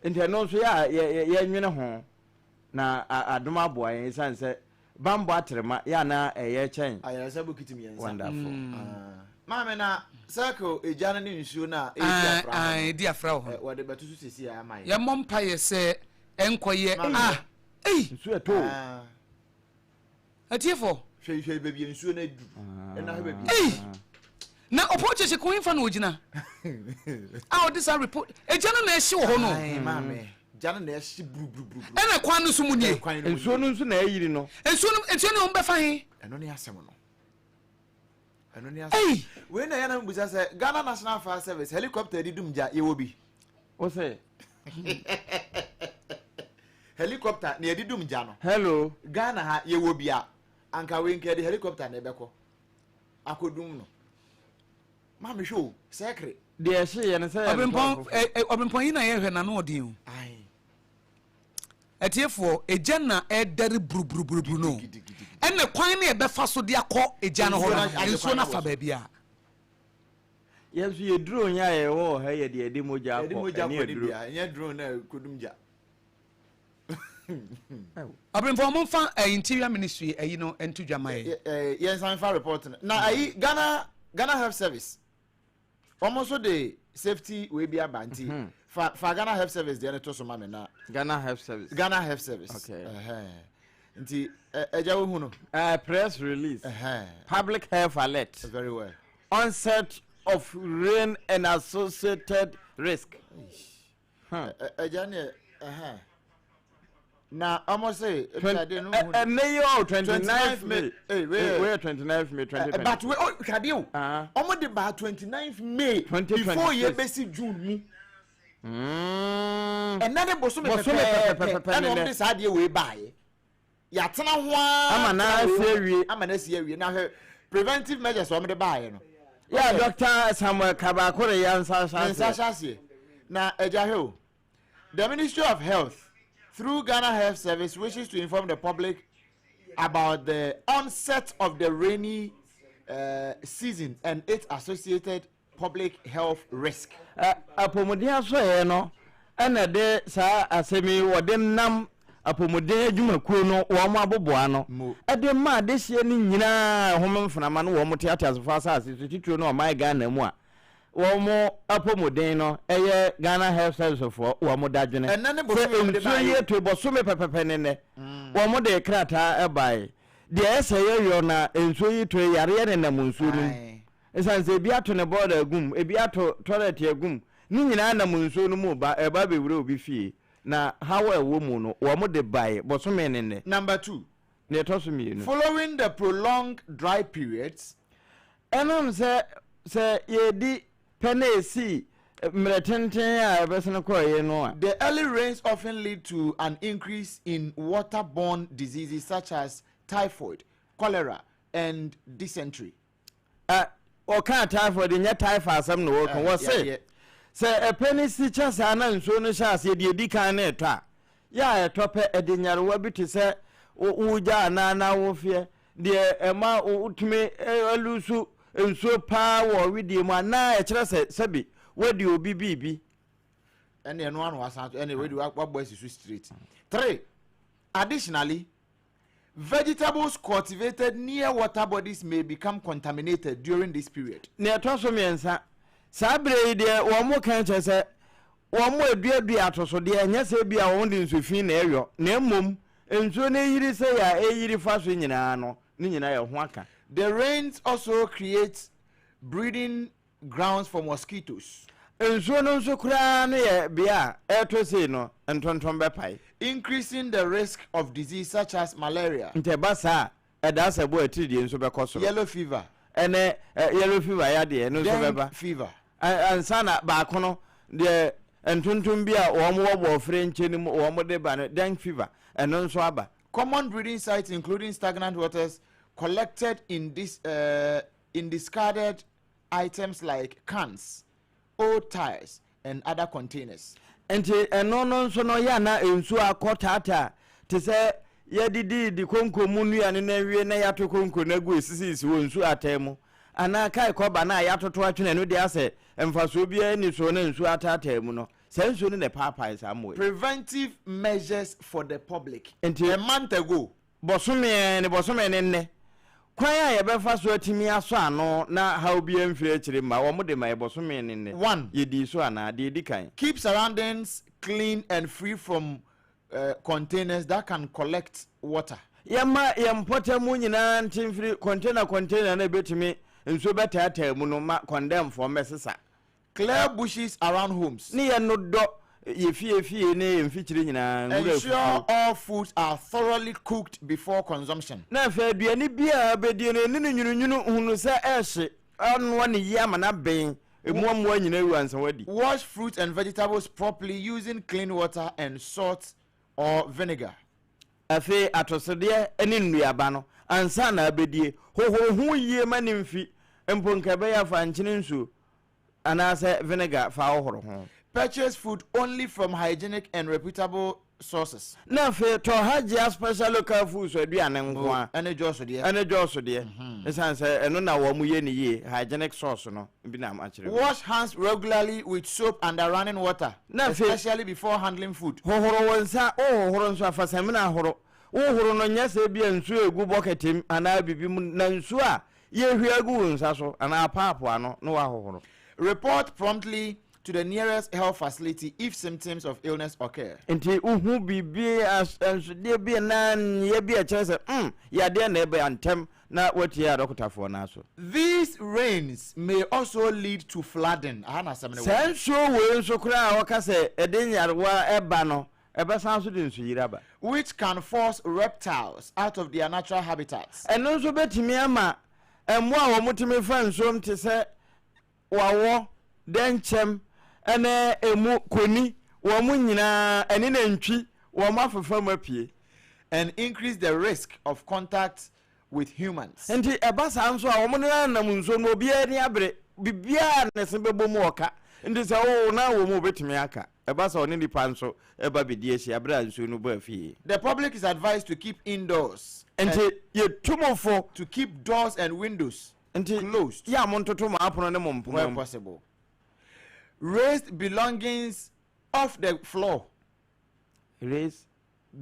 Nti ɛno nso yɛ a yɛ yɛ yɛnwene ho na adom aboa yɛn ɛsiane sɛ Bammɔ atrema yɛ a na ɛyɛ kyɛn. Ayaresa bokiti miensa. Wonderful. Maame na circle egya no ne nsuo no a ɛredi afra hɔ no. Ɛredi afra wɔ hɔ no. Wɔde bɛto so sisi a ama yɛn. Yɛmmɔ mpaeɛ sɛ ɛnkɔyɛ ah ei. Nsuo ɛtɔ o. Atiefo. Hwɛ hwɛ baabi nsuo no adu. Ɛna hwɛ baabi. Ei. Na ɔpɔn kyekye ko nfa na ogyina. A ɔde saa report. Egya no na ɛhye wɔ hɔ no. Maame. Gya no na ɛhye buruburuburuburu. Ɛna kwan no so mu nie. Nsuo no nso na ayiri no. Nsuo no nsuo no wɔn bɛfa he. Ɛno ne asɛm no. Ɛno ne asɛm. Wei na yɛn bisa sɛ Ghana National Fire Service helicopter di dum gya yɛwɔ bi. O sɛ. Helicopter na yɛde dum gya no. Hello. Ghana ha yɛwɔ bi a anka wei nka yɛde helicopter na ɛbɛkɔ akɔdum no. Maame hwɛ o, sɛkere. Deɛ ɛhye yɛ no sɛ yɛ Ɔbrempɔn ɛ ɛ ɔbrempɔn yi na yɛhwɛ n'ano ɔden o. Atiefoɔ, egya na ɛredɛre buruburuburuburu no. Ɛna kwan no yɛbɛfa so de akɔ egya no hɔ no, nsuo no afa baabi a. Yɛn nso yɛ drone yi a yɛwɔ wɔ ha yɛ deɛ yɛde mogya akɔ, ɛne aduro. Ɛnyɛ drone na ɛkɔdum gya. Ɔbrempɔn mo nfa eh, interior ministry ayi no nto dwa ma yɛn. Yɛn san fa report no. Na ayi Ghana Ghana Health Service. Wɔn nso de safety wei bi aba nti mhm. fa fa Ghana Health Service deɛ no to so ma me na. Ghana Health Service. Ghana Health Service. Okay. Nti ɛgya wo hu no. Press release. Public health alert. Very well. Onset of rain and associated risk. Ɛgya neɛ ɛhɛn. Na ɔmo se ebi ade no hu. Ɛnɛ yi o 29th May. Ee wei yɛ 29th May 2020. But wei o hwɛ adeɛ o. Ɔmo de ba 29th May before yɛ besi June mu. Ɛnɛ ne bosome pɛpɛɛpɛ ɛna ɔmo de saa adeɛ wei baayɛ. Yɛatena ho ara ama na asi awie. Ama na asi awie na hwɛ preventive measures wɔn de baayɛ no. Yɛ Dr. Samuel Kabakore yɛ nsa ahyɛ aseɛ. Ne nsa ahyɛ aseɛ na ɛgya hwɛ o. The Ministry of Health through Ghana Health Service wishes to inform the public about the onset of the rainy uh, season and its associated public health risk. Apɔmuden Asoɛeɛ no na ɛde saa asɛm yi wɔde nam apɔmuden adwumakuo no wɔn aboboa ano de ma adehyeɛ no nyinaa ɛhome mfenama no wɔn te ateasefoɔ asase so titire no ɔman Ghana mu a wɔn apɔmuden no yɛ Ghana Health Service foɔ wɔn dadwene sɛ nsuo yi atue bɔsome pɛpɛpɛ ne nnɛ wɔn de krataa bae deɛ ɛsɛ yɛyɔ na nsuo yi tue yareɛ nenam nsuo no mu Esiane sɛ ebi ato ne bɔɔla agu mu, ebi ato tɔlɛt agu mu, ne nyinaa nam nsuo no mu reba, ɛreba abɛwura obi fie. Na haw a ɛwɔ mu no, wɔde bae bosome ne nnɛ. Number 2. Nea ɛtɔ so mmienu. Following the prolonged dry periods. Ɛnam sɛ sɛ yɛredi pɛ na esii mmerɛ tenten a ɛbɛsene kɔeɛ no a. The early rains often lead to an increase in water-borne diseases such as typhoid, cholera, and dysentery. A Wɔkaa typhoid nyɛ typhoid asɛm na wɔreka. Wɔse sɛ ɛpɛ no si kyɛ saa na nsuo no hyɛ aseɛ deɛ ɛdi kan no retɔ a, yɛ a ɛtɔ pɛ ɛde nyarewa bi te sɛ wogya anaa na wofeɛ deɛ ɛma wotumi lusu nsuo paa wɔ wedeɛ mu anaa ɛkyerɛ sɛ sɛbi wadi obi biribi. Ɛne ɛno ano asan ɛne wadi wabɔ asi so straight. 3. Additionally, Vegetables cultivated near water bodies may become contaminated during this period. Nea ɛtɔ so mmiɛnsa, saa berɛ yi deɛ wɔka kyerɛ sɛ wɔn a ɛduadua atosodeɛ, ɛnyɛ sɛ ebia wɔde nsu fi na ɛyɔ, na mmom nsuo no ɛyiri sɛ yɛ a ɛyiri fa so nyinaa no, ne nyinaa yɛ ho aka. The rains also create breeding grounds for mosquitoes. Nsuo no nso koraa no yɛ bea a ɛretɔ sei no, ntontom bɛpae. Increasing the risk of disease such as malaria. Nti ɛba saa a, ɛdaa sɛ bo atiridie nso bɛkɔ soro. Yellow fever. Ɛne yellow fever yadeɛ, ɛno nso bɛba. Dengue fever. Ansa na baako no, deɛ ntontom bi a wɔn wɔ bɔɔfrɛ nkyɛn no mu wɔn de ba no, dengue fever, ɛno nso aba. Common breeding sites including stagnant waters collected in this, uh, in discarded items like cans, old tyres and other containers. Nti ɛno no nso no yɛ a na nsuo akɔ taataa te sɛ yɛadididi konko mu nnuane no awie na yɛato konko no agu esisisi wɔ nsuo ataa mu anaa kae kɔba no a yɛatoto atwene ɛno deɛ asɛ mfasoɔ biara nni so na nsuo ataataa mu no saa nsuo no na ɛpaapae saa mmoa yi. Preventive measures for the public. Nti A month ago. Bosome ne bosome ne nnɛ. Kwan a yɛbɛfa so atumi asɔ ano na haw biara mfiri akyire mma, wɔde ma yɛ bosome ne nnɛ. 1. Yɛdii so anaa? Deɛ ɛdi kan. Keep surroundings clean and free from containers that can collect water. Yɛmma yɛn mpɔtam nyinaa nte mfiri container container no a ɛbɛtumi nsuo bɛtaataa mu no ma kɔndɛmfoɔ mmɛsesa. Clear bushes around homes. Ne yɛ nnodɔ yɛ fie fie ne yɛ mfikyire nyinaa nwura Ensure afufuo. all foods are thoroughly cooked before consumption. Na afei aduane biara a wobɛdie no, ɛnni no nwununwunu, hunu sɛ ɛrehye, noa no yie ama no aben, ɛmu mmoa nyinaa awu ansa woadi. Wash fruits and vegetables properly using clean water and salt or vinegar. Afei atosodeɛ ne nnuaba no, ansa na abɛdie, hohoro ho yie ma no mfi, mpo nka ɛbɛyɛ a fa nkyene nsuo anaasɛ vinegar fa hohoro ho. Purchase food only from hygienic and reputable sources. Na afei tɔ Hajia Special Local Foods aduane nko ara. Ɛne Jɔɔso deɛ. Ɛne Jɔɔso deɛ. Ɛsiane sɛ ɛno na wɔn yɛ no yie, hygienic source no bi na makyerɛ mu. Wash hands regularly with soap under running water, Na afei. especially before handling food. Hohoro wo nsa, wohohoro nso a fa samina horo. Wohoro no nyɛ sɛ ebia nsuo regu bɔkɛte mu anaa biribi mu, na nsuo a Yɛhwie agu wo nsa so anaa apaapo ano na woahohoro. Report promptly to the nearest health facility if symptoms of illness occur. Nti wohu biribi, ahyɛnsodeɛ bi anaa nneyɛɛ bi a ɛkyerɛ sɛ mm, yadeɛ na ɛreba a, ntɛm na woatie adɔkotafoɔ no aso. These rains may also lead to flooding. Aha na asɛm no wɔ. Saa nsuo wei nso koraa a wɔka sɛ ɛde nyarewa ba no, ɛbɛsan nso de nsuyiri aba. Which can force reptiles out of their natural habitats. Ɛno nso bɛtumi ama mmoa a wɔtumi fa nsuom te sɛ wawɔ, dɛnkyɛm, ne emu koni, wɔn nyinaa, ɛne nantwi, wɔn afefa mu apue. And increase the risk of contact with humans. Nti ɛba saa nso a, wɔn nenam nsuo no mu, obiara ani abere, biribiara a ne se bɛbɔ mu ɔka. Nti sɛ wo nan wɔ mu a, wobɛtumi aka. Ɛba sɛ ɔne nnipa nso ba bɛdi ahyia berɛ a nsuo no baa fie. The public is advised to keep indoors and. Nti yɛtu mo fo. To keep doors and windows Nti closed. yɛ a montoto mo apono ne mo mpoma Where mu. possible. Raised belongings off the floor. Raise.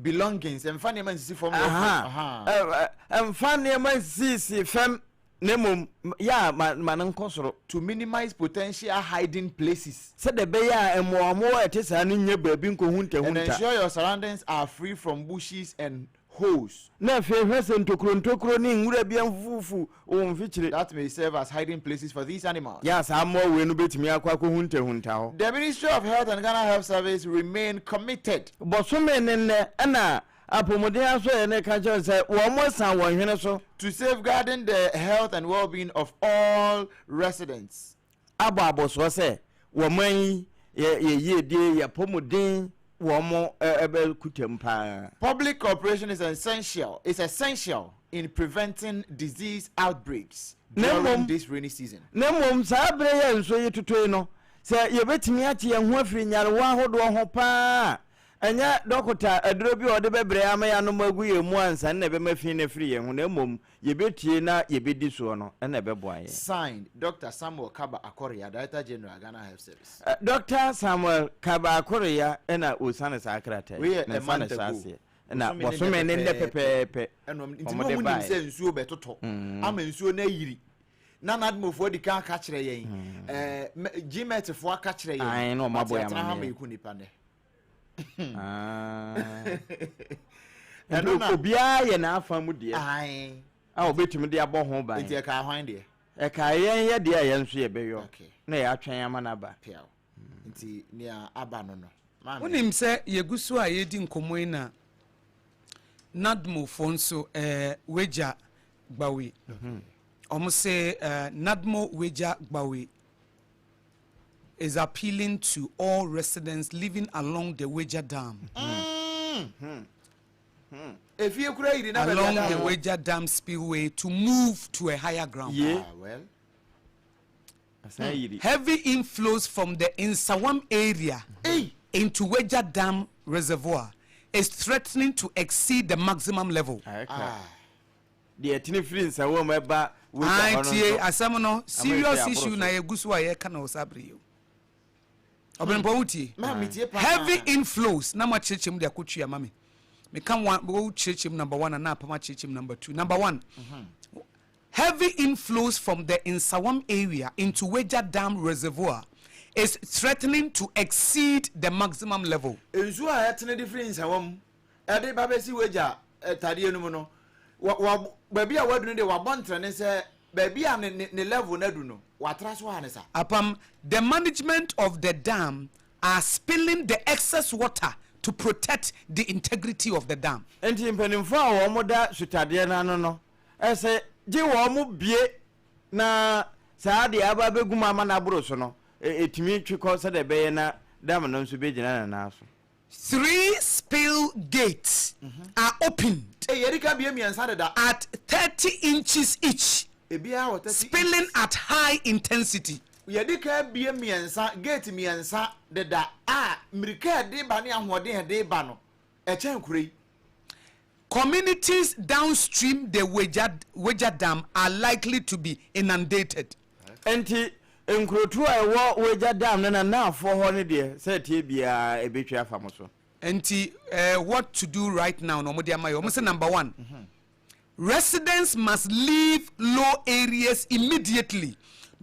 Belongings, mfa nneɛma nsisi fam. Aha, mfa nneɛma nsisi fam na mmom yɛ a ma ma no nkɔ soro. To minimize potential hiding places. Sɛdeɛ ɛbɛyɛ a mmoawammoawa a ɛte saa no nnya baabi nkɔhuntahunta. And ensure your surroundings are free from bushes and. Holes. Na afei hwɛ sɛ ntokuro ntokuro ne nwura bi amfufufu wo mfikyire. That may serve as hiding places for these animals. Yɛ a saa mmoa wei no bɛtumi akɔ akɔhuntahunta hɔ. The Ministry of Health and Ghana Health Service remain committed. Bosome ne nnɛ na Apɔmuden Asoɛeɛ no reka kyerɛ no sɛ wɔasiane wɔn hwene so. To safeguarding the health and well-being of all residents. Abɔ abɔsoɔ sɛ wɔn yi yɛ yɛ yiedie, yɛ apɔmuden wɔn bɛkuta mu paa. Public cooperation is essential is essential in preventing disease outbreaks during this rainy season. Na mmom saa berɛ yi a nsuo yi totɔ yi no, sɛ yɛbɛtumi ate yɛn ho afiri nyarewa ahodoɔ ho paa a, ɛnyɛ dɔkota aduro bi a ɔde bɛbrɛ ama yɛanom agu yɛn mu ansa na ɛbɛma fi no afiri yɛn ho, na mmom Yɛbɛtie na yɛbɛdi soɔ no na ɛbɛboa yɛn. Signed, Doctor Samuel Kaba Akoreya, Director General, Ghana Health Service. Doctor Samuel Kaba Akoreya na ɔsiane saa krataa yi. Wei yɛ Ne a nsa na month ɛhyɛ ago. aseɛ. Na Bosome ne bosome ne nnɛ nnɛ pɛpɛɛpɛ. pɛpɛɛpɛ Ɛna wɔn, nti na wɔde wɔn nim baeɛ. sɛ nsuo bɛtotɔ ama nsuo no ayiri. Na NADMOfoɔ adi kan aka kyerɛ yɛn. Ɛɛ, mɛ- GMETfoɔ aka kyerɛ yɛn. Ae, na wɔn But abɔ yɛn yɛatena ha ma amaneɛ. yɛku nnipa nnɛ. Ah. Ɛno Nti na obiara yɛ n'afa mu deɛ Ae. a obetumi de abɔ ho ban. Nti ɛkaa hwan deɛ? Ɛkaa yɛn yɛ deɛ a yɛn nso yɛbɛyɔ Okay. na yɛatwɛn ama no aba. Piaw. Nti nea aba no no. Maame. Wonim sɛ yɛgu so a yɛredi nkɔmmɔ yi na NADMO foɔ nso eh, Wagya Gbawe. Wɔn se eh, NADMO Wagya Gbawe is appealing to all residents living along the Weija Dam. Efie kura yiri na baabi Along ada the ho. Weija Dam spillway to move to a higher ground. Ye. Ah, well. Asan yiri. Heavy inflows from the Nsawam area Hey. into Weija Dam Reservoir is threatening to exceed the maximum level. Ayɛ kra. Ah. Deɛ ɛtene firi nsawam ɛba Weija Ae hɔ no tie nso. asɛm no Ama serious ɛfiri aboro issue so. na yɛgu so a yɛka no wɔ saa bere yi o. Ɔbɛnpɔn wo tie. Ma metie paa. Heavy inflows na mo akyerɛkyerɛ mu de akɔtwi ama me. Meka one wo kyerɛkyerɛ mu number one na apam akyerɛkyerɛ mu number two. Number one. Heavy inflows from the Nsawam area into Weija Dam Reservoir is threatening to exceed the maximum level. Nsuo a ɛtene de firi Nsawam de ba bɛsi w'agya tadeɛ no mu no, wɔ, wɔ, baabi a wadu no deɛ wabɔ ntrɛne sɛ baabi a ne, ne, ne level no adu no, watra so ara ne sa. Apam, the management of the dam are spilling the excess water to protect the integrity of the dam. Enti mpanimfoɔ a wɔda sutadeɛ no ano no, ɛsɛ gye wɔn bue na saa deɛ aba abɛgu mu ama no aboro so no, ɛtumi twe kɔ sɛdeɛ ɛbɛyɛ na dam no nso bɛgyina ne nan so. Three spill gates are opened. Ei, yɛadi kan bue mmiɛnsa deda. At 30 inches each. Ebiara wɔ 30 Spilling inches. at high intensity. Yɛadi kan abue mmiɛnsa, gate mmiɛnsa deda a mmirika a ɛde ba ne ahoɔden a ɛde ba no, ɛkyɛn kuro yi. Communities downstream the Weija Weija Dam are likely to be inundated. Enti nkurotoɔ a ɛwɔ Weija Dam no nanaafoɔ hɔ no deɛ, sɛ ɛteɛ biara ɛbɛtwa afa mo so. Enti eh, what to do right now na wɔde ama yɛ. Wɔn sɛ number one, residents must leave low areas immediately.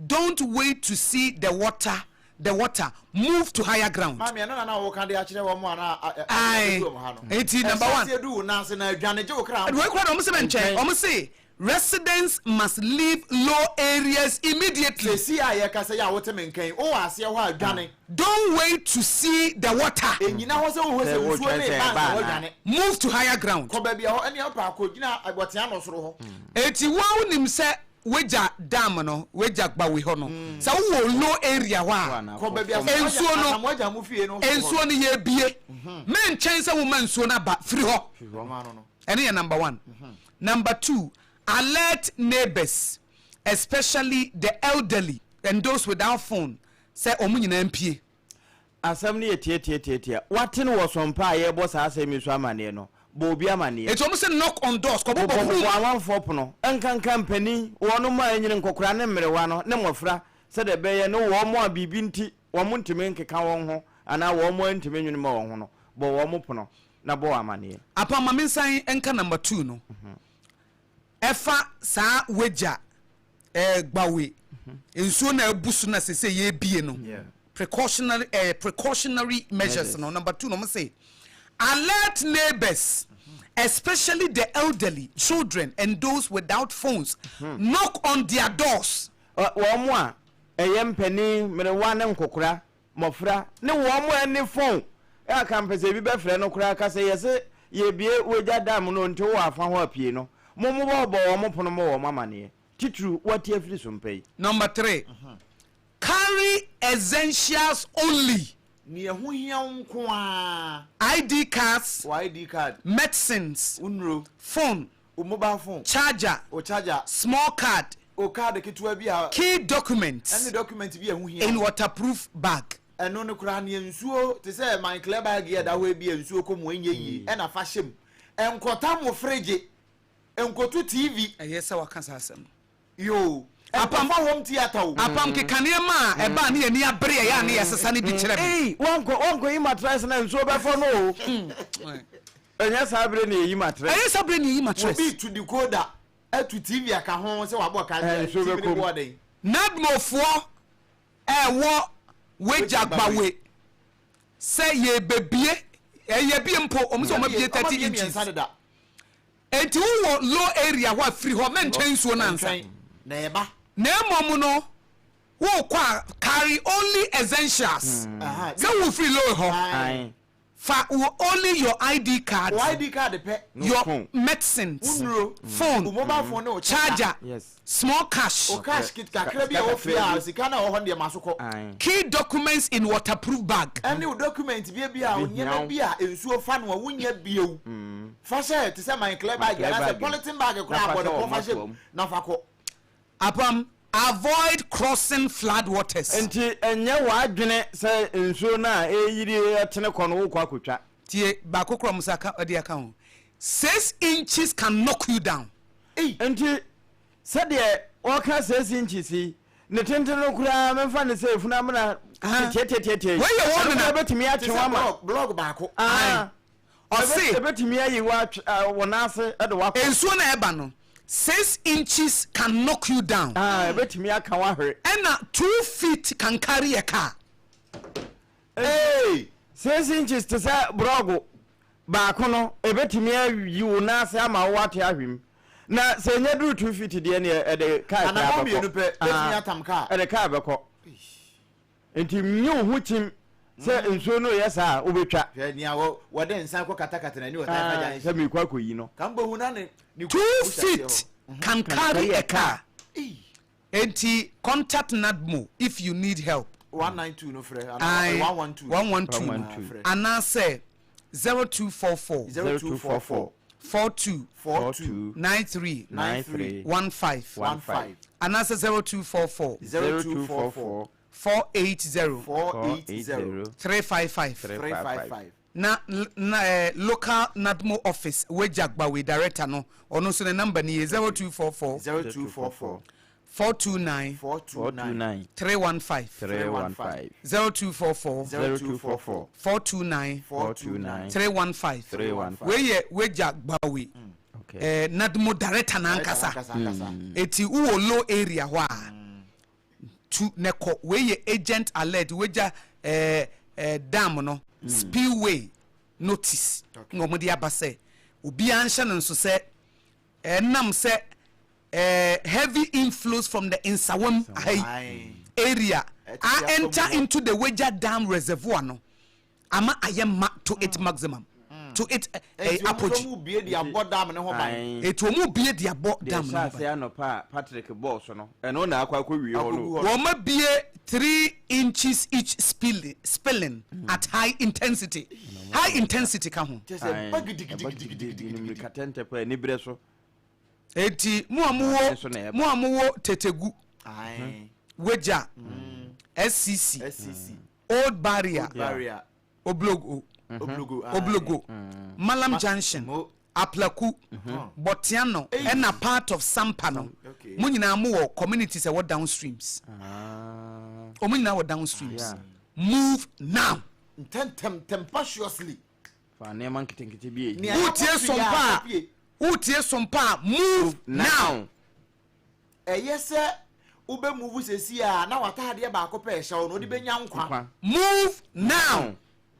Don't wait to see the water the water move to higher ground. Maame ɛno na na woka de akyerɛ wɔn a na Ae ɛdu wɔn ha no. Eti number one. Ɛhyɛ aseɛ du wo nan ase na adwane gye wo kra Wei kura na wɔn se bɛnkyɛn wɔn se residents must leave low areas immediately. Sɛsi a yɛkasa yi a wote me nka yi wowɔ aseɛ hɔ a dwane. Don't wait to see the water. Ɛnyina hɔ sɛ wohwɛ sɛ nsuo no reba ansa woadwane. Move to higher ground. Kɔ baabi a hɔ ɛnea wopɛ a kɔgyina abɔtea no soro hɔ. Eti wo a wonim sɛ Wagya dam no, wagya gbawe hɔ no, sɛ wowɔ low area hɔ a, nsuo no, nsuo no yɛbie. Menkyɛn sɛ woma nsuo no aba, firi hɔ. Ɛno yɛ number one. Number two, alert neighbors, especially the elderly and those without phone, sɛ wɔn nyinaa mpie. Asɛm no yɛ tiatiatiatia. Woate no wɔ sɔmpa a yɛrebɔ saa asɛm yi so amanneɛ no? Bɔ obi amanneɛ. Enti wɔn se knock on doors, kɔbobɔ Bobɔ pono mu. amanfoɔ pono, nkanka mpanin, wɔnom a anyini, nkɔkoraa ne mmerewa no, ne mmɔfra, sɛdeɛ ɛbɛyɛ ne wɔn a biribi nti wɔntumi nkeka wɔn ho anaa wɔn antumi nnwene mma wɔn ho no, bɔ wɔn pono na bɔ wɔn amanneɛ. Apam, ma mensan nka number two no. Ɛfa saa wagya eh, gbawe nsuo na abu so na sese yɛbie no, precautionary eh, precautionary measures no, number two no, wɔn se Alert neighbors, especially the elderly, children and those without phones. Knock on their doors. Wɔn a ɛyɛ mpanin, mmerewa ne nkokora, mmɔfra, ne wɔn a ɛnni fon a kampɛsɛ bi bɛfrɛ no koraa ka sɛ yɛse yɛrebue wagya dam no nti wowɔ afa hɔ a pue no, mommobɔbɔ wɔn pono mmɔ wɔn amaneɛ, titiriw woate afiri so mpa yi. Number 3, carry essentials only. Nea ɛho hia wo nko ara. ID cards. Wo ID card. Medicines. Wo nnuro. Phone. Wo mobile phone. Charger. Wo charger. Small card. Wo card ketewa bi a. Key documents. Ɛne document bi a ɛho hia. In waterproof bag. Ɛno no koraa nea nsuo te sɛ my clear bag yi a ɛda hɔ yi bi a nsuo kɔ mu ɛnyɛ yie ɛna fa hyɛ mu. Nkɔtam wo fridge. Nkoto TV. Ɛyɛ sɛ waka saa asɛm no. Yoo. Apam Ɛnkɔfa home theatre o. Apam keka nneɛma a ɛba a ne yɛn ani abere a ɛyɛ a ne yɛsesa no bi kyerɛ me. Ei, wankɔ wankɔyi matress na nsuo bɛfɔ no o. Ɛnyɛ saa bere na yɛyi matress. Ɛnyɛ saa bere na yɛyi matress. Obi tu decoder atu TV aka ho sɛ wabɔ ka Ɛɛ, nsuo TV no bɛkɔ mu. boɔ den. Nadmofoɔ ɛwɔ Wagya Gbawe sɛ yɛrebɛbie, yɛabie mpo, wɔn sɛ wɔn abie 30 Wɔabie inches. mmiɛnsa deda. Enti wo wɔ low area hɔ a firi hɔ mɛntwɛn nsuo no ansa. Na ɛba. Na mmom no wo kɔ a carry only essentials. Sɛ wo firi low hɔ fa wo only your ID card. Wo ID card pɛ. Your medicines. Wo nnuro. Phone. Wo mobile phone ne wo charger. Small cash. Wo cash kit kakra bi a ɛwɔ fie a sika no a ɛwɔ hɔ no deɛ ma so kɔ. Key documents in waterproof bag. Ɛne wo document bi bi a nneɛma bi a nsuo fa no a wonnya bio. Fa hyɛ te sɛ my clear bag anaasɛ polythene bag koraa bɔ ne pɔ fa hyɛ mu na fa kɔ. Apam, avoid crossing flood waters. Nti nyɛ w'adwene sɛ nsuo no a ɛreyiri retene kɔ no wokɔ akɔtwa. Tie baako koraa a wɔn nsa de aka ho, Six inches can knock you down. Nti sɛdeɛ wɔka six inches yi, ne tenten no koraa memfa no sɛ efunu amena tiatiatiatia yi, Wei yɛ wɔn ɛno nena. koraa bɛtumi Te atwe sɛ wo ama. blɔg blɔg baako. Ah, Ɔse. Ɛbɛtumi ayi wo atwe ah, wo nan ase de wo akɔ. Nsuo no a ɛba no, six inches can knock you down. Ah, ɛbɛtumi aka wo ahwere. Ɛna 2 feet can carry a car. Hey! 6 inches te sɛ borɔgo baako no, ɛbɛtumi ayi wo nan ase ama wo ate ahwe mu. Na sɛ ɛnya duru 2 feet deɛ neɛ ɛde kaa koraa Anammɔn bɛkɔ. mmienu pɛ, bɛtumi atam kaa. Ɛde kaa bɛkɔ. Nti nyi wo ho kyim sɛ nsuo no reyɛ saa a, wobɛtwa. Hwɛ nea wɔ wɔde nsa kɔ katakata n'ani wɔ Taifa Ah, Junction. sɛ merekɔ akɔyi no. Ka mbɔ hu na ne ne Two gu hyɛ aseɛ feet hɔ. can carry a car. Enti contact NADMO if you need help. 192 no frɛ anaa Ae, 112. 112 no. 112. Frɛ. Anaasɛ 0244 0244 42 42 93 93 15 15 anaasɛ 0244 0244 480 480 355 355. na na eh, local NADMO office Wagya Gbawe director no ɔno nso ne number ni yɛ 0244 0244 429 429 315 315 0244 0244 429 429 315 315. Wei yɛ Wagya Gbawe Okay. eh, NADMO director n'ankasa. Ankasa ankasa. Eti wowɔ low area hɔ a tu ne kɔ. Wei yɛ agent alert Wagya eh, eh, dam no spillway notice na wɔn de aba sɛ obiara nhyɛ no nso sɛ ɛnam sɛ eh, heavy inflows from the Nsawam ha yi Aye. area Ɛte a sɛ enter afam hɔ. into the Weija Dam reservoir no ama ayɛ ma to its maximum to its Enti wɔn apogee. nso bie de abɔ dam ne ho ban. Ae. Eti wɔn bie de abɔ Deɛ dam no ɛhyɛ ho ase ban. anɔpa a Patrick bɔɔ so no, ɛno na akɔ akɔwie hɔ Akɔgu no. hɔ. Wɔn abie 3 inches each spilling at high intensity. High intensity ka ho. Kyerɛ sɛ Ae. ba Ɛba gidigidigidi. gidigidi, mmirika tɛntɛ paa, aniberɛ so. Eti mo a Ɛno nso na mowɔ ɛba. mo a mowɔ Tetegu, Ae. Weija, SCC, SCC. Old Barrier, Barrier. Oblogo, Oblogo. Aye. Oblogo, Malam Junction, Mo. Aplaku, Bɔteano, ɛna part of Sampa no. Okay. Mo nyinaa mowɔ communities ɛwɔ downstreams. Ah. Wɔn nyinaa wɔ downstreams. Yeah. Move now. Ntɛntɛm tempestuously. Fa nneɛma nketenkete bi eyi. Nea Wotie ɛwɔ sompa fie a a, pie. wotie sompa a move now. Ɛyɛ sɛ wobɛ move sɛsi a na w'ataadeɛ baako pɛ ɛhyɛ wo no wode bɛnya nkwa. Nkwa. Move now.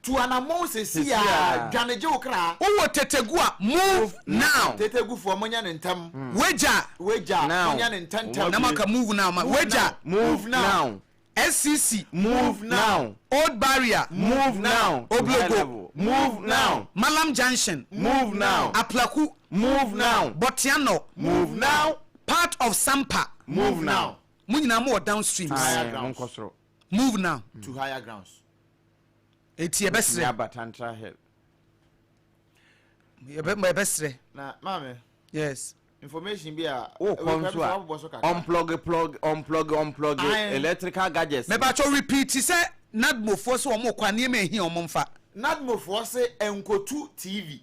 Tu anammɔn seesei ara, dwane gye wo kra. Wowɔ Tetegu a, move now. Tetegufoɔ, monyɛ no ntɛm. Wagya. Wagya, monyɛ no ntɛntɛm. Na moaka move now ma. Wagya. Move now. SCC. Move now. Old Barrier. Move now. Oblogo. Move now. Mallam Junction. Move now. Aplaku. Move now. Botiano. Move now. Part of Sampa. Move now. Mo nyinaa mowɔ downstreams. To higher grounds. Monkɔ soro. Move now. To higher grounds. Eti yɛbɛsrɛ. Wotumi aba Tantra Hill. Yɛbɛ yɛbɛsrɛ. Na maame. Yes. Information bi a. Wokɔ nso a unplug plug unplug unplug electrical gadgets. Mɛbatwɔ repeat sɛ NADMOfoɔ sɛ wɔn kɔ a nneɛma ehia wɔn mfa. NADMOfoɔ se nkotu TV.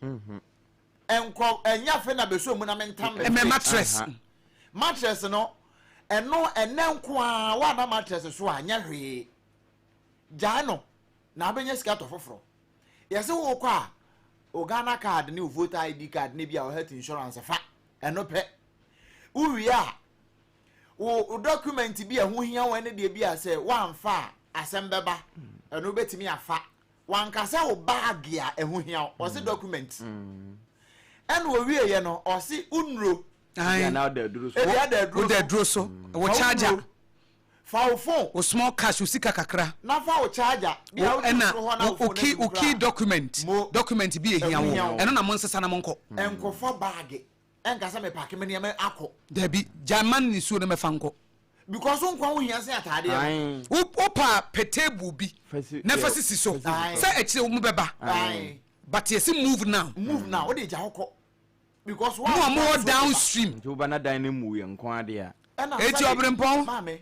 Nkɔ ɛnyɛ afei na bɛsɔ mu na mentam me Ɛmɛ fridge. mattress. Mattress no ɛno ɛnɛ nko ara woana mattress so a nyɛ hwee. Gyae no na abɛnya sika tɔ foforɔ. Yɛse wokɔ a wo Ghana card ne wo voter ID card ne bi a wo health insurance fa ɛno pɛ. Wowie a wo document bi a ɛho hia wo ɛne deɛ bi a sɛ woamfa a asɛm bɛba ɛno wobɛtumi afa. Wanka sɛ wo bag a ɛho hia wo, ɔse document. Ɛna owieɛ no ɔse wo nnuro. Ae. Ebia na ɔda aduro so. Ebia da aduro Wo da so. aduro so. Wo Fa wo charger. nnuro. Fa wo phone. Wo small cash, wo sika kakra. Na fa wo charger. Bia Wo wo du ɛna soro hɔ na wo wo phone key adum wo key koraa. document. Mo. Document bi ehia Ɛho wo. hia wo. Ɛno na monsesa na monkɔ. Nkɔfa bag. Ɛnka sɛ mepake me nneɛma akɔ. Dabi, gyae ma no nsuo no mɛfa nkɔ. Because wo nkwa ho hia sen ataadeɛ no. Ae. Wo wo pa pɛ table bi Fa si na fa deɛ sisi so fa sisi so. sɛ akyire wo bɛba. Ae. But yɛsi move now. Move now, wode gya hɔ kɔ. Because Mo a mowɔ downstream. Nti woba na dan no mmu yɛ nko ara deɛ a. Ɛna Eti sɛbe, ɔbrempɔn, maame.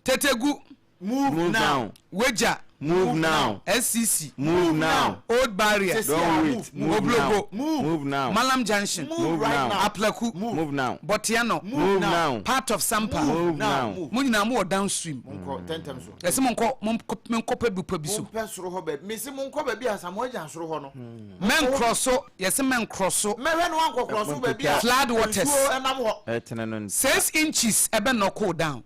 Tetegu. Move Move now. now. Wagya. Move now. SCC. Move now. Old Barrier. Sisi Don't a, wait. move, Move now. Oblogo. Move. Move now. Mallam Junction. Move Move right now. now. Aplaku. Move now. Botiano. Move now. Part of Sampa. Move now. now. Move. Mo nyinaa mo wɔ downstream. Monkɔ tɛntɛm so. Yɛsɛ monkɔ monkɔ monkɔ pɛ bi pɛ bi so. Mompɛ soro hɔ baabi. Mese monkɔ baabi a Asamoah gyan soro hɔ no. Mɛnkorɔ so. Yɛsɛ mɛnkorɔ so. Mɛhwɛ no wankɔ korɔ so baabi a Flood waters. nsuo ɛnam hɔ. Ɛtene no nti. 6 inches ɛbɛ knock wo down.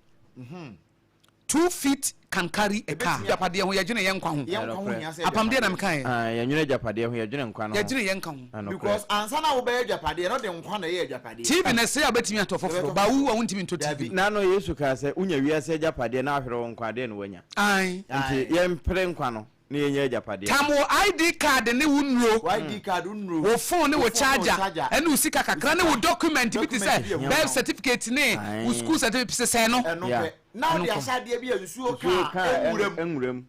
2 feet can carry a car. Agyapadeɛ ho yɛdwene yɛn nkwa ho. Yɛn nkwa ho hia sɛ Apam deɛ na meka yɛ. Ah, yɛnwene agyapadeɛ ho, yɛdwene nkwa no ho. Yɛdwene yɛn nka ho. Ɛnokorɛ. Because ansa na wobɛyɛ agyapadeɛ no de nkwa na ɛyɛ agyapadeɛ. TV na ɛsɛ a wobɛtumi atɔ foforɔ. Ba wo a wontumi ntɔ TV. Na no Yesu kaa sɛ wonya wiase agyapadeɛ na ahwere wo nkwa adeɛ na woanya. Ae. Nti yɛmpere nkwa no na yɛnya agyapadeɛ. Tam wo ID card ne wo nnuro. Wo ID card, wo nnuro. Wo phone ne wo Wo phone ne wo charger charger. ɛne wo sika kakra ne wo document bi te sɛ Document bi a ɛho birth hia. certificate ne wo school certificate sesɛɛ no. Ɛno Yeah. pɛ. Na wode Ɛno ahyɛ adeɛ bi a nsuo Nsuo ka ka a ɛnwura mu. ɛnwura mu.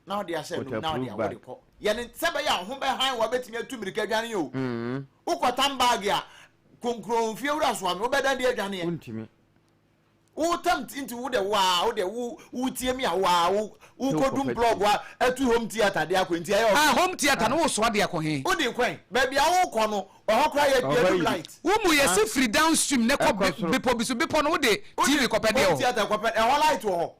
Na wode ahyɛ no mu na wode Waterproof awɔ bag. de kɔ. Yɛne sɛ bɛyɛ a wo ho bɛhan wo a wobɛtumi atu mmirika adwane o. Wokɔtam bag a konkron fie wura soa me wobɛdan de adwaneɛ. Wontumi. Wo tam nti wo de wo a wo de wo wo tie mi a wo a wo wo kɔ dum Wokɔfa plug wa atu home theatre de akɔ nti ɛyɛ Ah, home theatre no wo soa de akɔ he? Wo de kwan baabi a wo kɔ no ɔhɔ koraa yɛ Ɔhɔ yɛ dum yi. light. Wo mu yɛ se firi downstream ne kɔ Ɛkɔ soro. bepɔ bi so bepɔ no wo de TV kɔpɛ deɛ Home wɔ hɔ. theatre kɔpɛ ɛhɔ light wɔ hɔ.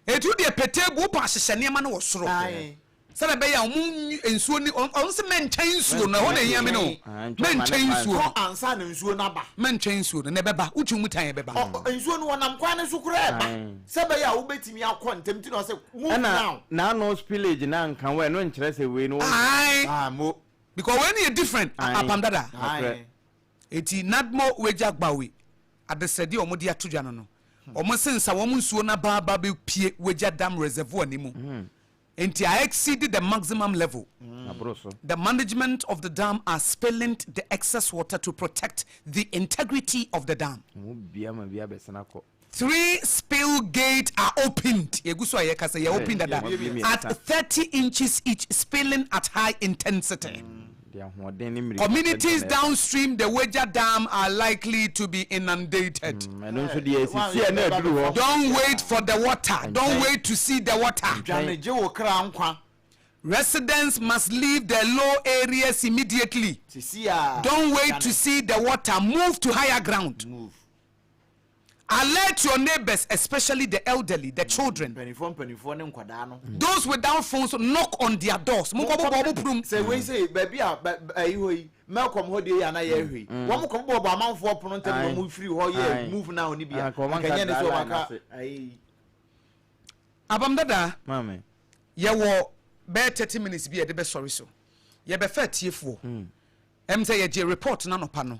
Eti wo deɛ pɛ table wopɛ ahyehyɛ nneɛma no wɔ soro. Ae. Sɛdeɛ ɛbɛyɛ a ɔmo nsuo ni ɔmo sɛ mɛnkyɛn nsuo no ɛhɔ na ehia mi no Ah, nkyɛn ma ne mɛnkyɛn fa nsuo no Kɔ ansa na nsuo no aba. mɛnkyɛn nsuo no na ɛbɛba wotwi mu tan ɛbɛba. Ɔ nsuo no wɔnam kwan no so koraa ɛba Ae. sɛ ɛbɛyɛ a wobɛtumi akɔ ntɛm nti na ɔsɛ move Ɛna now. n'ano spillage na nka wo ɛno nkyerɛ sɛ wei no. Ae Ah mo. because wei no yɛ different Ae. apam dada. Nokorɛ. Ae. Eti NADMO wagya gbawe adesrɛdeɛ a wɔde ato dwa no no wɔn se nsa wɔn nsuo no aba aba bɛpue wagya dam reservoir no mu nti a exceed the maximum level. Aboro so. The management of the dam are spilling the excess water to protect the integrity of the dam. Ɔmo bia ma bi abɛsena kɔ. Three spill gate are opened. Yɛgu so a yɛka sɛ yɛ open dada. At 30 inches each, spilling at high intensity. De ahoɔden ne mmirika. Communities downstream the Weija Dam are likely to be inundated. Ɛno nso deɛ esisi a na aduru hɔ. Don't wait for the water. Don't wait to see the water. Dwane gye wo kra nkwa. Residents must leave the low areas immediately. Sisi a. Don't wait to see the water. Move to higher ground. Move. Alert your neighbors, especially the elderly, the children. Mpanimfoɔ mpanimfoɔ ne nkwadaa no. Those without phones, knock on their doors. Monkɔ bɔbɔ ɔmo prum. Sɛ wei sɛ baabi a ɛyi hɔ yi Melcom hɔ deɛ yi ana yɛ hwɛ yi. Wɔn kɔ bɔbɔ amanfoɔ pono ntɛm na wɔn firi hɔ yɛ move now ni bia. Ah, nka wɔn Nka nyɛ ne anka sɛ wɔn dry line aka ase. ayi. Abam dada Maame. yɛwɔ Bɛyɛ 30 minutes bi a yɛde bɛsɔre so. Yɛbɛfa atiefoɔ. Ɛm sɛ yɛgye report no anɔpa no.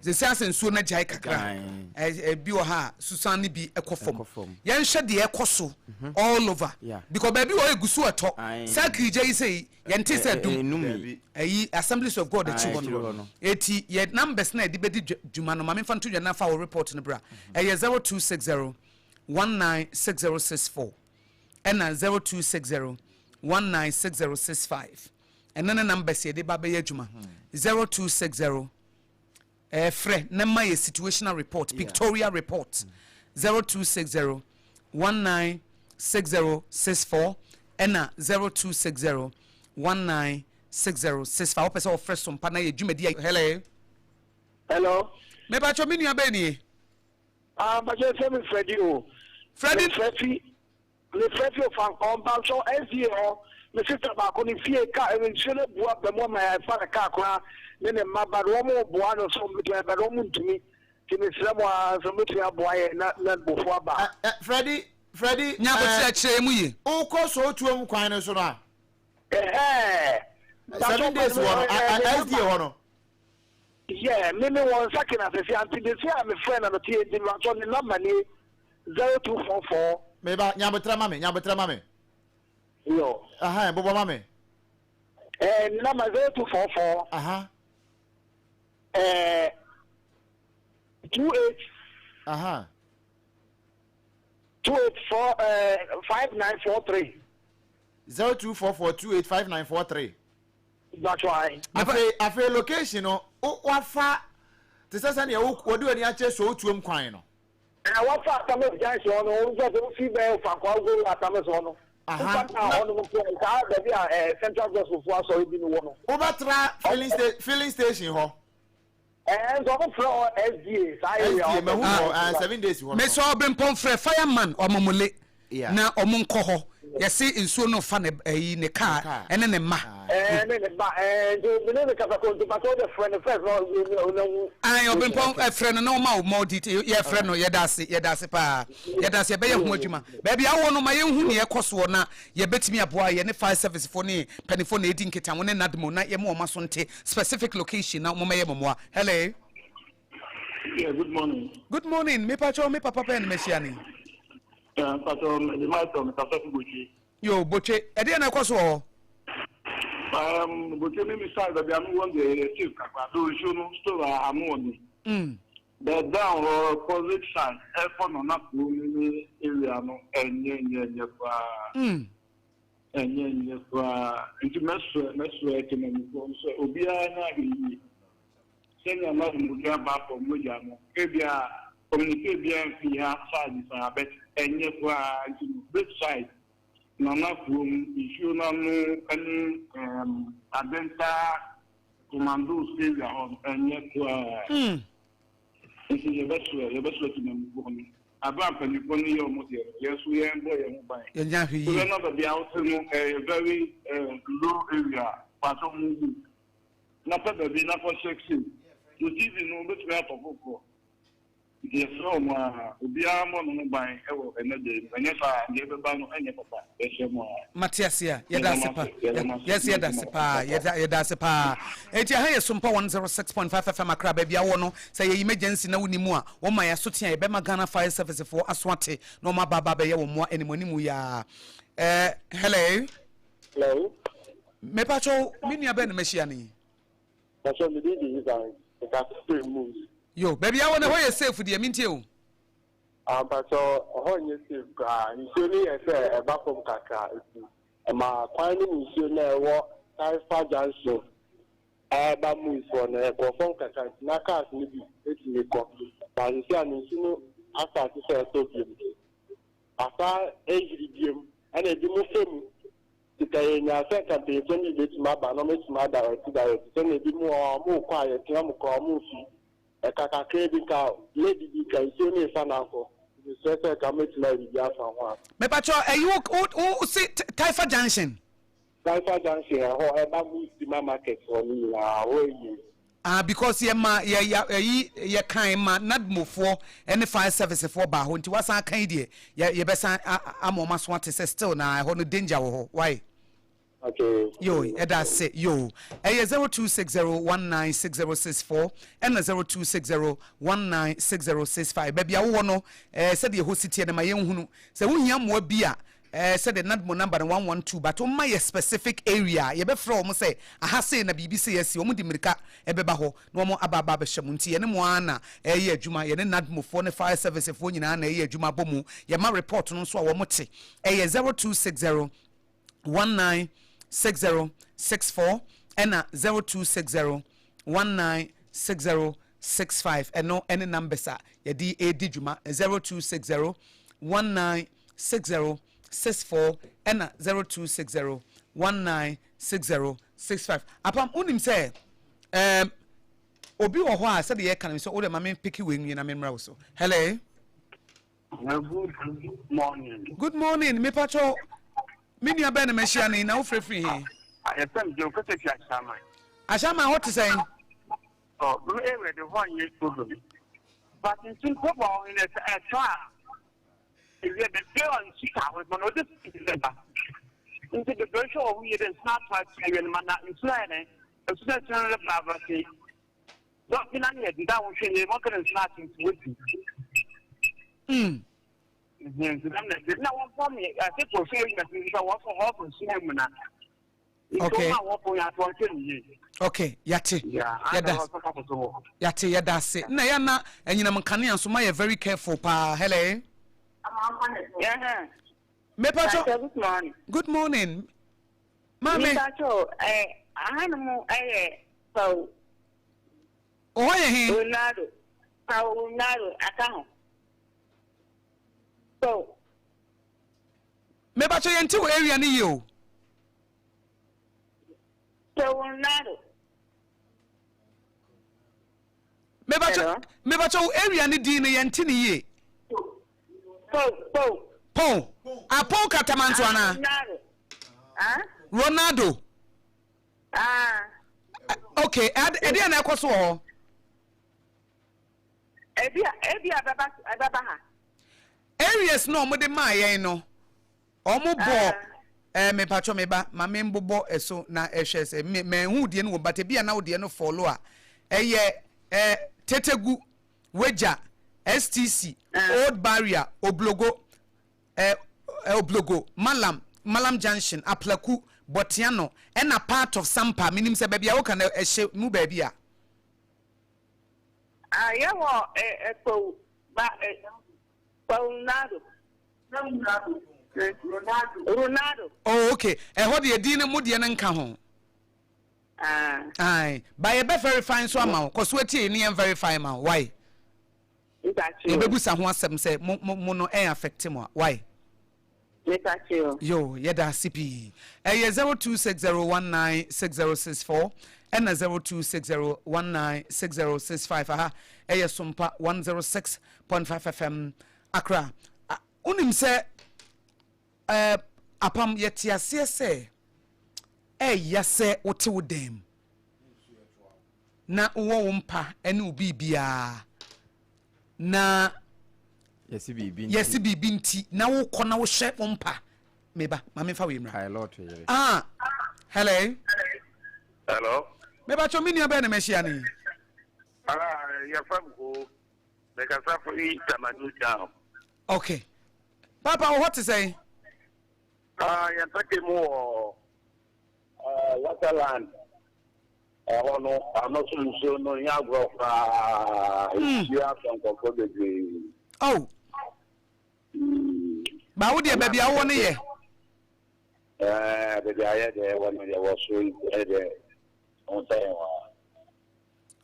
Sɛsɛ asɛ nsuo no agyae kakra. Ebi wɔ ha a susan no bi ɛkɔ fam. Yɛnhwɛ deɛ ɛkɔ so all over. Because baabi wɔ hɔ egu so ɛtɔ. Saa kirigya yi sɛ yɛnte sɛ adum. Ɛyi Assemblies of God akyi hɔ no. Eti yɛ numbers na yɛde bɛdi dwuma no ma memfa nto dwa na fa wo report no bra. Ɛyɛ 0260 196064 ɛna 0260 196065. Ɛno ne numbers yɛde ba bɛyɛ adwuma. 0260 ɛɛ frɛ na ma yɛ situational report, pictorial report. 0260 196064 ɛna 0260 196065. Wopɛ sɛ wɔfrɛ Sompa na yɛ dwumadi a. Hello. Hello. Mepakyɛ me nua bɛɛ nie. Ah, mpakyɛ sɛ me Freddy o. Freddy. Freddy. Me frɛ fie fankɔ mpatsɔ SDA hɔ me sister baako ne fie ka nsuo no abu aba mu ama yɛfa ne car koraa ne ne mma but wɔn boa no sɛ wɔn bɛtumi but wɔn ntumi nti me srɛ mo ara sɛ mobɛtumi aboa yɛn na na bofo aba. Ɛ ɛ Freddy Freddy Nya aboterɛ kyerɛ mu yie. Wokɔ Sootuom kwan no so no a. Ɛhɛɛ. 7 days wɔ no a a SDA hɔ no. Yeah me me wɔ nsa kena sɛsi ante desi a me frɛ na no tie nti mpatsɔ ne number nie. 0244. Me ba, nya aboterɛ ma me, nya aboterɛ ma me. Yo. Aha, bobɔ ma me. Eh, ne number 0244. Aha. Eh, 28. Aha. 284 eh, 5943. 0244 28 5943. That's why. Afei, afei location no, wafa te sɛ sɛdeɛ wɔde w'ani akyɛ Sowutuom kwan no. Na wɔfa Atamus junction hɔ no, wo sɛ wofi bɛyɛ Ofankor Agoro Atamus hɔ no, wofa kaa hɔ nom nso a, saa baabi a eh, Central Gospel fo asɔre bi no wɔ no. Wobɛtra filling, sta filling station hɔ. Ɛɛ nso ɔmo frɛ hɔ SDA saa area hɔ. SDA mahu hɔ, ah, 7 days hɔ no. Mesɛ ɔbempɔn frɛ fireman ɔmomole na ɔmo nkɔ hɔ. Yɛse nsuo no fa ne ɛyi ne car ɛne ne mma. Ɛɛ ne ne ba ɛɛ nti me ne ne kasa ko nti pàtó ɔde frɛ no first na ɔna hu. Ayi ɔbɛnpɔn ɛfrɛ no na ɔma o more detail yɛ frɛ no yɛda ase yɛda ase paa yɛda ase yɛbɛyɛ ho adwuma baabi awɔ no ma yɛn hu nea ɛkɔ soɔ na yɛbɛtumi aboa yɛ ne fire service fo ne mpanyinfoɔ na edi nkitaho ne NADMO na yɛma wɔn aso nte specific location na wɔn mɛyɛ mɔmoa hello. Yeah, good morning. Good morning. Me pacho me papa pɛn mehyia ni. Yeah, pacho me de Michael me kasa fi Botwe. Yo, Botwe. Ɛdeɛ na ɛkɔ so wɔ hɔ? Botwe me mi side baabi a me wɔ deɛ yɛ safe kakra. Do nsuo no store a ano wɔ ni. But down hɔ opposite side ɛkɔ no na kuro no ne area no ɛnyɛ nyɛ nyɛ koraa. Ɛnyɛ nyɛ koraa. Nti mɛsrɛ mɛsrɛ temamufoɔ no sɛ obiara nyɛ ahwɛ yie. Sɛnea na mogya ba fam mogya no, ebia communique biara mfii ha side saa but ɛnyɛ koraa nti no both side Nana kurom nsuo no ano ne um, Adenta Commandos area hɔ no ɛnyɛ koraa. Nti yɛbɛsrɛ yɛbɛsrɛ temamufoɔ no abere a mpanyinfoɔ no yɛ wɔn deɛ no yɛn nso yɛn bɔ yɛn ho ban. Yɛnyɛ ahwɛ yie. Wobɛ na baabi a wote no ɛyɛ very low area paatɔ mu gu. Na pɛ baabi na kɔ hyɛ safe. Wo TV no wobɛtumi atɔ foforɔ. Nti yɛsrɛ wɔn ara, obiara mmɔ ne ho ban wɔ ɛnnɛ da yi mu, ɛnyɛ saa a deɛ ɛbɛba no ɛnyɛ papa. Yɛsrɛ mo ara. Mate ase a, yɛda Yɛda ase mo pa. ase, yɛda mo ase. Yes, yɛda ase paa, yɛda yɛda ase paa. Eti aha yɛ Sompa 106.5 FM Accra, baabi a wowɔ no, sɛ yɛ emergency na wonni mu a, wɔma yɛ aso te a, yɛbɛma Ghana Fire Service foɔ aso ate na wɔn aba aba abɛyɛ wɔn mmoa animuanimu yi ara. Eh, hello. Hello. Mepakyɛw, me nua bɛn na mahyia no yi? Pakyɛw, me din de Ivan, meka firi Moose. Yo, baabi a wɔ no ɛhɔ yɛ safe deɛ, mentie o. Ah, mpakyɛw, ɛhɔ nyɛ safe koraa. Nsuo no yɛ sɛ ɛba fam kakra, nti ɛma kwan no mu nsuo no a ɛwɔ Taifa Junction ɛreba Moose hɔ no, ɛkɔ fam kakra, nti na cars no bi tumi kɔ. But seesei a no nsu no asate sɛ ɛtɔ biom. Asa ayiri biom, ɛna ebinom fa mu. Sika yɛnyaa sɛ nka mpanyinfoɔ no bi bɛtumi aba na wɔatumi adirect direct sɛnea ebinom wɔ hɔ a wɔrekɔ a yɛtea wɔn koraa wɔmfi. Ɛka kakraa bi nka lady bi nka nsuo no refa no akɔ. Mesrɛ sɛ nka mobɛtumi ayɛ biribi afa ho a. Mepakyɛw ɛyi wo wo wo se Taifa junction. Taifa junction ɛhɔ ɛba Musima market hɔ no nyinaa hɔ yie. Ah because yɛ ma yɛ yɛ ɛyi yɛ kan ma NADMO foɔ ɛne fire service foɔ baa hɔ nti wasan aka yi deɛ yɛ yɛbɛsan ama wɔn aso ate sɛ still na ɛhɔ no danger wɔ hɔ why. Okay. Yo, ɛda ase. Yo. Ɛyɛ 0260196064 ɛna 0260196065. Baabi a wowɔ no, ɛɛ sɛdeɛ ɛhɔ si teɛ no ma yɛnhunu. Sɛ wohia mmoa bi a, ɛɛ sɛdeɛ NADMO number no 112 but woma yɛ specific area a, yɛbɛfrɛ wɔn sɛ aha sei na biribi sei asi. Wɔn de mmirika ɛbɛba hɔ na wɔn aba aba abɛhyɛ mo. Nti yɛne mo ara na ɛreyɛ adwuma. Yɛne NADMO foɔ ne fire service foɔ nyinaa na ɛreyɛ adwuma abɔ mu. Yɛma report no nso a wɔn te. Ɛyɛ 0260 196064 ɛna 0260 196065 ɛno ɛne numbers a yɛde redi dwuma 0260 196064 ɛna 0260 196065 apam wonim sɛ ɛɛm obi wɔ hɔ a sɛdeɛ yɛka no sɛ wode ma me mpeke wei nwie na memmra wo so hello. Good morning. Good morning. Me pacho. Me nua bɛn na mahyia no yi na wofrɛ firi he? Yɛfrɛ me Joe kasa fi Ashaiman. Ashaiman hɔ te sɛn? Oh, me area de hɔ nyɛ problem. But nsu problem wɔ hɔ no sɛ ɛtɔ a ewia bebree a nsu taa hɔ ma na ɔde fi sɛ ba. Nti bebree hwɛ wɔ ho yie dɛ nsu no atɔ ato awia no ma na nsu no ayɛ dɛn? Nsu no nsu no reba abɔnten. Dɔnti na ne yɛ da ho hwɛ yie mɔkɛ no nsu no ato nti wɔsi. Mm. Nti dɛm na ɛte na wɔmfa me ase kɔ so yɛ sɛ wɔfɔ hɔ fɔ sua mu na. Okay. Nti wɔn a wɔfɔ yɛ ato ɔhwɛ ne yie. Okay, yate. Yɛda yate yɛda ase. Na yɛ na anyinam nkanea nso ma yɛ very careful paa. Hello. Mepacho. Good morning. Good morning. Maame. Mepacho, eh, ahanom ɛyɛ Pau. Ɔhɔ yɛ he? Ronaldo. Pau Ronaldo aka ho. So. Mepacho yɛn ti wɔ area no yie o. So Ronaldo. Mepacho mepacho wo area no din no yɛn ti ne yie. Pau Pau. Pau. Apɔw katamanto anaa? Ronaldo. Ah? Ronaldo. Ah. Okay, ɛdeɛ na ɛkɔ so wɔ hɔ. Ebi a ebi a ɛbɛba ɛbɛba ha. Areas na wɔde maa yɛn no, wɔn bɔ ɛɛ mepatwɔ me ba ma me mbobɔ ɛso na ɛhwɛ sɛ me mɛnhu deɛ no wɔ but ebi a na wo deɛ no follow a ɛyɛ ɛɛ tetegu wagya stc old barrier oblogo ɛɛ Oblogo, Mallam, Mallam Junction, Aplaku, Botiano, ɛna part of Sampa. Menim sɛ baabi a woka no ɛhyɛ mu baabi a. Ah, yɛwɔ ɛ Kpau, ba ɛ Kpau Nado. Ronaldo. Ronaldo. Oh, okay. Ɛhɔ deɛ din no mo deɛ no nka ho. Ah. Aye. Ba yɛbɛ verify nso ama wo. Kɔ so atie ne yɛn verify ma wo. Why? Yɛbɛbusa ho asɛm sɛ mo mo mo no ɛn affect mo a why? Yo, yɛda ase pii. Ɛyɛ 0260196064 ɛna 0260196065 aha ɛyɛ Sompa 106.5 FM Accra. Wonim sɛ ɛɛ apam yɛte aseɛ sɛ ɛɛya sɛ wote wo dan mu na wowɔ wo mpa ne wo biribiara na yɛsi biribi nti yɛsi biribi nti na wokɔ na wohyɛ wo mpa meba ma memfa wei mmra ah hello hello meba kyɛ me nua bɛɛ na mahyia ne ah yɛfrɛ m ko mekasa firi tamanu town okay papa wo hɔ te sɛn ah yɛmpɛte mu wɔ ah, waterland Ɛhɔ no, ano so nsuo no nyɛ agorɔ koraa. Hmm. Nsuo asɔ nkurɔfoɔ bebree. Oh. Hmm. Ba wo deɛ baabi a wowɔ no yɛ? Ɛɛ baabi a yɛ deɛ wɔ no deɛ wɔ so yi deɛ wɔn sɛ yɛn wɔ.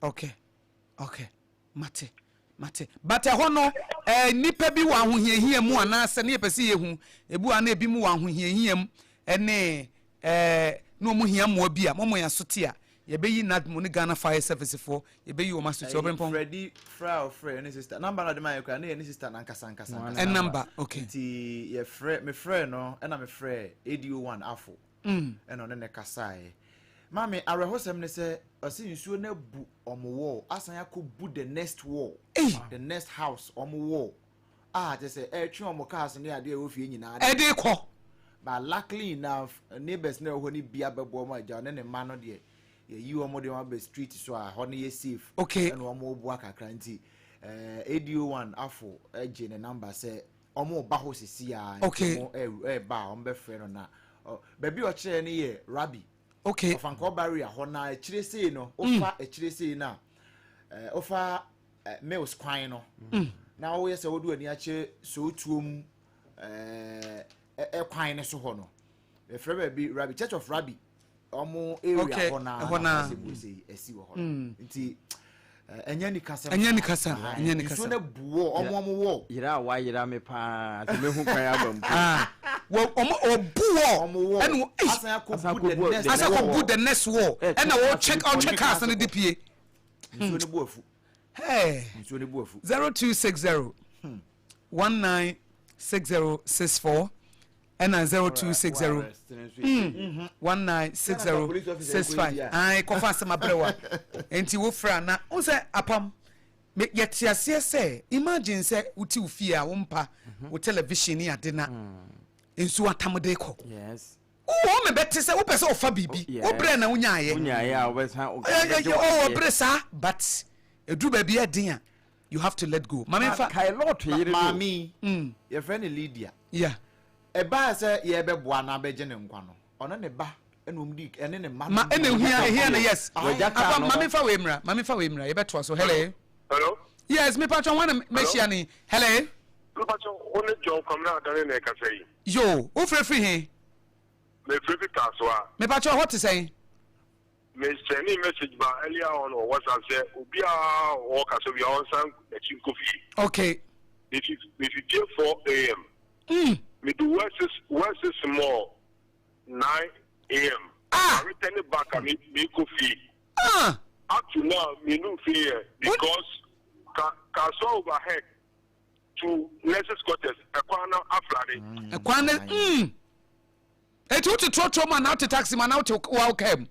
Okay. Okay. Mate. Mate. But ɛhɔ no, eh, nnipa bi wɔ ahohiahia mu anaasɛ ne yɛpɛ sɛ yɛhu. Ebi wɔ a na ebi mu wɔ ahohiahia mu ɛne eh, na wɔn hia mmoa bi a, wɔn yɛn aso te a, yɛbɛyi NADMO ne Ghana Fire Service foɔ, yɛbɛyi wɔn aso te. Ɔbɛnpɔn. Freddie frɛ a ɔfrɛ ne sister number na ɔde ma yɛ koraa ne yɛ ne sister nankasa ankasa ankasa. Number okay. Nti yɛfrɛ mefrɛ no ɛna mefrɛ ADO one afo. Mm. Ɛna ɔne ne kasaeɛ. Maame awerɛhosɛm ne sɛ ɔse nsuo no abu ɔmo wall asan akɔ bu the next wall. Ei. The next house ɔmo wall a kyerɛ sɛ ɛretwe ɔmo cars ne adeɛ a ɛwɔ fie nyinaa. Ɛde kɔ. But luckily enough, neighbors na ɛwɔ hɔ no bi abɛboa wɔn agya ɔne ne mma no deɛ yɛyi wɔn de wɔn aba street so a hɔ no yɛ safe. Okay. Ɛna wɔn boa kakra nti ɛɛ ADO1 afo gye ne number sɛ wɔn ba hɔ sisi a. Okay. Nti wɔn ɛɛba a wɔn bɛfrɛ no na baabi a ɔkyerɛ no yɛ Rabi. Okay. Ɔfankɔɔ barrier hɔ na akyire sei no wofa akyire sei no a ɛɛ wofa Mills kwan no na woyɛ sɛ wode w'ani akyerɛ Sootuom ɛɛ ɛkwan no so hɔ no yɛfrɛ baabi Rabi Church of Rabi ɔmo area hɔ naa ɛhɔ naa asɛm wɔ sei ɛsi wɔ hɔ no nti ɛnyɛ nikasɛm ɛnyɛ nikasɛm ɛnyɛ nikasɛm nsuo no bu wɔ ɔmo ɔmo wɔ yera a wayera me paa sɛ mehu kwan aba mpo ah wɔ ɔmo ɔbu wɔ ɔmo wɔ ɛna asan akɔ bu the next asan akɔ bu the next wall ɛna ɔtwɛ ɔtwɛ cars no de pie nsuo no bu afu hey nsuo no bu afu 0260 196064 ɛna 0260 196065 ae kɔfa asɛm abrɛ wa nti wofrɛ a na wo sɛ apam yɛte aseɛ sɛ imagine sɛ wote wo fie a wompa wo television ne ade na nsuo atam de kɔ wowɔ me bɛte sɛ wopɛ sɛ ɔfa biribi wo berɛ na wonyaayɛ ɔwɔ berɛ saa but ɛduru baabi ɛden a you have to let go maame nfa. Kae Lot yere no. Maame yi, yɛfrɛ no Lydia. Yeah. Ɛbaa sɛ yɛrebɛboa no abɛgye ne nkwa no, ɔne ne ba ɛna wɔn di ɛne ne mma. Ma ɛna ehia ehia no yes. Wagya kaa Apa no. maame nfa wei mmra maame nfa wei mmra yɛbɛtoa so hello. Hello. Yes mepa kyɛw hwan na mɛhyia no yi hello. Mepa kyɛw wo ne John Kwamina Adane na ɛkasa yi. Yoo wofrɛ firi he? Mefrɛ fi Kasoa. Mepa kyɛw hɔ te sɛn? Me sɛnee message ba earlier on wɔ WhatsApp sɛ obiara a ɔwɔ kasa biara ɔnsan n'akyi nkɔ fie. Okay. Mefi mefi fie 4 am. Mm. Medu West West Mall 9 am. Ah. Ma return back a me mekɔ fie. Ah. Up to now me nu fie yɛ because ka Kasoa overhead to nurses quarters ɛkwan no aflade. Ɛkwan no mm. Eti wote trɔtrɔ mu anaa wote taxi mu anaa wote wa wo kaa mu?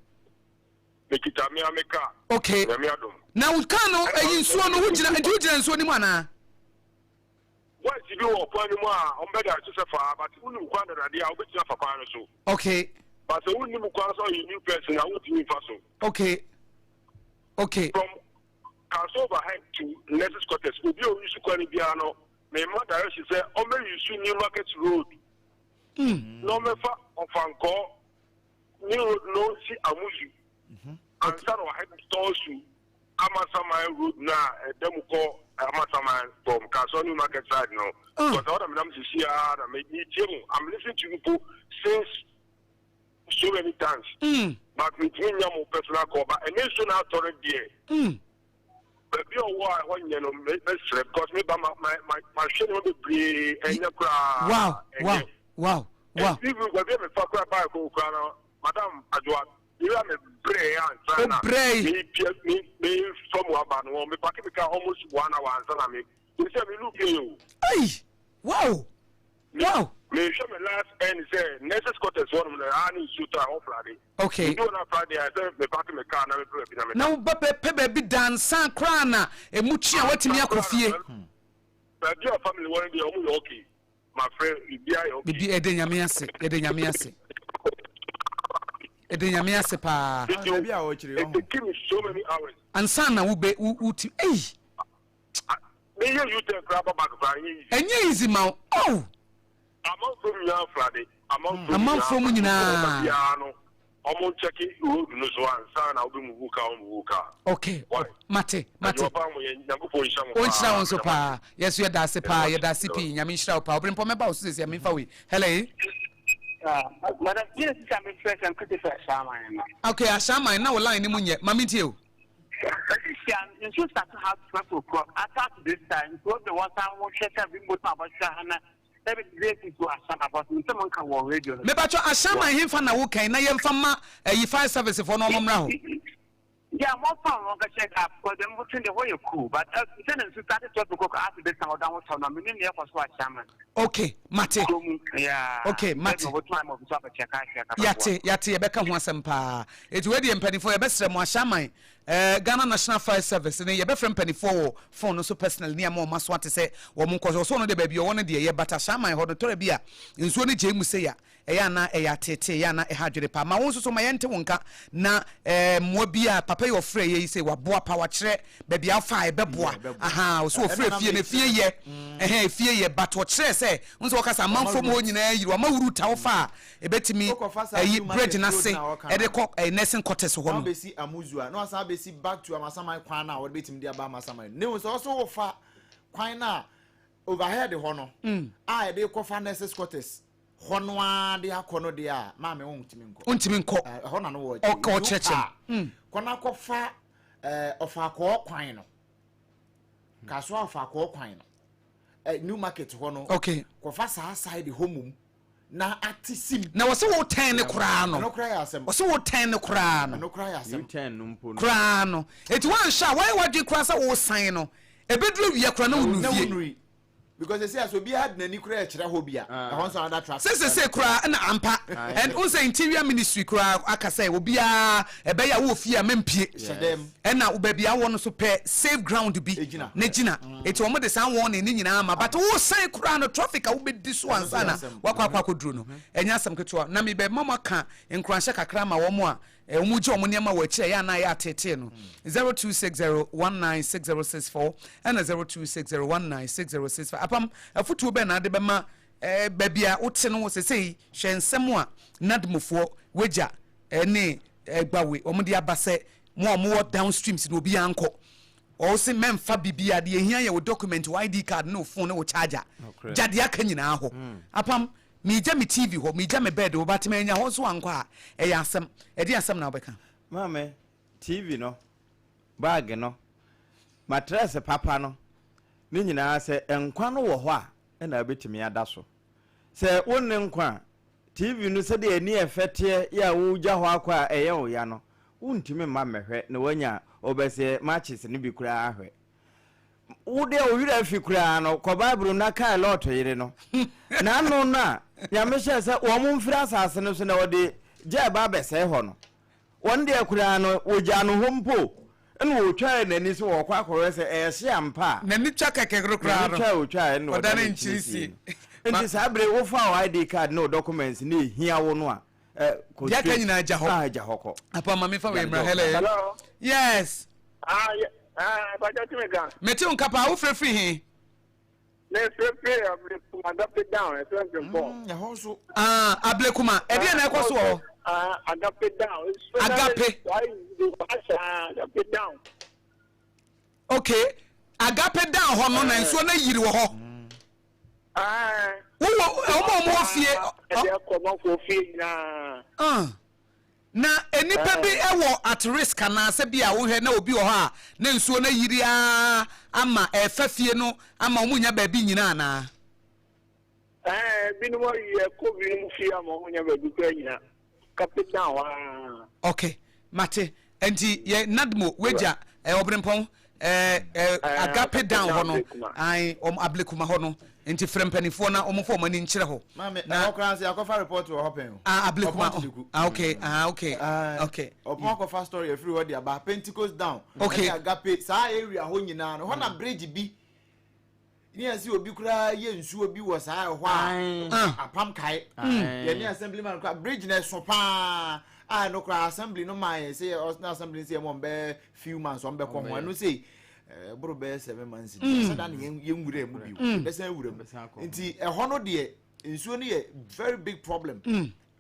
Mekita me ara me car. Okay. Nyame adom. Na wo car no eyi nsuo no wogyina nti wogyina nsuo no mu anaa? Boys bi wɔ kwan no mu a wɔn bɛda so sɛ faa but wonim kwan dada deɛ a wobɛtumi afa kwan no so. Okay. But sɛ wonnim kwan so ɔyɛ new person a wontumi nfa so. Okay. Okay. From Council overhead to nurses quarters obi a ɔyi kwan no biara no mema direction sɛ ɔmmɛ use New Market Road. na ɔmmɛfa Ɔfankɔɔ new road na ɔnsi Amuzu ansa na wahead Tɔɔsu Amasaman road no a ɛda mu kɔ Amasaman from Kasoa New Market side no. Because ɛhɔ na menam sisi ara na metie mu. I'm listening to you people since so many times. But metumi nya mo personal call. But ɛne nso na atɔ no deɛ. Baabi a ɔwɔ a ɛhɔ nyɛ no mɛsrɛ because me ba ma ma ma mahwɛ nneɛma bebree ɛnyɛ koraa. Wow wow wow wow. Ɛnti bi baabi a mefa koraa baa kɔ koraa no madam Adwoa ebi a me brɛ ansa na me pia me me fa mu aba no me paki me car almost one hour ansa na me me sɛ me look yɛ o. Hey wow wow. Me hwɛ me last end sɛ nurses quarters hɔ nom na ha ne nsuo tɔ a hɔ flade. Okay. Medu hɔ na Friday a ɛsɛ me park me car na mepɛ baabi na meda. Na wo ba pɛ baabi da ansa koraa na emu kye a watumi akɔ fie. Baabi a family wɔ no deɛ wɔn yɛ okay. Ma frɛ biribiara yɛ okay. Bibi ɛde nyame ase yɛde nyame ase. Ɛde nyame ase paa. Baabi a wɔkyerɛ It took me so many hours. Ansa na wo bɛ wo wo ti eyi. Me yɛ U-turn koraa ba back koraa ɛnyɛ easy. Ɛnyɛ easy ma wo oh. Amanfoɔ mu nyinaa frade. Amanfoɔ mu nyinaa. Biara no, ɔmo nkyɛke road no so ansa na wobɛ move car, wɔn move car. Okay, mate, mate. Adwuma pa mo yɛ, Nyankopɔn nhyira mo paa. Ɔnhyira wo nso paa. Yɛso yɛda ase paa, yɛda ase pii. Nyame nhyira wo paa. Obirimpɔ mɛba wo so sɛsi a memfa wei. Hello. Madam, gyina sisi a mefrɛ sɛ Christopher Ahyɛaman no. Okay, Ahyɛaman, na wo line no mu nyɛ. Ma mentie o. Sisi a nsuo start ha 12 o'clock, ata to this time, nti wɔde wɔn san wɔhwɛ sɛ bi mbɔtɔ abɔhwɛ ha na Mepakyɛ Ashaiman henfa na wo kɛn na yɛnfa ma ɛyi fire service foɔ na ɔmo mmra hɔ. Ok mate ok mate yate yate yɛbɛka ho asɛm paa eti wei deɛ mpanimfoɔ yɛbɛsrɛ mo Ashaiman. Eh, Ghana National Fire Service ne yɛbɛfrɛ mpanifoɔ wɔ phone no so personally ne ama wɔn aso ate sɛ wɔn nkɔ so. Ɔsɛ ɔno deɛ baabi ɔwɔ no deɛ yɛ but Ahyɛaman hɔ no tɔrɔ bi a nsuo no gyae mu sei a ɛyɛ a na ɛyɛ ateetee, ɛyɛ a na ɛha adwene paa. Ma wo nso so ma yɛnte wo nka na eh, mmoa bi a papa yi ɔfrɛ yɛ yi sɛ waboa pa wakyerɛ baabi a wofa a ɛbɛboa. Aha, ɔsɛ ɔfrɛ fie no efie yɛ, ɛhɛn efie yɛ but ɔkyerɛ sɛ n sɛ wɔka sɛ amanfoɔ mu hɔ nyinaa yiri wama route a wofa a Ebetumi Wokɔfa saa ayi New bridge Market no road ase no a wɔka de no a, kɔ ɛyi nursing quarters hɔ na no. wobɛsi Amuzu a, na wasan abɛsi back to Amasaman kwan no a wɔde bɛtumi de aba Amasaman no. Ne ho sɛ ɔso wofa kwan no a overhead hɔ no a yɛde kɔfa nurses quarters hɔ no ara de akɔ no deɛ a, maame wontumi nkɔ. Wontumi nkɔ. Ɛhɔ na no wɔ Ɔka ɔkyerɛkyerɛ mu. Kɔ na kɔfa ɔfaakɔɔ kwan no. Kasoa ɔfaakɔɔ kwan no. New Market hɔ no. Okay. Kɔfa saa side hɔ mum. na ate sim. Na wɔsɛ wotɛn ne koraa no. Ɛno koraa yɛ asɛm. Wɔsɛ wotɛn ne koraa no. Ɛno koraa yɛ asɛm. U-turn no mpo no. Koraa no. Eti woanhwɛ a woayɛ w'adwene koraa sɛ woresan no, ebeduru awia koraa na wonnu Na fie. wonnui. Because sɛsɛ asɛ obiara de n'ani koraa ɛkyerɛ hɔ bi a, ɛhɔ nso another traffic. Sɛ sɛsɛ koraa ɛna ampa. And wohu sɛ interior ministry koraa aka sɛ obiara ɛbɛyɛ a wowɔ fie a mempie. Hyɛ dɛm. Ɛna baabi a wowɔ no nso pɛ safe ground bi na gyina. Eti wɔn de saa warning no nyinaa ama but wosan koraa no traffic a wobɛdi so ansa na wakɔ akɔ akɔduru no ɛnyɛ asɛm ketewa. Na mebɛma mo aka nkuranhyɛ kakra ama wɔn a wɔn gye wɔn nneɛma wɔ akyire a ɛyɛ a na ayɛ ateetee no. 0260196064 ɛna 0260196065. Apam, afutuo bɛn na ade bɛma baabi a wote no sesei? Hwɛ nsɛm a NADMOfoɔ, wagya ne Gbawe wɔn de aba sɛ mo a mowɔ downstreams no obiara nkɔ. Ɔse mɛnfa bibia, deɛ ehia yɛ wo document, wo ID card ne wo phone ne wo charger. Gya deɛ aka nyinaa hɔ. Apam, meegya me TV hɔ, meegya me bed hɔ, but mannya hɔ nso ankɔ a, ɛyɛ asɛm. Ɛdeɛn asɛm na wobɛka? Maame, TV no, bag no, matrɛs papa no, ne nyinaa sɛ nkwa no wɔ hɔ a ɛna wobɛtumi ada so. Sɛ wonni nkwa a, TV no sɛdeɛ ani ɛfɛ teɛ yɛ a wogya hɔ akɔ a ɛyɛ wo ya no, Wontumi mma mmɛhwɛ na woanya ɔbɛseɛ matches no bi koraa ahwɛ. Wo deɛ wo werɛ afi koraa no, kɔ Bible mu na kae Lot yere no. N'ano no a Nyame hyɛɛ sɛ wɔn mfiri asase no so na ɔde gya ɛba abɛsɛe hɔ no, wɔn deɛ koraa no wɔgyaa no hɔ mpo na wɔtwae n'ani sɛ wɔrekɔ akɔhwɛ sɛ ɛyɛ hye ampa a. N'ani twa kɛkɛ no koraa N'ani no, twa a ɔtwaeɛ no na ɔdane ɔdane nkyiri nkyiri sie. sie no. Nti saa bere wofa wo ID card ne wo documents na ɛhia wo no a, Eh, kɔ Deɛ aka straight. nyinaa gya hɔ. Ah, gya hɔ kɔ. Apa ma mefa wei Gya mmra. hɔ. Hello. Hello. Yes. Ah, yeah. Ah, Bajo tumi ka. Mete wo nka paa, wofrɛ firi he? Me frɛ firi Ablekuma Agape Down, ɛsɛ Mpempɔn. Ɛhɔ nso. Ah, Ablekuma, ɛdeɛ na ɛkɔ so wɔ hɔ? Ah, Agape Down. Agape. Agape Down. Okay, Agape Down hɔ no na nsuo no ayiri wɔ hɔ. Wowɔ wɔn a wɔwɔ fie. Ɛde akɔ amanfoɔ fie nyinaa. Na nnipa bi wɔ at risk anaasɛ bi a wohwɛ na obi wɔ hɔ a na nsuo no ayiri ara ama ɛrefa fie no ama wɔn nya baabi nyina anaa? Ɛɛ binom ayi ɛkɔ binom fie ama wɔn nya baabi koraa nyina. Capital hɔ ara. Okay, mate. Nti yɛ Nadmo wagya eh, Ɔbrempɔn eh, eh, Agape down hɔ no, ae, wɔn Ablekuma hɔ no. Nti frɛ mpanimfoɔ na wɔn mfa wɔn ani nkyerɛ hɔ. Maame, Na ɛhɔ koraa nso yɛakɔfa report wɔ hɔ pɛn o. ah, Ablekuma, Ɔpɔn Kyiriku. ah, okay, ah, okay, okay. Ɔpɔn akɔfa story afiri hɔ de aba Pentecost down. Okay. Ɛne Agape saa area hɔ nyinaa no, hɔ na bridge bi Ne yɛn sɛ obi koraa yɛ nsuo bi wɔ saa ɛhɔ a ah. apam kae mm. yɛne assembly man koraa bridge na ɛso paa a ɛno koraa assembly no maa yɛn sɛ ɔsena assembly sɛ yɛmɔ bɛɛ few months wɔn bɛkɔ ho ɛno sɛ ɛboro bɛyɛ 7 months mm. sɛ da ne yɛn nwura mu bio mm. bɛsɛn wura mu nti ɛhɔ no deɛ nsuo no yɛ very big problem.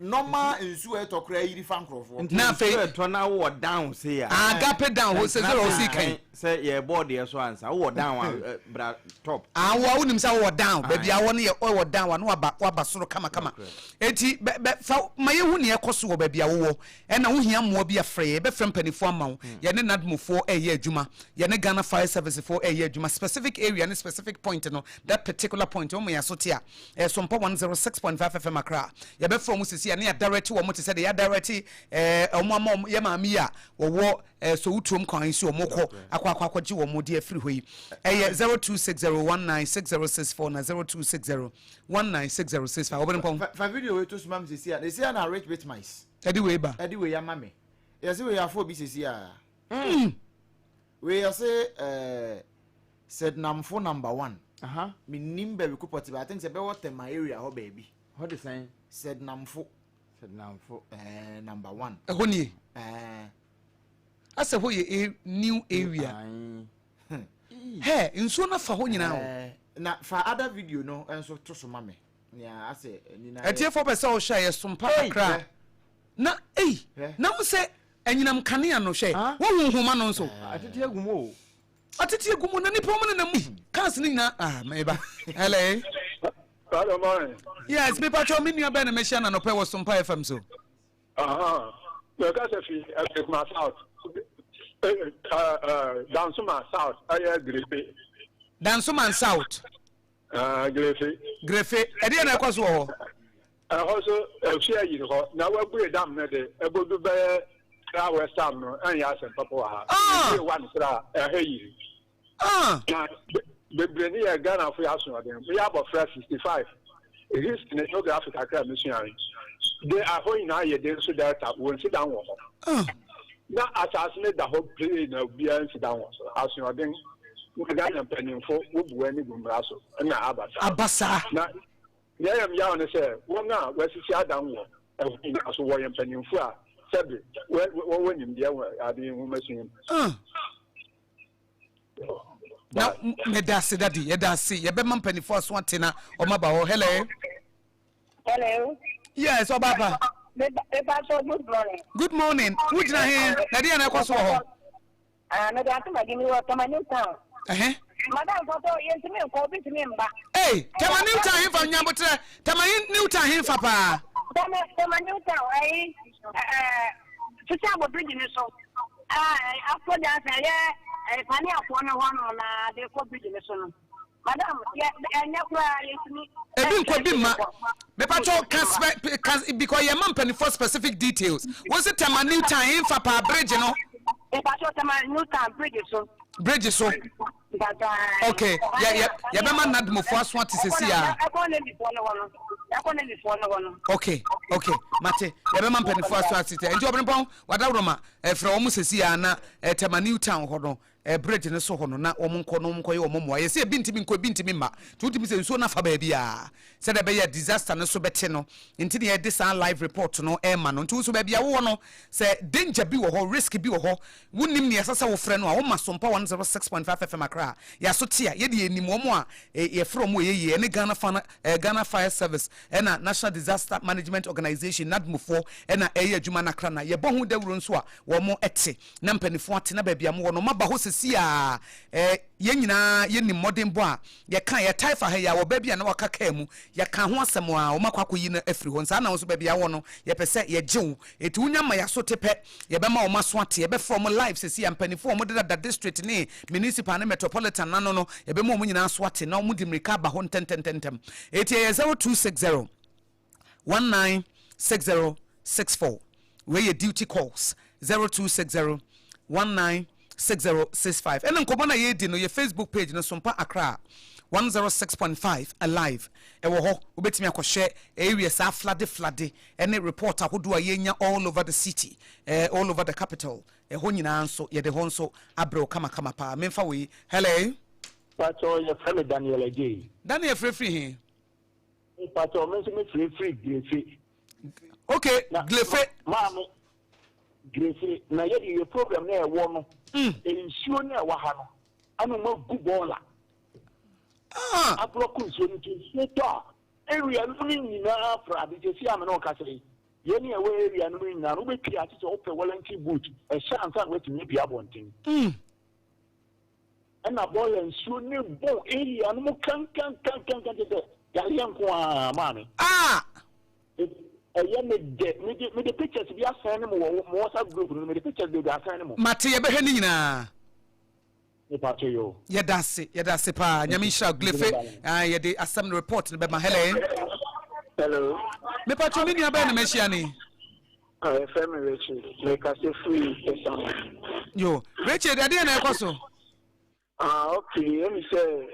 Normal nsuo a ɛtɔ koraa yiri fa nkorɔfoɔ. Nti Na afei- nsuo ɛtɔ na wowɔ down sei a. Agape down hɔ sɛ sɛ ɔsi kan. Sɛ yɛbɔ deɛ so ansa wowɔ down a bra top. Ah, wo a wonim sɛ wowɔ down baabi a wɔ no yɛ wɔ down a na waba waba soro kamakama. Eti bɛ bɛ fa ma yɛhu nea ɛkɔ so wɔ baabi a wowɔ. Ɛna wohia mmoa bi a frɛ yɛn. Yɛbɛfrɛ mpanimfoɔ ama wo. Yɛne NADMOfoɔ ɛreyɛ adwuma. Yɛne Ghana Fire Service foɔ ɛreyɛ adwuma. Specific area ne specific point no, that particular point wɔn ma yɛn aso te a. Ɛsompa 106.5 FM Accra. Yɛbɛfrɛ wɔn sisi a ne yɛadirect wɔn te sɛ deɛ yɛadirect ɛɛ wɔn ama wɔn yɛ maame yi a wɔwɔ ɛɛ Sowutuom kwan yi so wɔn kɔ akɔ akɔ akɔgye wɔn de afiri hɔ yi. Ɛyɛ 0260196064 na 0260196065. Wɔbɛn pɔn. Fa fa video wei to so ma me sisi a. Sisi a na Rich Bit Mice. Ɛde wei ba. Ɛde wei ama me. Yɛsi wei afɔ obi sisi a. Wei ɔse eh, Sednamfo number one. Mennim baabi ko pɔte but I think sɛ ɛbɛwɔ Tema area hɔ baabi. Hɔ de sɛn? Sednamfo. Sednamfo. Eh, number one. Ɛhɔ nie? Eh. Asɛ hɔ yɛ a new area. Hɛ, nsuo no afa hɔ nyinaa o. Eh, na fa other video no nso to so ma me. Nea asɛ ani na yɛ. Atiefoɔ pɛ sɛ ɔhwɛ a yɛsom pa kakra. Na ei, na wo sɛ anyinam kanea no hwɛ, wohu nhoma no nso. Atete agu mu o. Atete agu mu na nipa wɔn nenam mu. Cars no nyinaa ah meba. Hello. Hello, morning. Yes, me pacho me nua bɛn na mehyia na nɔpɛ wɔ Sompa FM so. Aha. Meka sɛ fi Ekuma South. Dansoma South ɛyɛ Grefe. Dansoman South. Grefe. Grefe. Ɛdeɛ na ɛkɔ so wɔ hɔ. Ɛhɔ nso, ofi ayiri hɔ, na wɔabue dam no de, ɛbɛdu bɛyɛ Kra West Ham no, ɛnyɛ asɛm papa wɔ ha. Yɛbue one koraa a, ɛha yiri. Na bebree ne yɛ Ghanafo yɛ asoɔden. Meyɛ abɔfra 65, history ne geography kakra a mesuae de, ɛhɔ nyinaa yɛ den so delta, wɔnsi dan wɔ hɔ. Na asase no da hɔ pee na obiara nsi dan wɔ so. Asoɔden na Ghana mpanyimfo wobu wɔn ani gu mmara so na aba saa. Aba saa. Na Nea ɛyɛ me yaw ne sɛ wɔn a wɔasisi adan wɔ ɛhɔ nyinaa nso wɔyɛ mpanyimfo a sɛbe wɔwɔ nimdeɛ wɔ ade nhomasua mu. Na meda ase dadi, yɛda ase. Yɛbɛma mpanyimfo aso ate na wɔn aba hɔ. Hello. Hello. Yes, ɔba pa. Mepa so good morning. Good morning. Wogyina he? Na ɛdeɛ na ɛkɔ so wɔ hɔ? Ah, mede ato m'adi mi wɔ Tema New Town. Ɛhɛ. Madam Pɔtɔ, yɛntumi nkɔ, obi ntumi mba. Ei, Tema New Town hefa nyabotrɛ, Tema New Town hefa paa. Tema, Tema New Town, ɛyi, ɛɛ, sisi abɔ bridge ni so. Ɛɛ, afɔ jansen, ɛyɛ, ɛyɛ paneafoɔ no hɔ nom na de kɔ bridge ni so no. Madam, yɛ ɛnyɛ koraa yɛntumi. Ebi nkɔ bi mma. Mepatwɔ ka spe ka because yɛ ma mpanimfoɔ specific details. Wɔn si Tema New Town nfa paa bridge no. Mepatwɔ Tema New Town bridge so. Bridge so. Okay, yɛ yɛ yɛbɛma nadmofoɔ aso ate sisi a. Ɛkɔ Navyfoɔ no hɔ no. Ɛkɔ Navyfoɔ no hɔ no. Okay, okay, mate yɛbɛma mpanimfoɔ aso ate tɛ nti ɔbɛnpɔn wadaworoma ɛfrɛ wɔn sisi a na Tema New Town hɔ no. Bridge no so hɔ no na wɔn nkɔ na wɔn nkɔyɛ wɔn mmoa. Yɛsɛ ebi ntumi nkɔ ebi ntumi mma. Nti wotumi sɛ nsuo no afa baabi a sɛdeɛ ɛbɛyɛ a disaster no so bɛte no nti na yɛde saa live report no rema no. Nti wo nso baabi a wowɔ no sɛ danger bi wɔ hɔ, risk bi wɔ hɔ, wonim nea ɛsɛ sɛ wofrɛ no a, woma Sompa 106.5 FM Accra a, yɛaso te a, yɛde yɛnim wɔn a yɛfrɛ wɔn ɛyɛ yie, ɛne Ghana Fana, Ghana Fire Service ɛna National Disaster Management Organization, NADMO foɔ ɛna ɛyɛ adwuma no Accra na yɛbɔ ho dawuro nso a wɔn te. Na mpaninfoɔ atena baabi a mowɔ no, moaba hɔ sesei ara. Eh, yɛn nyinaa yɛnim mmɔdenbɔ a yɛka, yɛtae fa ha yi ara, wɔ baa bi a na waka kaa mu, yɛkaa ho asɛm a, wɔakɔ akɔyi no afiri hɔ. Saa na wo nso baabi a wowɔ no, yɛpɛ sɛ yɛgye wo. Enti wonya ma yɛaso te pɛ, yɛbɛma wɔn aso ate. Yɛbɛfrɛ wɔn live sesei ara, mpaninfoɔ a wɔdedada district ne municipal ne metropolitan ano no, yɛbɛma wɔn nyinaa aso ate na wɔde mmirika aba hɔ ntɛntɛntɛntɛm. Enti ɛyɛ 0260. 196064 Wei yɛ duty calls 0260 196065 Ɛna nkɔmmɔ no a yɛredi no yɛ Facebook page no Sompa Accra 106.5 live ɛwɔ hɔ. Wobɛtumi akɔhwɛ area saa flade flade ɛne report ahodoɔ a yɛnya all over the city, eh, all over the capital. Ɛhɔ nyinaa nso yɛde hɔ nso abrɛ wo kamakama paa. Memfa wei. Hello. Pacho, yɛfrɛ me Daniel Adjei. Daniel frɛfiri he? Mpatsɔ me nso me firi firi Glefe. Ok Glefe. Maame Glefe na yɛ de yɛ problem na ɛwɔ no. Nsuo na ɛwɔ ha no ɛna ɔmo agu bɔɔla. Ablɔko nsuo no nti nsuo tɔ a area no mu nyinaa fra ade sɛsi a me ne wo kasa yi yɛn ne ɛwɔ area no mu nyinaa no wobɛpie a kyesɛ wopɛ Wellington boot ɛhyɛ ansa na woatumi apue abɔnten. Ɛna bɔɔla nsuo ne bɔn area no mu kankankankankan kyɛ sɛ yareɛ nko ara maame. Ah! Ɛyɛ me dɛ mede mede pictures bi asɛn ne mo wɔ mo WhatsApp group no mede pictures bebree asɛn ne mo. Mate yɛbɛhwɛ ne nyinaa. Mepa kyɛ yoo. Yɛda ase yɛda ase paa nyame nhyira wo Glefe ah yɛde asɛm no report no bɛma hello. Hello. Mepa kyɛ me nua bɛn na mahyia ne. Ah, yɛfrɛ me Richard. Mekasa firi Kesama. Yo, Richard, ɛdeɛ na ɛkɔ so? Ah, okay. Let me say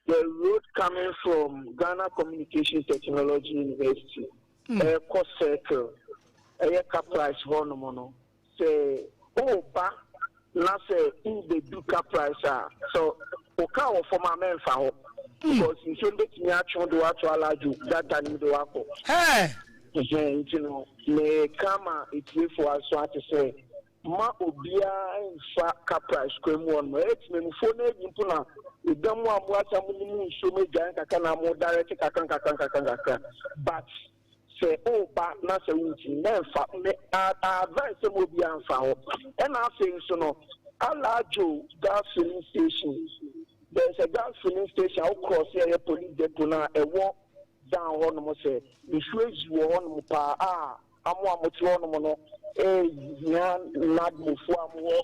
the road coming from Ghana Communications Technology University, ɛkɔ circle, ɛyɛ Caprice hɔ nom no, sɛ ɔba. Na sɛ worebedu car price a, sɛ wo car wɔ fam a mɛmfa hɔ because nsuo no bɛtumi atwe wo de wo ato alaadwo gutter no mu de wo akɔ. Ɛhɛn, nti no meka ma atiefoɔ aso ate sɛ mma obiara mfa car price kwan mu hɔ nom. Ɛyɛ temamufoɔ no bi mpo na ɛda mu a moasa monim nsuo mu adwane kakra na mo direct kakra nkakra nkakra nkakra but Sɛ woreba na sɛ wontumi, mɛmfa. Me I advise sɛ mo obiara mfa hɔ. Ɛna afei nso no, Alajo gas filling station, there is a gas filling station a wo cross ɛyɛ police depot no a ɛwɔ down hɔ nom sɛ nsuo ayi wɔ hɔ nom paa a amo a mote hɔ nom no hia NADMOfoɔ a mowɔ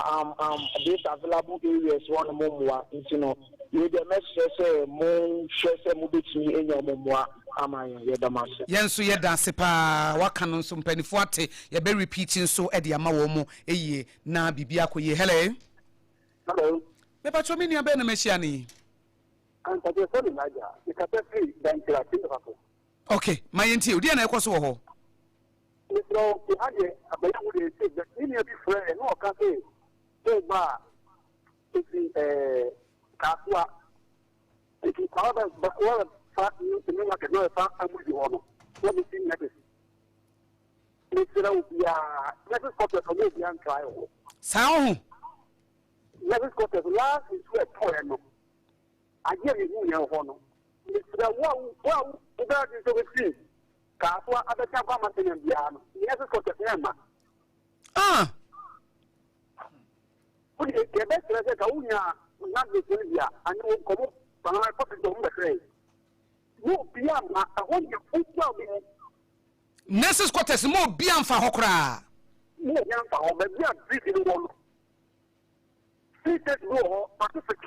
um, um, this available areas hɔ nom mmoa nti no wei deɛ mɛsrɛ sɛ monhwɛ sɛ mobɛtumi anya ɔmo mmoa ama yɛn. Yɛda mo ase. Yɛn nso yɛda ase paa waka no nso mpaninfoɔ ate yɛbɛ repeat nso de ama wɔn mo yie na biribi akɔ yie hello. Hello. Mepakyɛw me nua bɛn na mahyia no yi. Mpakyɛw yɛfrɛ me Elijah mekasa firi Dankyira Tinfaso. Ok ma yɛn tie o deɛ na ɛkɔ so wɔ hɔ. Mesrɛ wo te ha deɛ abɛyɛ ho deɛ ɛsɛ but me nua bi frɛ yɛ na ɔka sɛ sɛ ba a ɛfiri ɛɛ Kasoa Nti wɔbɛfa new market na wɔbɛfa amuzi hɔ no na wɔbɛsi nurses. Mesrɛ wo biara nurses quarters ɔmo obiara ntrae wɔ hɔ. Saa wo ho. Nurses quarters last nsuo ɛtɔɛ no adeɛ a mehu yɛn hɔ no mesrɛ wo a wo a wobɛyɛ adwene sɛ wobɛfiri Kasoa abɛka kɔ Amasenam biara no nurses quarters na ɛma. Ah. Wo deɛ yɛbɛsrɛ sɛ ka wonya nurses no bi a ane wo nkɔmmɔ paa kɔpem sɛ wɔn bɛhwɛ mo obia mma ɛhɔ nyɛ wokura wobɛwu. Nurses quarters mo obia mfa hɔ koraa. Mo obia mfa hɔ baabi a bridge no wɔ no free state bi wɔ hɔ Pacific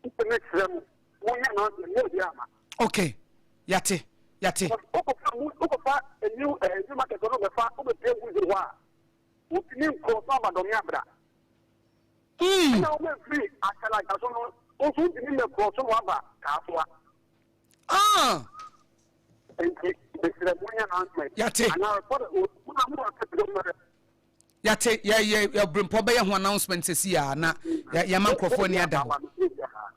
nti mesrɛ mo monyɛ announcement mo obia mma. Okay yate yate. Wokɔfa wokɔfa new eh, new market no bɛfa wobɛpie wuzi hɔ a Wotumi nkɔɔ so aba dɔme abra. Ɛna wɔn afiri Akyalagya so no, wo nso wontumi mmɛkorɔ so na waba Kasoa. Ah! Nti, mesrɛ mo nyɛ announcement. Yate. Anaa report, mo na mo report dɔm mmerɛ. Yate, yɛ yɛ yɛ brempɔ bɛyɛ ho announcement sɛsi a na yɛ yɛma nkurɔfoɔ ani ada hɔ.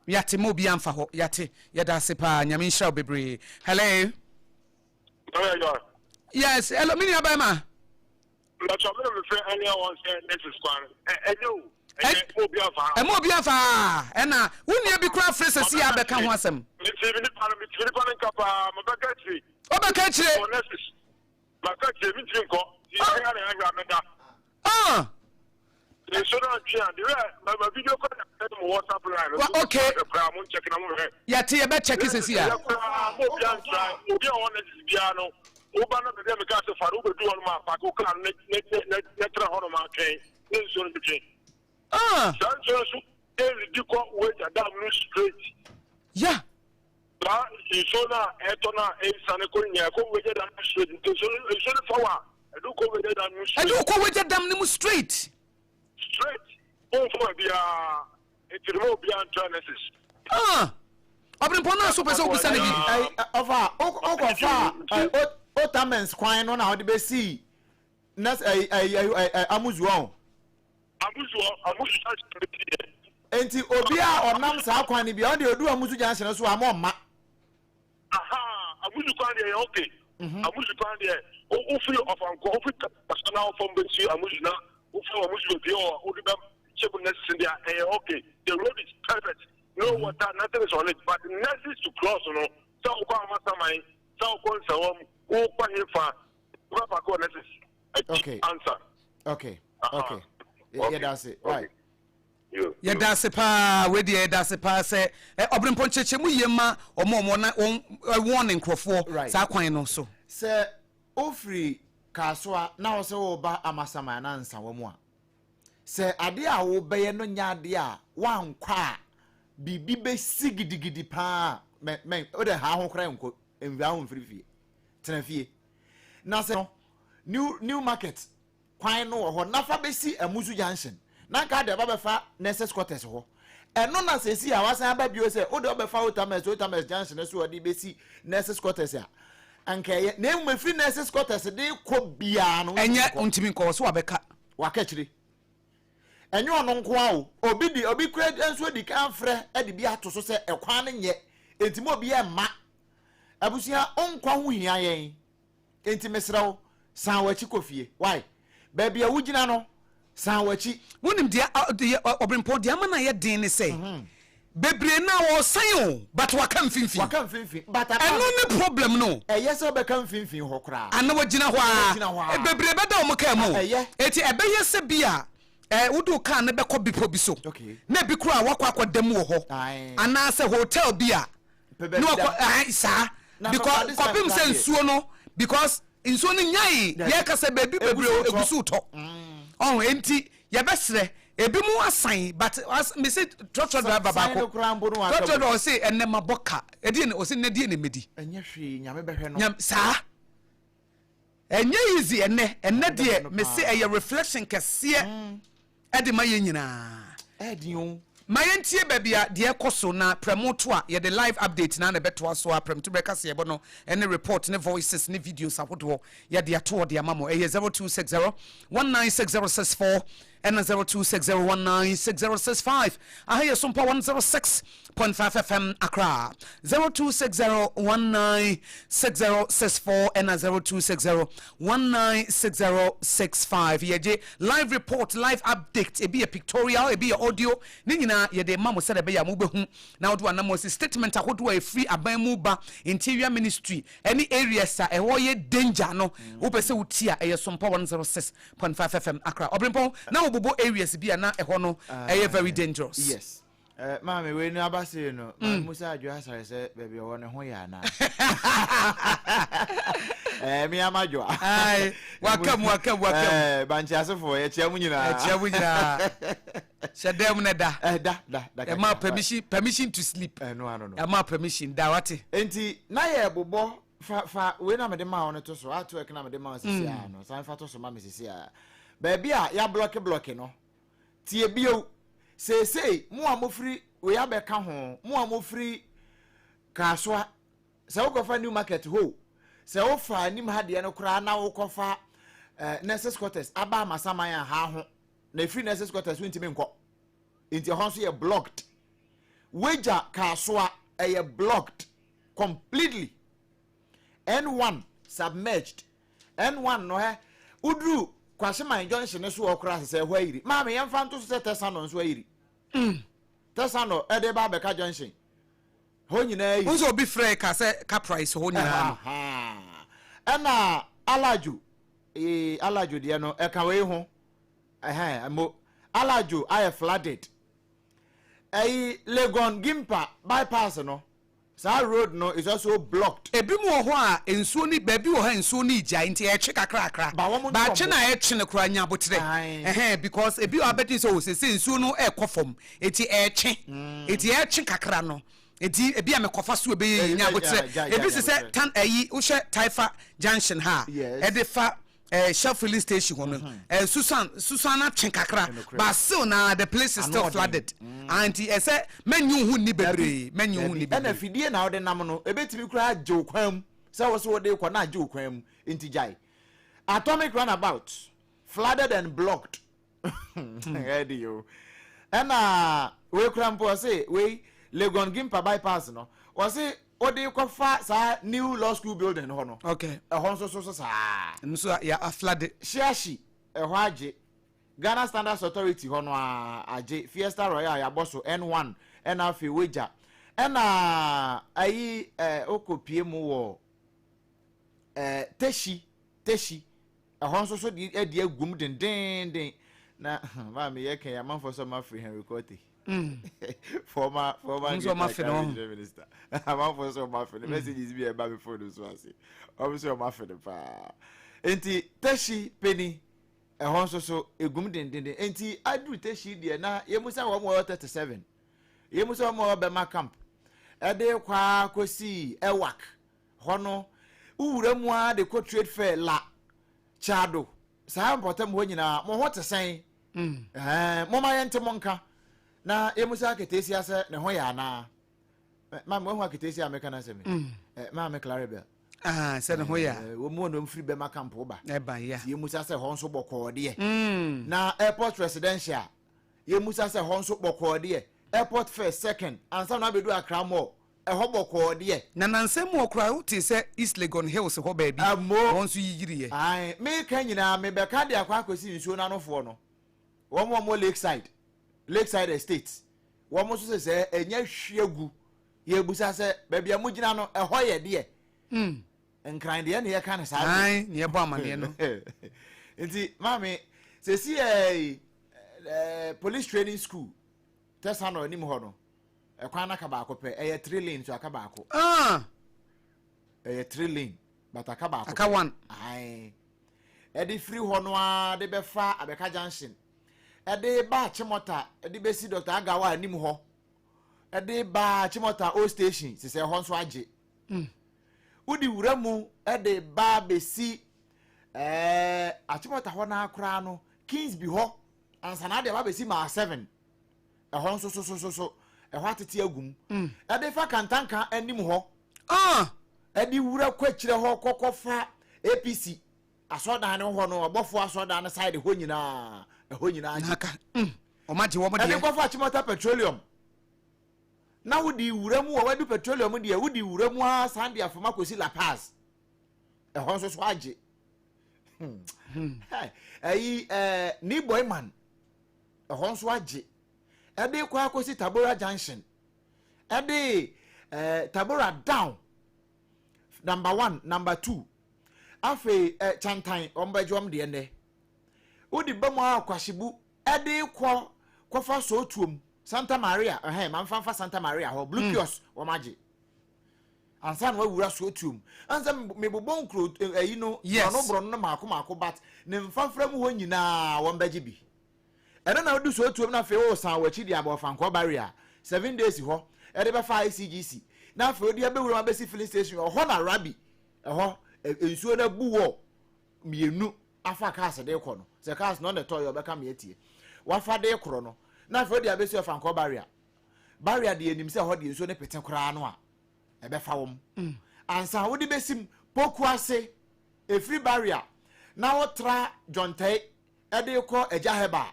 Yate ma obi amfa hɔ. Yate, yɛda ase paa. Nyame nhyira wo bebree. Hello. Yes, hello, me nua bɛrima. Mbɛtɔ mi na mi fɛ ɛni ɛwɔ sɛ nurses kwan ɛnyɛ o ɛnyɛ mo obi afa. Ɛmo obi afa ɛna wo nua bi kura fere sɛ si abɛka ho asɛm. Mi ti mi nipa no mi ti mi nipa no nka paa ma bɛka akyire. O bɛka akyire. Wɔ nurses ma ka akyire mi ti nkɔ ti ɛyɛ na ɛhwɛ amɛda. Ah. Nso na ntwe a de wɛ ma ma video kɔ na ɛna mo WhatsApp line. Wa okay. Kura mo nkyɛk na mo hwɛ. Yɛte yɛbɛ kyɛke sɛsi a. Yɛ kura mo obi antra obi a ɔwɔ nurses biara no. Woba na baabi a mekaa sɛ fa no, wobɛdu hɔnom a, paake wo kaa no na tena hɔnom atwɛn ne nsuo no bɛtwe. Ah. Saa nsuo no so ɛredi kɔ Weija dam no straight. Yeah. Saa nsuo no a ɛtɔ no a ɛresiane kɔ nyinaa ɛkɔ Weija dam no straight. Nti nsuo no nsuo no fa wo a, ɛde wo kɔ Weija dam no straight. Ɛde wo kɔ Weija dam no mu straight. Straight. Womfa baabiara. Nti no ma obiara ntra nurses. Ah! Ɔbrempɔn no a so pɛ sɛ wobisa no biribi. Ɔfa wokɔfa Otamens kwan no na wode bɛsii nurse Amuzuɔ ho. Amuzuɔ, Amuzu junction bɛsi yɛ. Nti obi a ɔnam saa kwan no bi a ɔde odu Amuzu junction no so a ma ɔmma. Ahaa amuzu kwan deɛ yɛ okay. Mhm. Amuzu kwan deɛ wofiri ɔfankɔ wofiri kasa na wofam bɛsi amuzu na wofiri amuzu baabi a wode bɛ hyɛ mu nurses deɛ ɛyɛ okay. The road is perfect. No mm -hmm. water, nothing is on it. But nurses to cross no sɛ wokɔ amasaman sɛ wokɔ nsawam wokɔ hefa wobɛpa kɔ nurses okay. answer. Okay. Okay. Yɛda ase. Right. Yɛda ase paa wei deɛ yɛda ase paa sɛ ɔbrempɔn kyerɛkyerɛ mu yie ma wɔn a wɔn na wɔn wɔn ne nkurɔfoɔ saa kwan no so. Sɛ wofiri Kasoa na wo sɛ woreba Amasaman anaa Nsawa mu a, sɛ adeɛ a wobɛyɛ no nyɛ adeɛ a woankɔ a biribi bɛsi gidigidi paa a, mɛ mɛ wode haa ho koraa nkɔ nwura ho mfiri fie. Tena fie. Na sɛ New New Market kwan no wɔ hɔ na fa bɛsi Amuzu junction na nka ade aba bɛfa nurses quarters hɔ. Ɛno na seesei a wasan aba bio sɛ wode ɔbɛfa Otames, Otames junction no so a ɔde bɛsi nurses quarters a, anka ɛyɛ. Na mmom ɛfiri nurses quarters de kɔ biara no, wontumi nkɔ. Ɛnyɛ, wontumi nkɔ, ɔse wabɛka. Waka akyire. Ɛnyɛ ɔno nko ara o, obi de obi kura nso adi kan afrɛ de bi ato so sɛ ɛkwan no nyɛ, enti ma obiara mma. Abusua, wo nkwa ho hia yɛn, enti mesrɛ wo, san w'akyi kɔ fie. Wai? Baabi a wugyina no, san w'akyi. Wonim deɛ deɛ ɔbrempɔn deɛ ama no ayɛ den ne sɛ bebree no a wɔsan o but waka mfimfini. Waka mfimfini but aba. Ɛno ne problem no. Ɛyɛ sɛ wobɛka mfimfini hɔ koraa. Ana wagyina hɔ ara. Wagyina hɔ ara. Bebree bɛda wɔn kaa mu o. Ɛyɛ. Eti ɛbɛyɛ sɛ bi a ɛɛ wode wo kaa no bɛkɔ bepɔ bi so. Okay. Na ebi koraa wakɔ akɔda mu wɔ hɔ. Ae. Anaasɛ hotel bi a. Pɛ baabi Na wakɔ da. ɛɛ saa. Na Because papa this time kɔpem koraa sɛ deɛ. nsuo no because nsuo no nyae Dabi. yɛka sɛ baabi Egu bebree so egu retɔ. so retɔ. Ɔho enti yɛbɛsrɛ ebi mu asan but as mese trɔtrɔ driver San baako no koraa mpo no waka trɔtrɔ mu. driver ɔse ɛnɛ mabɔ ka ɛdeɛ ne ɔse nnɛ deɛ na mɛdi. Ɛnyɛ hwee Nyame bɛhwɛ no. Nyame saa ɛnyɛ easy ɛnɛ ɛnɛ Nyame bɛhwɛ deɛ no mese paa. ɛyɛ reflection kɛseɛ ɛde ma yɛn nyinaa. Ɛɛden o. Ma yɛntie baabi a deɛ ɛkɔ so na prɛmo to a yɛde live update na na ɛbɛtoa so a prɛmto berɛ kaseɛbɔ no ne report ne voices ne videos ahodoɔ yɛde ato hɔ de ama mo. Ɛyɛ 0260 196064 ɛna 0260 196065. Aha yɛ Sompa 106.5 FM Accra. 0260 196064 ɛna 0260 196065. Yɛgye live report, live update, ebi yɛ pictorial, ebi yɛ audio, ne nyinaa yɛde ma mo sɛdeɛ ɛbɛyɛ a mobɛhu na wode w'anam asi. Statement ahodoɔ a ɛfiri aban mu ba, Interior Ministry ɛne areas a ɛhɔ yɛ danger no, wopɛ sɛ wotie a, ɛyɛ Sompa 106.5 FM Accra. Ɔberempɔn, na wobobɔ areas bi a na ɛhɔ no ɛyɛ very dangerous. Yes. Eh, maame wei no aba sei no, maame Musa Adwo Asare sɛ baabi ɔwɔ ne ho yɛ anaa? Eh, me ama dwoa. Aye, waka mu, waka mu, waka mu. Eh, bankye asefoɔ, yɛkyia mu nyinaa. Yɛkyia mu nyinaa. Hyɛ dan mu na da. Eh, da, da, da. Ɛma permission, permission to sleep. Eh, no ano no. Ɛma permission, da wate. Enti, na yɛ bobɔ, fa, fa, wei na mede ma wo no to so, artwork na mede ma wo sisi a no, san fa to so ma me sisi a. Baabi a ya blɔke blɔke no, Tie bio, seesei mo a mofiri wei abɛka ho, mo a mofiri Kasoa, sɛ wokɔfa New Market hɔ o, sɛ wofa anim ha deɛ no koraa na wokɔfa eh, Nurses Quarters aba Amasaman a ha ho, na ɛfiri Nurses Quarters wontumi nkɔ, nti ɛhɔ nso yɛ blocked. Wagya Kasoa ɛyɛ blocked completely. N1 submerged. N1 no hɛ, woduru Kwahyeman junction no so hɔ koraa sɛ ɛhɔ ayiri. Maame yɛmfa nto so sɛ Tesano nso ayiri. Mm. Tesano ɛde ba abɛka junction. Hɔ nyinaa ayiri. Nso obi frɛ ka sɛ ka price hɔ nyinaa no. Ɛna Alajo, ee Alajo deɛ no ɛka wei ho. Ɛhɛn mo Alajo ayɛ flooded. Ɛyi Legon Gimpa bypass no. Saa road no is also blocked. Ebi mu wɔ hɔ a nsuo no baabi wɔ hɔ a nsuo no regyae nti ɛretwe kakrakra Ba wɔn but nto twe wɔn no bo. a ɛretwe no koraa nya aboterɛ Ae. ɛhɛn because ebi wɔ hɔ a bɛdwene sɛ oh seesei nsuo no rekɔ fam nti ɛretwe nti ɛretwe kakra no nti ebi a mekɔfa so ɛbɛyɛ yie Ɛyi nya bɛ aboterɛ gya gya ebi nya te sɛ aboterɛ. tan ɛyi wohwɛ Taifa junction ha a Yes. ɛde fa eh, Shell filling station hɔ no mm-hmm. eh, Susan Susan atwe kakra but still na the place is still flooded mm. Ah, nti ɛsɛ mɛnyi wo ho nni bebree mɛnyi wo ho nni bebree. Ɛna fidie na ɔde nam no ebetumi koraa agye wo kwan mu sɛ wɔsɛ wɔde kɔ na agye wo kwan mu nti gyae atomic runabout flooded and blocked ɛde yi o ɛna wei kura mpo ɔse wei Legon Gimpa bypass no ɔse ɔde kɔfa saa new law school building hɔ no okay ɛhɔ nso so so saa nso yɛ aflade Shiashi ɛhɔ agye Ghana Standards Authority hɔ no a agye Fiesta Royal yɛabɔ so N1 ɛna afei wagya ɛna ayi ɛɛ okɔ pie mu wɔ ɛɛ Teshi Teshi Ɛhɔ nso so de adi agum dendeenden. Na maame yɛ kɛn amanfoɔ sɛ ɔma firi Henry Quartey. Former former Nso ɔma fe no. Greater minister. Amanfoɔ sɛ ɔma fe no. Messages bi a ɛba me phone so ase. Ɔmo sɛ ɔma fe no paa. Nti Teshi Peni ɛhɔ nso so egum dendenden. Nti aduru Teshi deɛ na yɛmu sɛ wɔn wɔ 37. Yɛmu sɛ wɔn wɔ Bɛma camp. Ɛde kɔ ara kɔsii Ɛwak. Hɔ no, wowura mu ara de kɔ Trade Fair, La, Kyado, saa mpɔtam hɔ nyinaa, mo ho te sɛn? Ɛɛ, momma yɛnte mo nka na yɛmmisa aketeesia sɛ ne ho yɛ anaa. Maame, wahu aketeesia a meka no asɛm yi? Mm. Maame Claribel. Ah, sɛ ne ho yɛ a. Wɔn mu wɔn firi bɛma kampo ba. Ɛba ya. Yɛmmisa sɛ hɔ nso bɔkɔɔ deɛ. Mm. Na airport residential. Yɛmmusa sɛ hɔ nso bɔkɔɔ deɛ? Airport first, second, ansa na woabɛdu Accra Mall, ɛhɔ bɔkɔɔ deɛ? Na nansa mu hɔ koraa wotee sɛ East Legon Hills hɔ baabi, hɔ nso yiyiriiɛ. Ae, meka nyinaa mebɛka de akɔ akɔsi nsuo no anofoɔ no, wɔn a wɔwɔ Lakeside, Lakeside Estate, wɔn nso sɛ sɛ ɛnya hwie gu, yɛbusa sɛ baabi a mogyina no, ɛhɔ yɛ deɛ? Nkran deɛ na yɛka no saa. Ae, na yɛbɔ amaneɛ no. Nti maame, sɛsi ɛɛ police training school Tesano anim hɔ no, ɛkwan no aka baako pɛ, ɛyɛ three lane so aka baako. Ah! Ɛyɛ three lane, but aka baako. Aka one. Ae. Ɛde firi hɔ no ara de bɛfa Abɛka junction, ɛde ba Achimota, ɛde bɛsi Dr. Agawa anim hɔ, ɛde ba Achimota old station, sisɛ ɛhɔ nso agye. Wode wura mu de ba bɛsi ɛɛ Achimota hɔ naa koraa no, Kingsby hɔ, ansa na ade aba bɛsi Mile 7. Ɛhɔ nso so so so so, ɛhɔ atete agu mu. Ɛde fa Kantanka anim hɔ. Ah! Ɛde wura kɔ akyire hɔ kɔkɔ fa APC asɔrdan no hɔ no, ɔbɔfoɔ asɔrdan no side hɔ nyinaa, ɛhɔ nyinaa gye. Naka, wɔn agye wɔn deɛ. Ɛde kɔfa Achimota Petroleum. Na wode wura mu wɔ wadu petroleum deɛ wode wura mu ara san de afam akɔsi La Paz ɛhɔ nso so agye ɛyi ɛɛ ne boyman ɛhɔ nso agye ɛde kɔ akɔsi Tabora junction ɛde ɛɛ Tabora down number one number two afei ɛ kyantan wɔn bɛgye wɔn deɛ nnɛ wode ba mu a kwasibu ɛde kɔ kɔfa sootuom Santa Maria, ɛhɛn, ma mfa mfa Santa Maria hɔ, Blue mm. Kiosk, wɔn agye. Ansa na wawura Sotuom. Ansa mebobɔ nkuro ɛyi no, yes. borɔno borɔno no maako maako but ne mfafra mu hɔ nyinaa wɔn bɛgye bi. Ɛno na wodi Sotuom na afei wɔsan wɔ akyi de abɔ Ɔfankɔɔ barrier, 7 days hɔ, ɛde bɛfa ICGC. Na afei wode abɛwura mu abɛsi filling station, ɛhɔ na Rabi, ɛhɔ nsuo no abu wɔ mmienu afa cars de rekɔ no, sɛ cars no ɔna ɛtɔeɛ ɔbɛka me atie. Wafa de rekorɔ no, na afei ɔde abɛsi Ɔfankɔɔ barrier. Barrier deɛ yɛnim sɛ ɛhɔ deɛ nsuo no pete koraa no a, ɛbɛfa wɔn. Mm. Ansa wode bɛsim Poku ase, ɛfiri barrier, na wotra Dwɔntɛe de rekɔ Agya Hɛba a,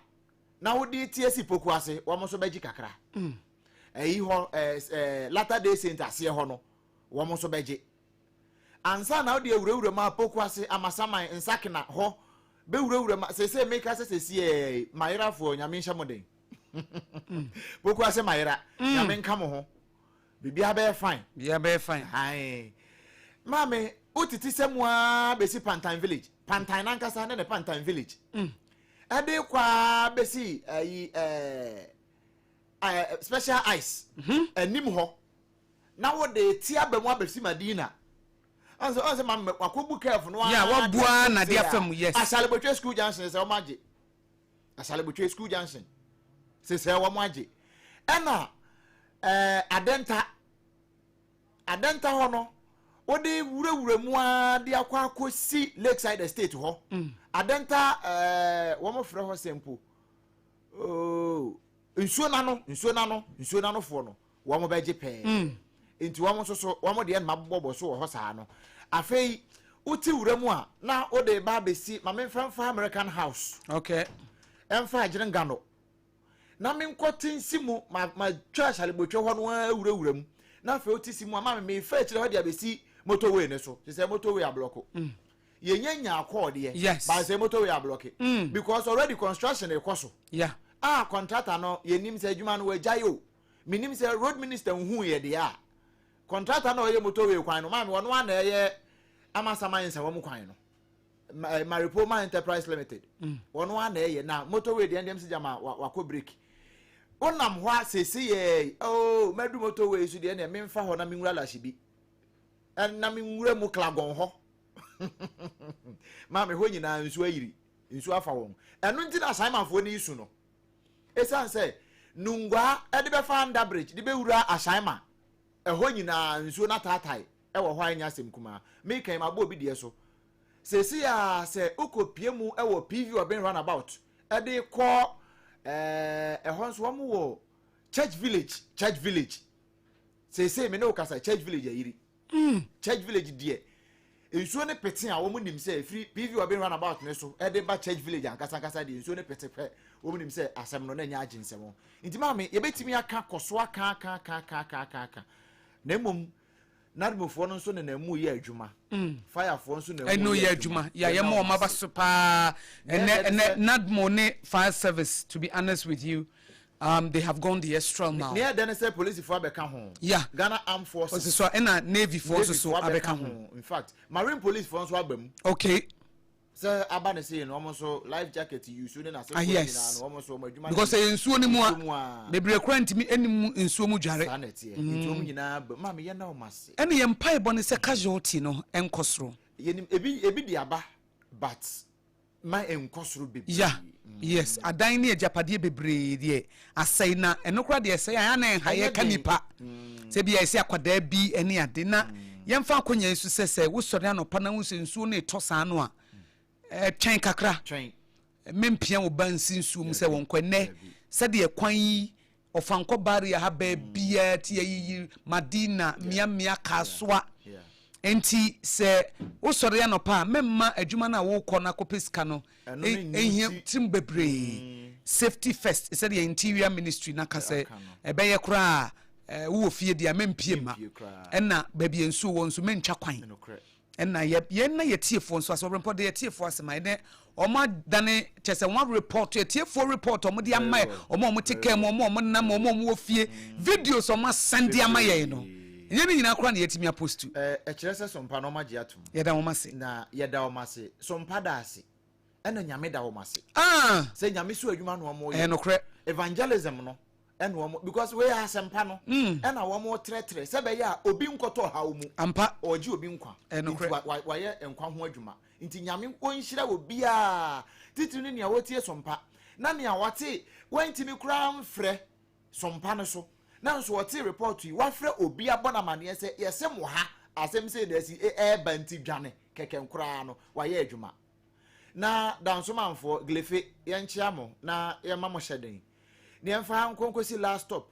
na wode ti asi Poku ase, wɔn nso bɛgye kakra. Mm. Ɛyi hɔ, ɛɛ ɛɛ Latter Day Saint aseɛ hɔ no, wɔn nso bɛgye. Ansa na wode awurawura mu apoku ase amasaman nsakena hɔ bɛwurawura mu seesei meka sɛ sesiei mayerafoɔ nyame nhyɛ mo den poku ase mayera mm. nyame nka mo ho biribiara bɛyɛ fine biribiara bɛyɛ fine ae maame wotete sɛ mu ara bɛsi pantan village pantan nankasa ne ne pantan village mm. ɛde kɔ ara bɛsi ayi ɛɛ special ice mhm. anim hɔ na wode rete aba mu abɛsi Madina. Ɔn sɛ ɔn sɛ ma wakɔbu curve no Yeah, wabu ara na de afa mu, yes. Asalebotwe school junction sɛ wɔn agye. Asalebotwe school junction sɛ sɛ wɔn agye. Ɛna ɛɛ Adenta Adenta hɔ no wode wurawura mu ara de akɔ akɔsi Lakeside Estate hɔ. Mm. Adenta ɛɛ wɔn frɛ hɔ sɛ mpo. Oh, nsuo n'ano nsuo n'ano nsuo n'anofoɔ no. wɔn bɛgye pɛɛ. Nti wɔn nso so, wɔn deɛ na mabobɔbɔ so wɔ hɔ saa no. Afei, wote wura mu a, na wode ba abɛsi, ma memfa mfa American House. Okay. Ɛmfa Agyerengano. Na menkɔte nsi mu, ma matwa ahyalebotwa hɔ no ara wurawura mu. Na afei wote si mu a, ma me mefa akyire hɔ de abɛsi motorway no so. Te sɛ motorway ablɔko. Mm. Yɛnya nyaa kɔɔ deɛ. Yes. But sɛ motorway ablɔke. Mm. Because already construction rekɔ so. Yeah. Ah, contractor no, yɛnim sɛ adwuma no wagyae o. Menim sɛ road minister nhuu yɛ deɛ a, contractor no a ɔyɛ motorway kwan no, maame ɔno ara na ɛyɛ Amasaman Nsawam kwan no, eh, Maripoma Enterprise Limited. Mm. Ɔno ara na ɛyɛ na motorway deɛ ndɛm si gyama wakɔ break. Wonam hɔ a sese yɛ oh madu motorway so deɛ na memfa hɔ na menwura lahye bi. Na menwura mu Klagon hɔ. Maame hɔ nyinaa nsuo ayiri, nsuo afa wɔn. Ɛno nti na Asanmanfoɔ no yi su no. Esiane sɛ Nungua de bɛfa Under Bridge de bɛwura Ashaima, ɛhɔ nyinaa nsuo no ataatae wɔ hɔ a ɛnyɛ asɛm kumaa. Meka yi mabɔ obi deɛ so. Seesei ara sɛ wokɔpue mu wɔ PV Obeng Runabout de kɔ ɛɛ ɛhɔ nso wɔn wɔ Church Village, Church Village. Seesei me ne wo kasa Church Village ayiri. Church Village deɛ nsuo no pete a wɔn nim sɛ efiri PV Obeng Runabout no so de ba Church Village ankasa ankasa deɛ nsuo no pete pɛ. Wɔn nim sɛ asɛm no na ɛnyɛ agye nsɛm. Nti maame yɛbɛtumi aka kɔ so aka aka aka aka aka aka aka na mmom nadmofoɔ no nso nenam mu yɛ adwuma. Mm. Firefoɔ nso nam mu yɛ adwuma. Ya yɛ mo ɔmo aba so paa. Ɛnɛ ɛnɛ nadmo ne fire service to be honest with you um, they have gone the extra mile. Nea ɛdɛ ne sɛ polisifoɔ abɛka ho. Yeah. Ghana Armed Forces. Ɔsi so ɛna Navy foɔ nso so abɛka ho. In fact, Marine police foɔ nso aba mu. Okay. Sɛ aba ne sei no wɔn nso life jacket yusu ne n'asefoɔ ah, yes. nyinaa no wɔn nso wɔn adwuma because ɛyɛ nsuo no mu a bebree kora ntumi ɛni mu nsuo mu dware. Saa na ɛteɛ nti wɔn nyinaa ba maame yɛn na wɔn ase. Ɛna yɛn mpaebɔ ne sɛ casualty no nkɔ soro. Yɛnim ebi ebi de aba but ma ɛnkɔ soro bebree. Ya yes adan ne agyapadeɛ bebree deɛ asɛe na ɛno koraa deɛ ɛsɛe a ɛyɛ na ɛnha yɛ ka nipa sɛ bi a ɛsɛ akwadaa bi ɛne ade na yɛmfa akɔnya yi so sɛ sɛ wosɔre anɔpa na wohu sɛ nsuo no retɔ saa no a twɛn kakra mempia wo ba nsi nsuo mu sɛ wɔnkɔ ɛnɛ sɛdeɛ kwan yi Ɔfankɔ barrier ha baabiara ti ayiyi Madina mmeammea Kasoa nti sɛ wosɔre anɔpa a mɛmma adwuma no a wokɔ no akɔpɛ sika no nhia tirim bebree safety first sɛdeɛ interior ministry no aka sɛ ɛbɛyɛ koraa wowɔ fie deɛ mɛmpie mma ɛna baabi nsuo wɔ nso mɛntwa kwan Ɛna yɛ yɛn na yɛtiefoɔ nso ase ɔbrɛmpɔ de yɛtiefoɔ ase ma ɛnɛ wɔn adane kyɛ sɛ wɔn report yɛtiefoɔ report wɔn de ama yɛ wɔn a wɔn te kaa mu wɔn a wɔn nam wɔn a wɔn wɔ fie videos wɔn asɛn de ama yɛn no ɛnyɛ ne nyinaa koraa na yɛtumi apostu. Ɛkyerɛ sɛ sompa no wɔn agye atom. Yɛda wɔn ase. Na yɛda wɔn ase. Sompa da ase. Ɛna Nyame da wɔn ase. Ah. Sɛ Nyame so adwuma na wɔn yɛ. Ɛyɛ nokorɛ. Evangelism no. Ɛna wɔn because wei yɛ asɛmpa no. Mm. Ɛna wɔn trɛtrɛ sɛ bɛyɛ a obi nkɔtɔ ɔhaw mu. Ampa. Ɔgye obi nkwa. Ɛnokorɛ. Nti wa wayɛ nkwa ho adwuma. Nti Nyame ɔnhyira obiara titiri ne nea ɔtie sompa na nea wate wantumi koraa mfrɛ sompa no so na nso ɔte report yi wafrɛ obi abɔ no amaneɛ sɛ yɛse mo ha asɛm sei na asi ɛɛba nti dwane kɛkɛ nkoraa no wayɛ adwuma. Na Dansomanfoɔ, Glefe, yɛnkyea mo na yɛma mo hyɛden. Na yɛmfa ha nkɔ nkɔsi last stop.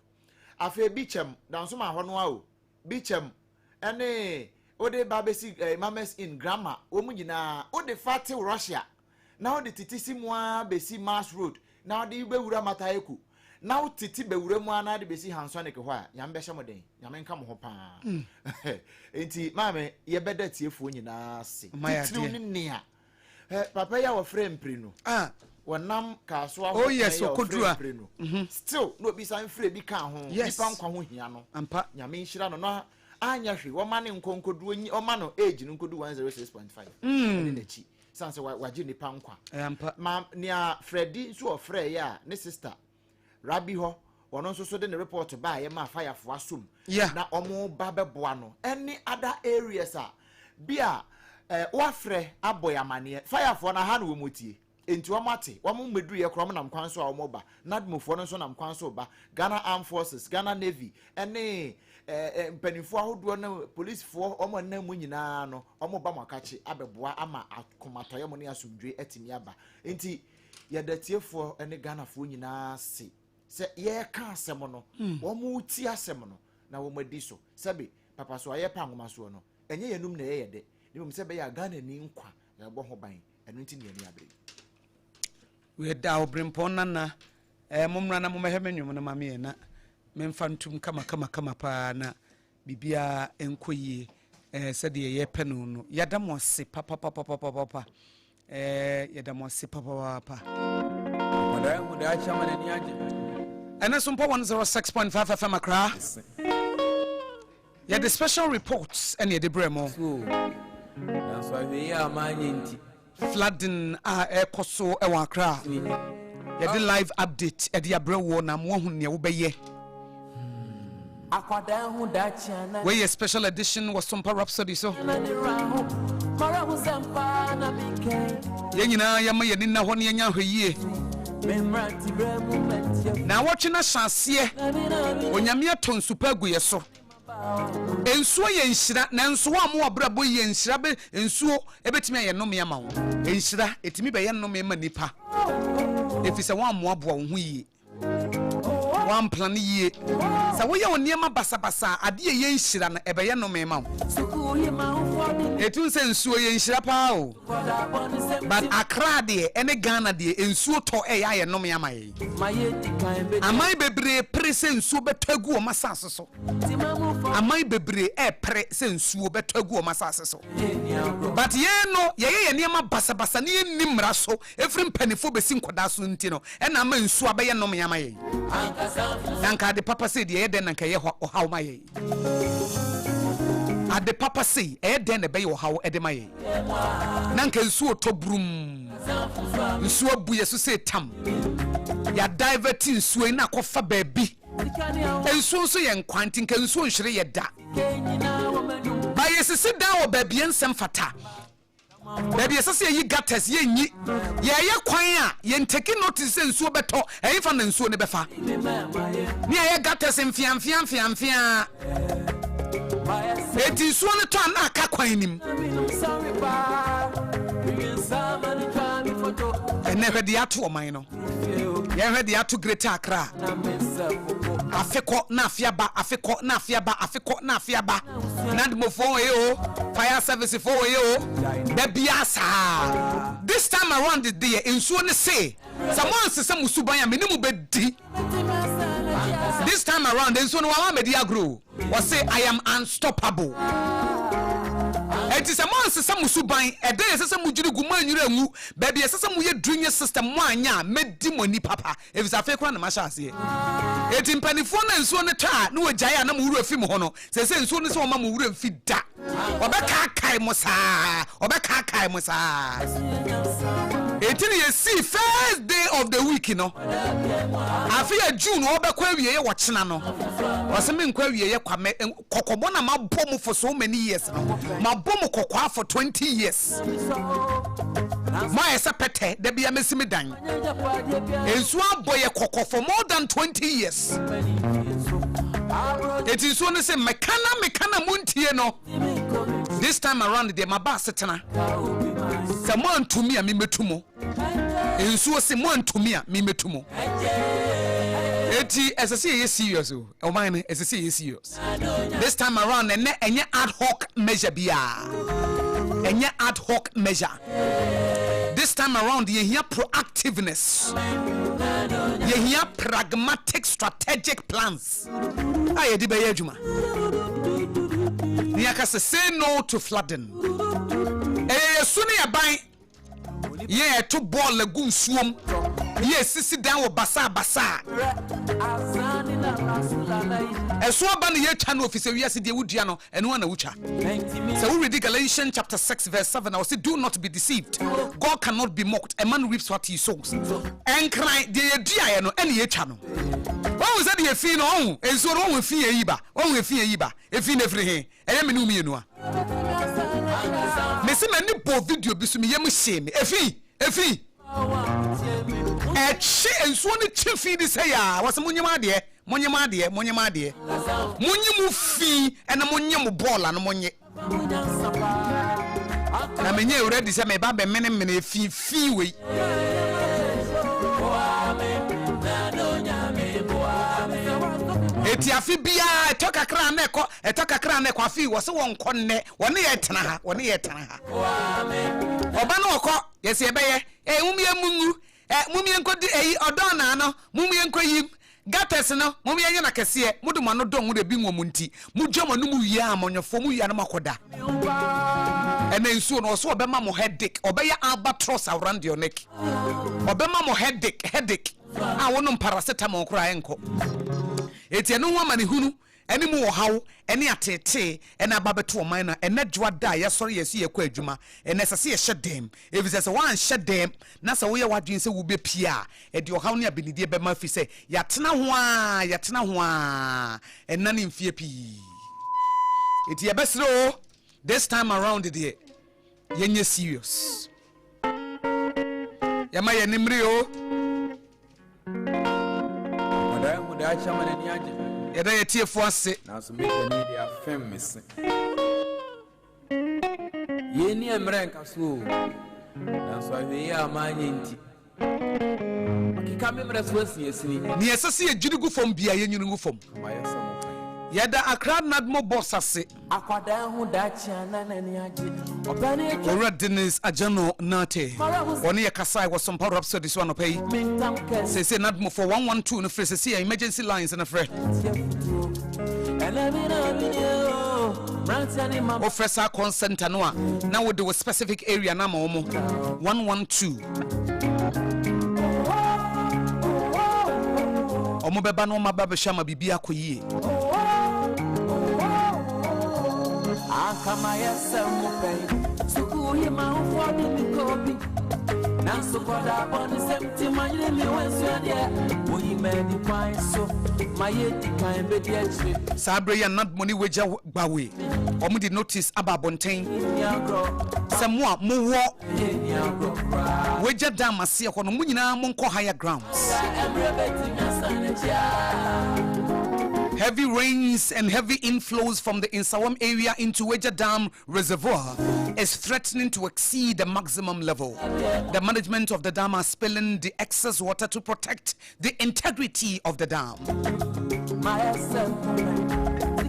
Afei Bikyɛm, Dansoman hɔ no ara o, Bikyɛm ɛne wode ba bɛsi eh, Mamas Inn, Grammar, wɔn nyinaa, wode fa te Russia na wode tete si mu ara bɛsi Mars Road na wode bɛwura Mataheko na wotete bɛwura mu ara na wode bɛsi Hansonic hɔ a, Nyame bɛhyɛ mo den. Nyame nka mo ho paa. Nti maame, yɛbɛda atiefoɔ nyinaa ase. Titiriw ne nea Eh, papa yi a wɔfrɛ mprenu. Ah. Wɔnam Kasoa Oh hɔ yes, kwan yi a okoduru wɔfrɛ a. mprenu. Mhm. Still, na obi san frɛ bi ka ho. Yes. Nipa nkwa ho hia no. Ampa. Nyame nhyira no na anyɛ hwee wɔma ne nkɔ nkodu onyi ɔma no age no nkodu 106.5. Mm. Ɛne n'akyi. San sɛ wa- wagye nipa nkwa. Ɛyɛ ampa. Ma nea Freddie nso ɔfrɛ yɛ a ne sister Rabi hɔ, ɔno nso so de ne report baeɛ maa firefoɔ asom Yeah. na wɔn ba bɛboa no ɛne other areas a bi a eh, wafrɛ abɔ yɛ amaneɛ. Firefoɔ no aha na wɔn tie nti wɔn ate, wɔn mmɛduruiɛ koraa wɔn nam kwan so a wɔn ba, NADMOfoɔ no nso nam kwan so ba, Ghana Armed Forces, Ghana Navy ɛne eh, eh, mpanimfoɔ ahodoɔ ne policefoɔ wɔn a ɛnam mu nyinaa no wɔn ba mo akakye abɛboa ama akomatɔyɛ mo ne asomdwoe atumi aba nti Yɛda atiefoɔ ne Ghanafoɔ nyinaa ase sɛ yɛreka asɛm no, hmm. wɔn ti asɛm no na wɔn adi so. Sɛbe papa so a yɛpa nwoma soɔ no, ɛnyɛ yɛnum na ɛyɛ dɛ, na mmom sɛ ɛbɛyɛ a Ghanani nkwa na ɛbɔ ho ban, ɛno nti ne yɛn abere. Yɛda Obrempɔn Nana, eh, mommra na mommɛhwɛ me nnwom no ma me na memfa ntom kama kama kama paa na biribiara nkɔ yie eh, sɛdeɛ yɛpɛ no no. Yɛada mo ase papapapapapa. Eh, yɛda mo ase papaapa. Akwadaa ehu daakye ama n'ani agye. Ɛnɛ so mpo 106.5 FM Accra. Yɛde special reports ɛne yɛde brɛ mo. Nanso ahwɛyie a maanyɛ nti. Flooding a ɛkɔ so ɛwɔ Accra. Yɛde live update ɛde abrɛ woɔ na mo ahu nea wobɛyɛ. Wei yɛ special edition wɔ Sompa Rhapsody so. Yɛn nyinaa yɛma yɛn ani nna hɔ na yɛnya ahwɛyie. Na awɔtwe no ahyɛ aseɛ. Onyame atɔ nsu pa agu yɛ so. Nsuo yɛ nhyira, nanso wo a mo abrabɔ yi yɛ nhyira bɛ nsuo ebetumi ayɛ nnome ama wo. Nhyira etumi bɛyɛ nnome ma nipa, efisɛ wɔammoaboa wo ho yie. Woamplane yie. Sɛ woyɛ wo nneɛma basabasa a, adeɛ a ɛyɛ nhyira no, ɛbɛyɛ nnome ma wo. Ɛtu sɛ nsuo yɛ nhyira paa o. But Accra deɛ ɛne Ghana deɛ nsuo tɔ ɛyɛ ayɛ nnome ama yɛn. Aman bebree pere sɛ nsuo bɛtɔ agu wɔn asase so. Aman bebree ɛrepere sɛ nsuo bɛtɔ agu wɔn asase so. But yɛn no, yɛyɛ yɛn nneɛma basabasa ne yɛnni mmara so ɛfiri mpanimfoɔ bɛsi nkwadaa so nti no, ɛna ama nsuo abɛyɛ nnome ama yɛn. Na nka ade papa sei deɛ ɛyɛ dɛn na nka ɛyɛ ɔhaw ma yɛn? Ade papa sei ɛyɛ dɛn na ɛbɛyɛ ɔhaw ɛde ma yɛn? Na nka nsuo tɔ burum, nsuo abu yɛ so sɛ tam, yɛadivert nsuo yi na akɔfa baabi. Nsuo nso yɛ nkwa nti nka nsuo nhwere yɛ da. Ba yɛsisi dan wɔ baabi nsɛm fata. Baabi ɛsɛ sɛ yɛyi gutters yɛnyi. Yɛyɛ kwan a yɛn take notice sɛ nsuo bɛtɔ, ɛhefa na nsuo no bɛfa. Ne yɛyɛ gutters mfeamfea mfeamfea. Eti nsuo no tɔ a na aka kwan nim. Ɛnɛ hwɛ deɛ ato ɔman no. Yɛnhwɛ deɛ ato Greater Accra. Afe kɔ na afe aba, afe kɔ na afe aba, afe kɔ na afe aba. Nadmofoɔ wɔ yɛ o, fire service foɔ wɔ yɛ o, da biara saa. This time around deɛ nsuo no se, sɛ mo ansesa mo suban a me ne mo bɛdi. This time around nsuo no wama mɛdi agorɔ o. Ɔse I am unstoppable. Enti sɛ moansesa mo suban, ɛdan a ɛsɛ sɛ modwiri gu, moannwiri angu, baabi a ɛsɛ sɛ moyɛ drainage system moanyɛ a, mɛdi mo ani papa, efisɛ afei koraa na mahyɛ aseɛ. Enti mpanimfoɔ no a nsuo no tɔ a na wɔgyae a na mo werɛ fi mo ho no, seesei nsuo no sɛ wɔmma mo werɛ mfi da. Ɔbɛkaakae mo saa, ɔbɛkaakae mo saa. Enti na yɛsii first day of the week no. Afe a June ɔbɛkɔ awieɛ wɔ kyena no. Ɔsɛ menkɔ awieɛ kwa mɛ kɔkɔbɔ na mabɔ mo for so many years no. Mabɔ mo kɔkɔa for 20 years. Mo ayɛ sɛ pɛtɛ da bia mɛsi me dan. Nsuo abɔ yɛ kɔkɔ for more than 20 years. Eti nsuo no sɛ meka na meka na montie no. This time around deɛ maba asetena. Sɛ moantumi a memɛtu mo. Nsuo se moantumi a memɛtu mo. Eti ɛsɛ sɛ yɛyɛ serious o. Ɔman no ɛsɛ sɛ yɛyɛ serious. This time around ɛnɛ ɛnyɛ ad hoc measure biara. Ɛnyɛ ad hoc measure. This time around yɛhia proactiveness. Yɛhia pragmatic strategic plans a yɛde bɛyɛ adwuma. Ne yɛaka sɛ say no to flooding. Ɛyɛ yɛsu ne yɛban. Yɛ ɛto bɔɔl agu nsuom. Yɛ esisi dan wɔ basaa basaa. Ɛso aba na yɛtwa no ofisɛ wiase deɛ wodua no ɛno ara na wotwa. Sɛ wo readi Galatians chapter 6 verse 7 a ɔse do not be deceived God cannot be mocked a man reaps what he sows. Ɛnkran deɛ yɛduaeɛ no ɛna yɛtwa no. Wahu sɛ deɛ efi no ɔhu nsuo no wahu efi yɛ yi ba wahu efi yɛ yi ba efi no efiri he? Ɛyɛ me ne wo mmienu a. Mese m'ani bɔɔ video bi so me yam hyee me. Efi! Efi! Ɛtwe nsuo no twe fi de sɛ yaa. Wɔse monye mo adeɛ, monye mo adeɛ, monye mo adeɛ. Monye mo fi ɛna monye mo bɔɔla no monye. Na menyɛ awura di sɛ meba bɛmene mene efi fi wei. Eti afe biara ɛtɔ kakra na ɛkɔ ɛtɔ kakra na ɛkɔ afe wɔ se wɔnkɔ nnɛ wɔne yɛ tena ha wɔne yɛ tena ha ɔba no ɔkɔ yɛsɛ yɛbɛyɛ ɛ mum yɛ mungu ɛ mum yɛ nkɔ di ɛyi ɔdɔn naa no mum yɛ nkɔ yim gutters no mum yɛ nyɛ na kɛseɛ mo de mo ano dɔn mo de bi nwɔ mo nti mo dwa mo anum wie a mo nyɔfoɔ mo wie a no mo akɔda ɛnɛ nsuo no ɔso ɔbɛma mo headache ɔbɛyɛ albatross around your neck ɔbɛma mo headache headache a wonom paracetamol koraa ɛnkɔ eti ɛno ho amanehunu Ɛne mu ɔhaw ne ateetee na aba abɛto ɔman no a ɛnnɛ dwoada a yɛasɔre yɛn so yɛrekɔ adwuma. Ɛnnɛ ɛsɛ sɛ yɛhyɛ dɛm, efisɛ sɛ woanhyɛ dɛm na sɛ woyɛ w'adwene sɛ wubepue a, ɛde ɔhaw ne abenedie bɛma efisɛ yɛatena ho ara, yɛatena ho ara nna ne mfeɛ pii. Enti yɛbɛsrɛ o, this time around deɛ, yɛnyɛ serious. Yɛma yɛn ani mmere o. Akwadaa ehu daakye ama n'ani agye. Yɛda yɛn atiefo ase. Nanso me panin de afɛm me se. Yei ne mmerɛ nka so o. Nanso ahwɛyie a manyɛ nti. Nea ɛsɛ sɛ yɛdwiri gu fam biara, yɛnwiri ngu fam. Yɛda Accra NADMO boss ase. Owura Dennis Agyano Nartey, ɔne yɛ kasae wɔ Sompa Rhapsody so anɔpa yi. Seesei NADMO foɔ 112 no frɛ, seesei yɛ emergency lines no frɛ. Wofrɛ saa call center no a, na wode wo specific area no ama wɔn, 112. Wɔn bɛba na wɔn aba bɛhwɛ ama biribi akɔ yie. Saa berɛ yi a Nadmo ne Wagya Gbawe wɔn de notice aba abɔnten sɛ mo a mowɔ Wagya dam aseɛ hɔ no mo nyinaa monkɔ higher grounds. Heavy rains and heavy inflows from the Nsawam area into Weija Dam Reservoir is threatening to exceed the maximum level. The management of the dam are spilling the excess water to protect the integrity of the dam.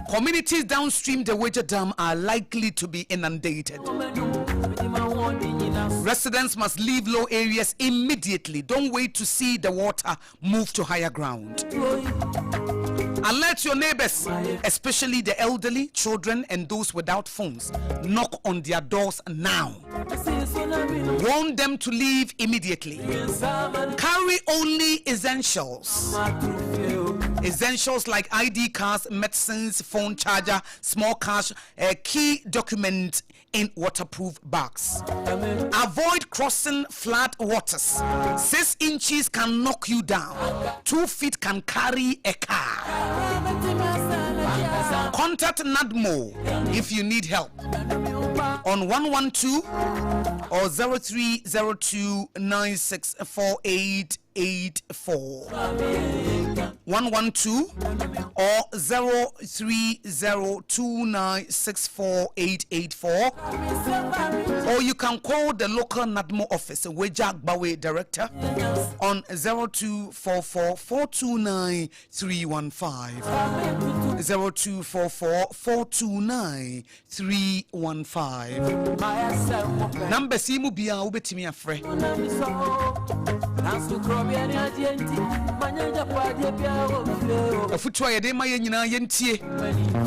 Communities downstream the Weija Dam are likely to be inundated. Residents must leave low areas immediately. Don't wait to see the water move to higher ground. Alert your neighbors, especially the elderly, children, and those without phones. Knock on their doors now. Warn them to leave immediately. Carry only essentials. Essentials like ID cards, medicines, phone charger, small cash, a key document in waterproof bags. Avoid crossing flood waters. 6 inches can knock you down. 2 feet can carry a car. Contact NADMO if you need help on 112 or 0302 964884. 112 or 0302964884, or you can call the local NADMO office, Weija Gbawe Director, on 0244 429 315. 0244 429 315. Numbers yi mu biara wobɛtumi afrɛ. Afutuo a yɛde ma yɛn nyinaa yɛntie.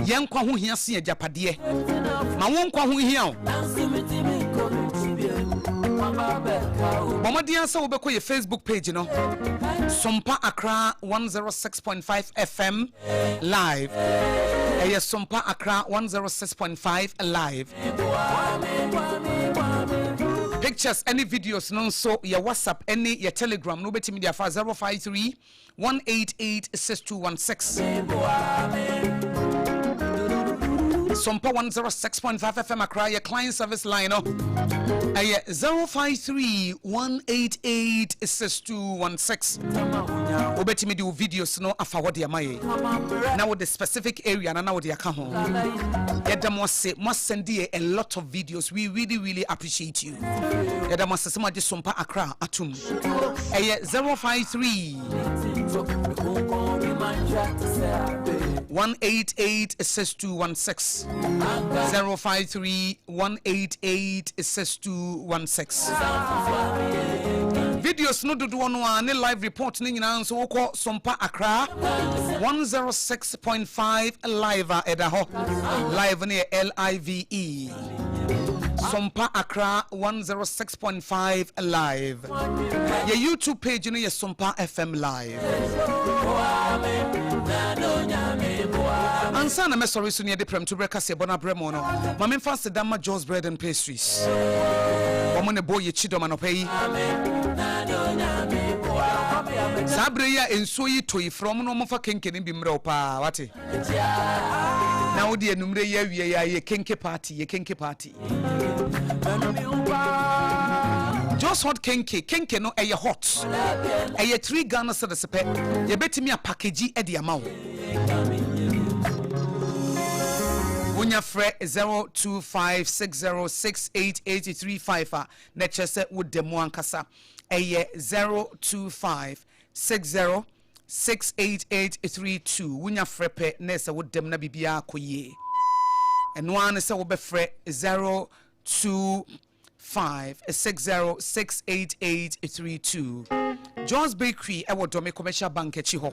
Yɛn nkwa ho hia sen agyapadeɛ. Ma wo nkwa ho hia o. Bɔ mmɔden ara sɛ wobɛkɔ yɛ Facebook page no, Sompa Accra 106.5 FM Live. Ɛyɛ Sompa Accra 106.5 Live. Pictures ne videos no nso yɛ WhatsApp ne yɛ Telegram no wobɛtumi de afa 053 188 6216. Sompa 106.5 FM Accra yɛ client service line no ɛyɛ 053 188 6216. Wobɛtumi de wo videos no afa hɔ de ama yɛ na wode specific area no na wode aka ho. Yɛda mo ase, mo asɛnde yɛ a lot of videos, we really really appreciate you. Yɛda mo ase sɛ moagye Sompa Accra atom. Ɛyɛ 053 188 6216 053 188 6216. Videos no dodoɔ no ara ne live report no nyinaa nso wokɔ Sompa Accra 106.5 live a ɛda hɔ. Live no yɛ L-I-V-E. Sompa Accra 106.5 live. Yɛ YouTube page no yɛ Sompa FM live. Ansa na mɛsɔre so ne yɛde prɛmto berɛ kaseɛbɔ no abrɛ mo no, ma memfa aseda mma Joe's Bread and Pastries. Wɔn na ɛbɔ yɛ kyidɔm anɔpa yi. Saa berɛ yi a nsuo yi tɔ yi, frɛ wɔn na wɔmfa kenke no bi mmerɛ wo paa, wate? Na wode anummerɛ yi awie yi a yɛ kenke party, yɛ kenke party. Just hot kenke, kenke no ɛyɛ hot. Ɛyɛ 3 Ghana cedis pɛ. Yɛbɛtumi apackage de ama wo. Wonya frɛ 0256068835 a na ɛkyerɛ sɛ woda mu ankasa. ɛyɛ 025 60 68832. Wonya frɛ pɛ na ɛsɛ wo dɛm na biribiara kɔ yie. Ɛno ara ne sɛ wobɛfrɛ 025 60 68832. John's Bakery ɛwɔ Dome Commercial Bank akyi hɔ.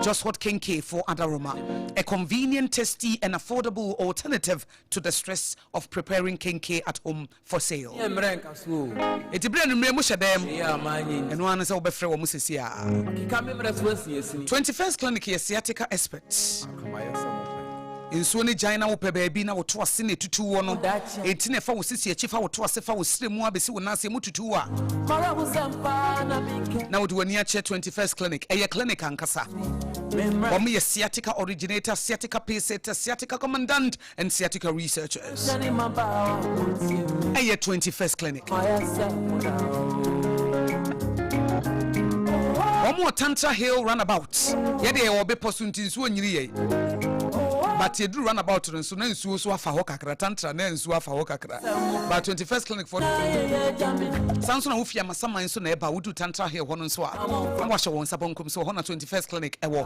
Just Hot Kenke for Adaroma, a convenient, tasty, and affordable alternative to the stress of preparing kenke at home for sale. Yɛ mmerɛ nka so o. Enti berɛ anwummerɛ mo hyɛ dɛm. Meyɛ a manyɛ nti. Ɛno ara ne sɛ wobɛfrɛ wɔn seesei ara. Makeka me mmerɛ so asini asini. 21st Clinic yɛ sciatica expert. Anka mayɛ sɛ mopɛ. Nsuo no gyae na wopɛ baabi na woto ase na ɛtutu woɔ no, enti na ɛfa wo sisi akyi fa wo to ase fa wo serɛ mu abɛsi wo nan ase ɛmu tutu wo a, na wode w'ani akyerɛ 21st Clinic. Ɛyɛ clinic ankasa. Wɔn yɛ sciatica originator, sciatica pacesetter, sciatica commandant and sciatica researchers. Ɛyɛ 21st Clinic. Wɔn wɔ Tantra Hill runabout. Yɛ deɛ yɛwɔ bepɔ so nti nsuo nyiri yɛn. But yɛduru runabout no nso na nsuo nso afa hɔ kakra. Tantra na nsuo afa hɔ kakra. But 21st Clinic for saa nso na wofi Amasaman nso na ɛba wodu Tantra Hill hɔ no nso a na wahyɛ wɔn nsa bankum so hɔ na 21st Clinic ɛwɔ.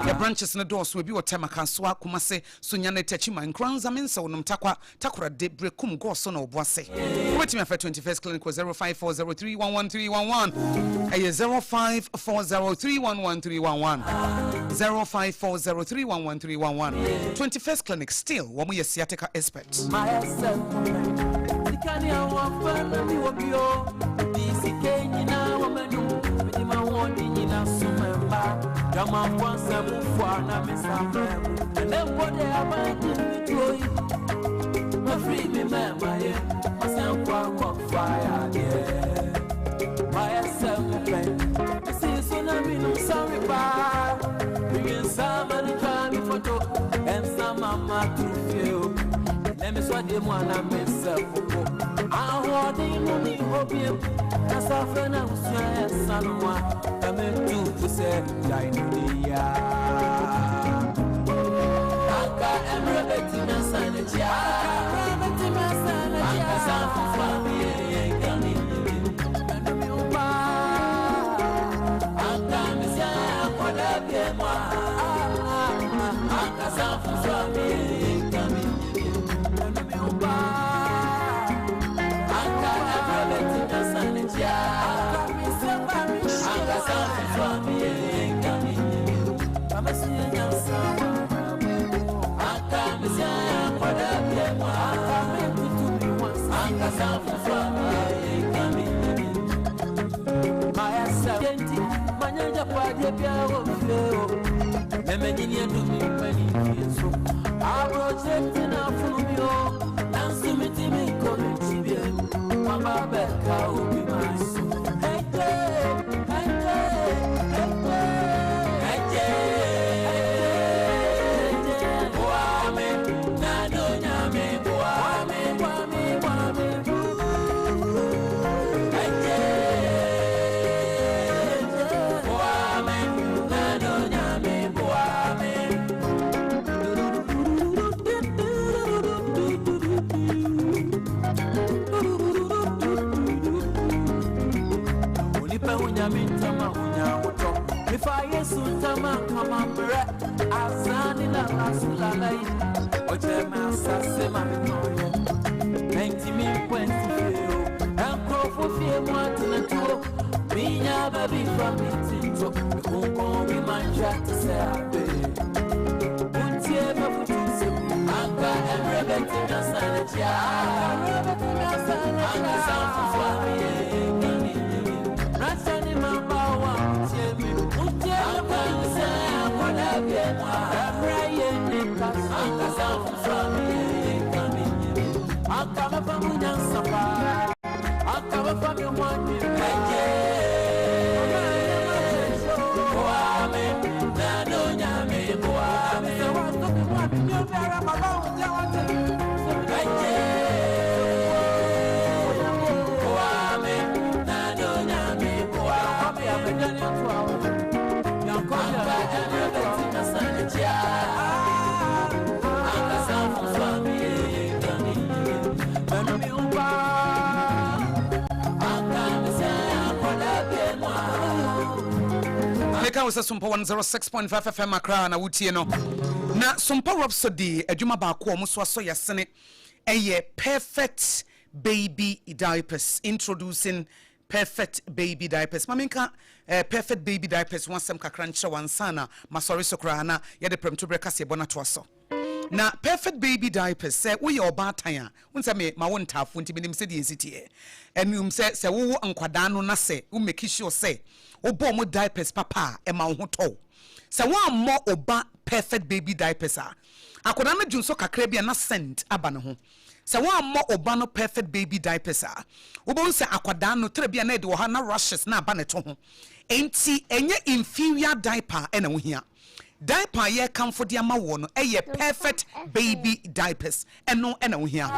Yɛ branches no dɔɔso ebi wɔ Tema, Kasoa, Kumase, Sunyani, Techiman, Nkoranza, Mensah, Onom, Tarkwa, Takoradi, Berekum, Goso na Obuasi. Wobɛtumi afrɛ 21st Clinic wɔ 0540311311. Ɛyɛ 0540311311. 0540311311. 21st Clinic still wɔn yɛ sciatica expert. wo sɛ Sompa 106.5 FM Accra na wotie no. Na Sompa Rhapsody adwuma baako a wɔn so asɔ yasene ɛyɛ Perfect Baby Diapers. Introducing Perfect Baby Diapers. Ma menka eh, Perfect Baby Diapers ho asɛm kakra nkyerɛ wo ansa na masɔre so koraa na yɛde prɛmtoberɛ kaseɛbɔ no atoa so. Na Perfect Baby Diapers, sɛ woyɛ ɔbaatan a, wohu sɛ me mawo ntaafoɔ nti menim sɛdeɛ ɛsi teɛ. Ɛnum sɛ sɛ wowo nkwadaa no na sɛ wo make sure sɛ wobɔ wɔn diapers papa a, ɛma wo ho tɔ wo. Sɛ woammɔ wo ba Perfect Baby Diapers a, akwadaa no dwonsɔ kakra bi a na scent aba ne ho. Sɛ woammɔ wo ba no Perfect Baby Diapers a, wobɛhu sɛ akwadaa no, tɛrɛ bi a na ɛde wɔ hɔ a na rashes na aba ne to ho. Enti ɛnyɛ inferior diaper na wohia. Diaper a yɛrekamfo de ama woɔ no yɛ Perfect Baby Diapers. Ɛno na wohia.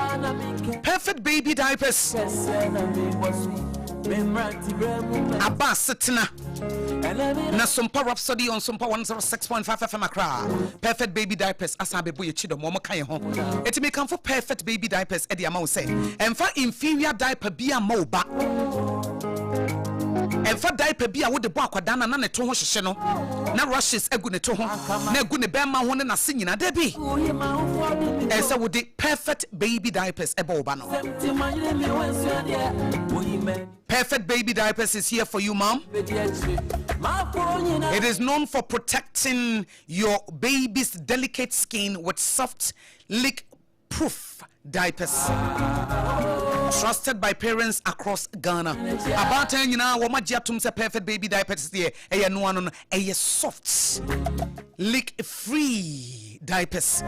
Perfect Baby Diapers aba asetena na Sompa Rhapsody on Sompa 106.5 FM Accra. Perfect Baby Diapers asan abɛbɔ yɛn akyi dɔm, wɔn ka yɛn ho. Enti mekamfo Perfect Baby Diapers de ama wo sɛ ɛmfa inferior diaper bi amma wo ba. Ɛmfa diaper bi a wode bɔ akwadaa no a na ne to ho hyehye no, na rashes agu ne to ho, na agu ne bɛrima ho ne n'ase nyinaa. Dabi! Ɛsɛ sɛ wode Perfect Baby Diapers bɔ wo ba no. Perfect Baby Diapers is here for you, mom. It is known for protecting your baby's delicate skin with soft, leak proof diapers. Trusted by parents across Ghana. Abaatan nyinaa wɔn agye atom sɛ Perfect Baby Diapers deɛ ɛyɛ noa no no ɛyɛ soft, leak free diapers.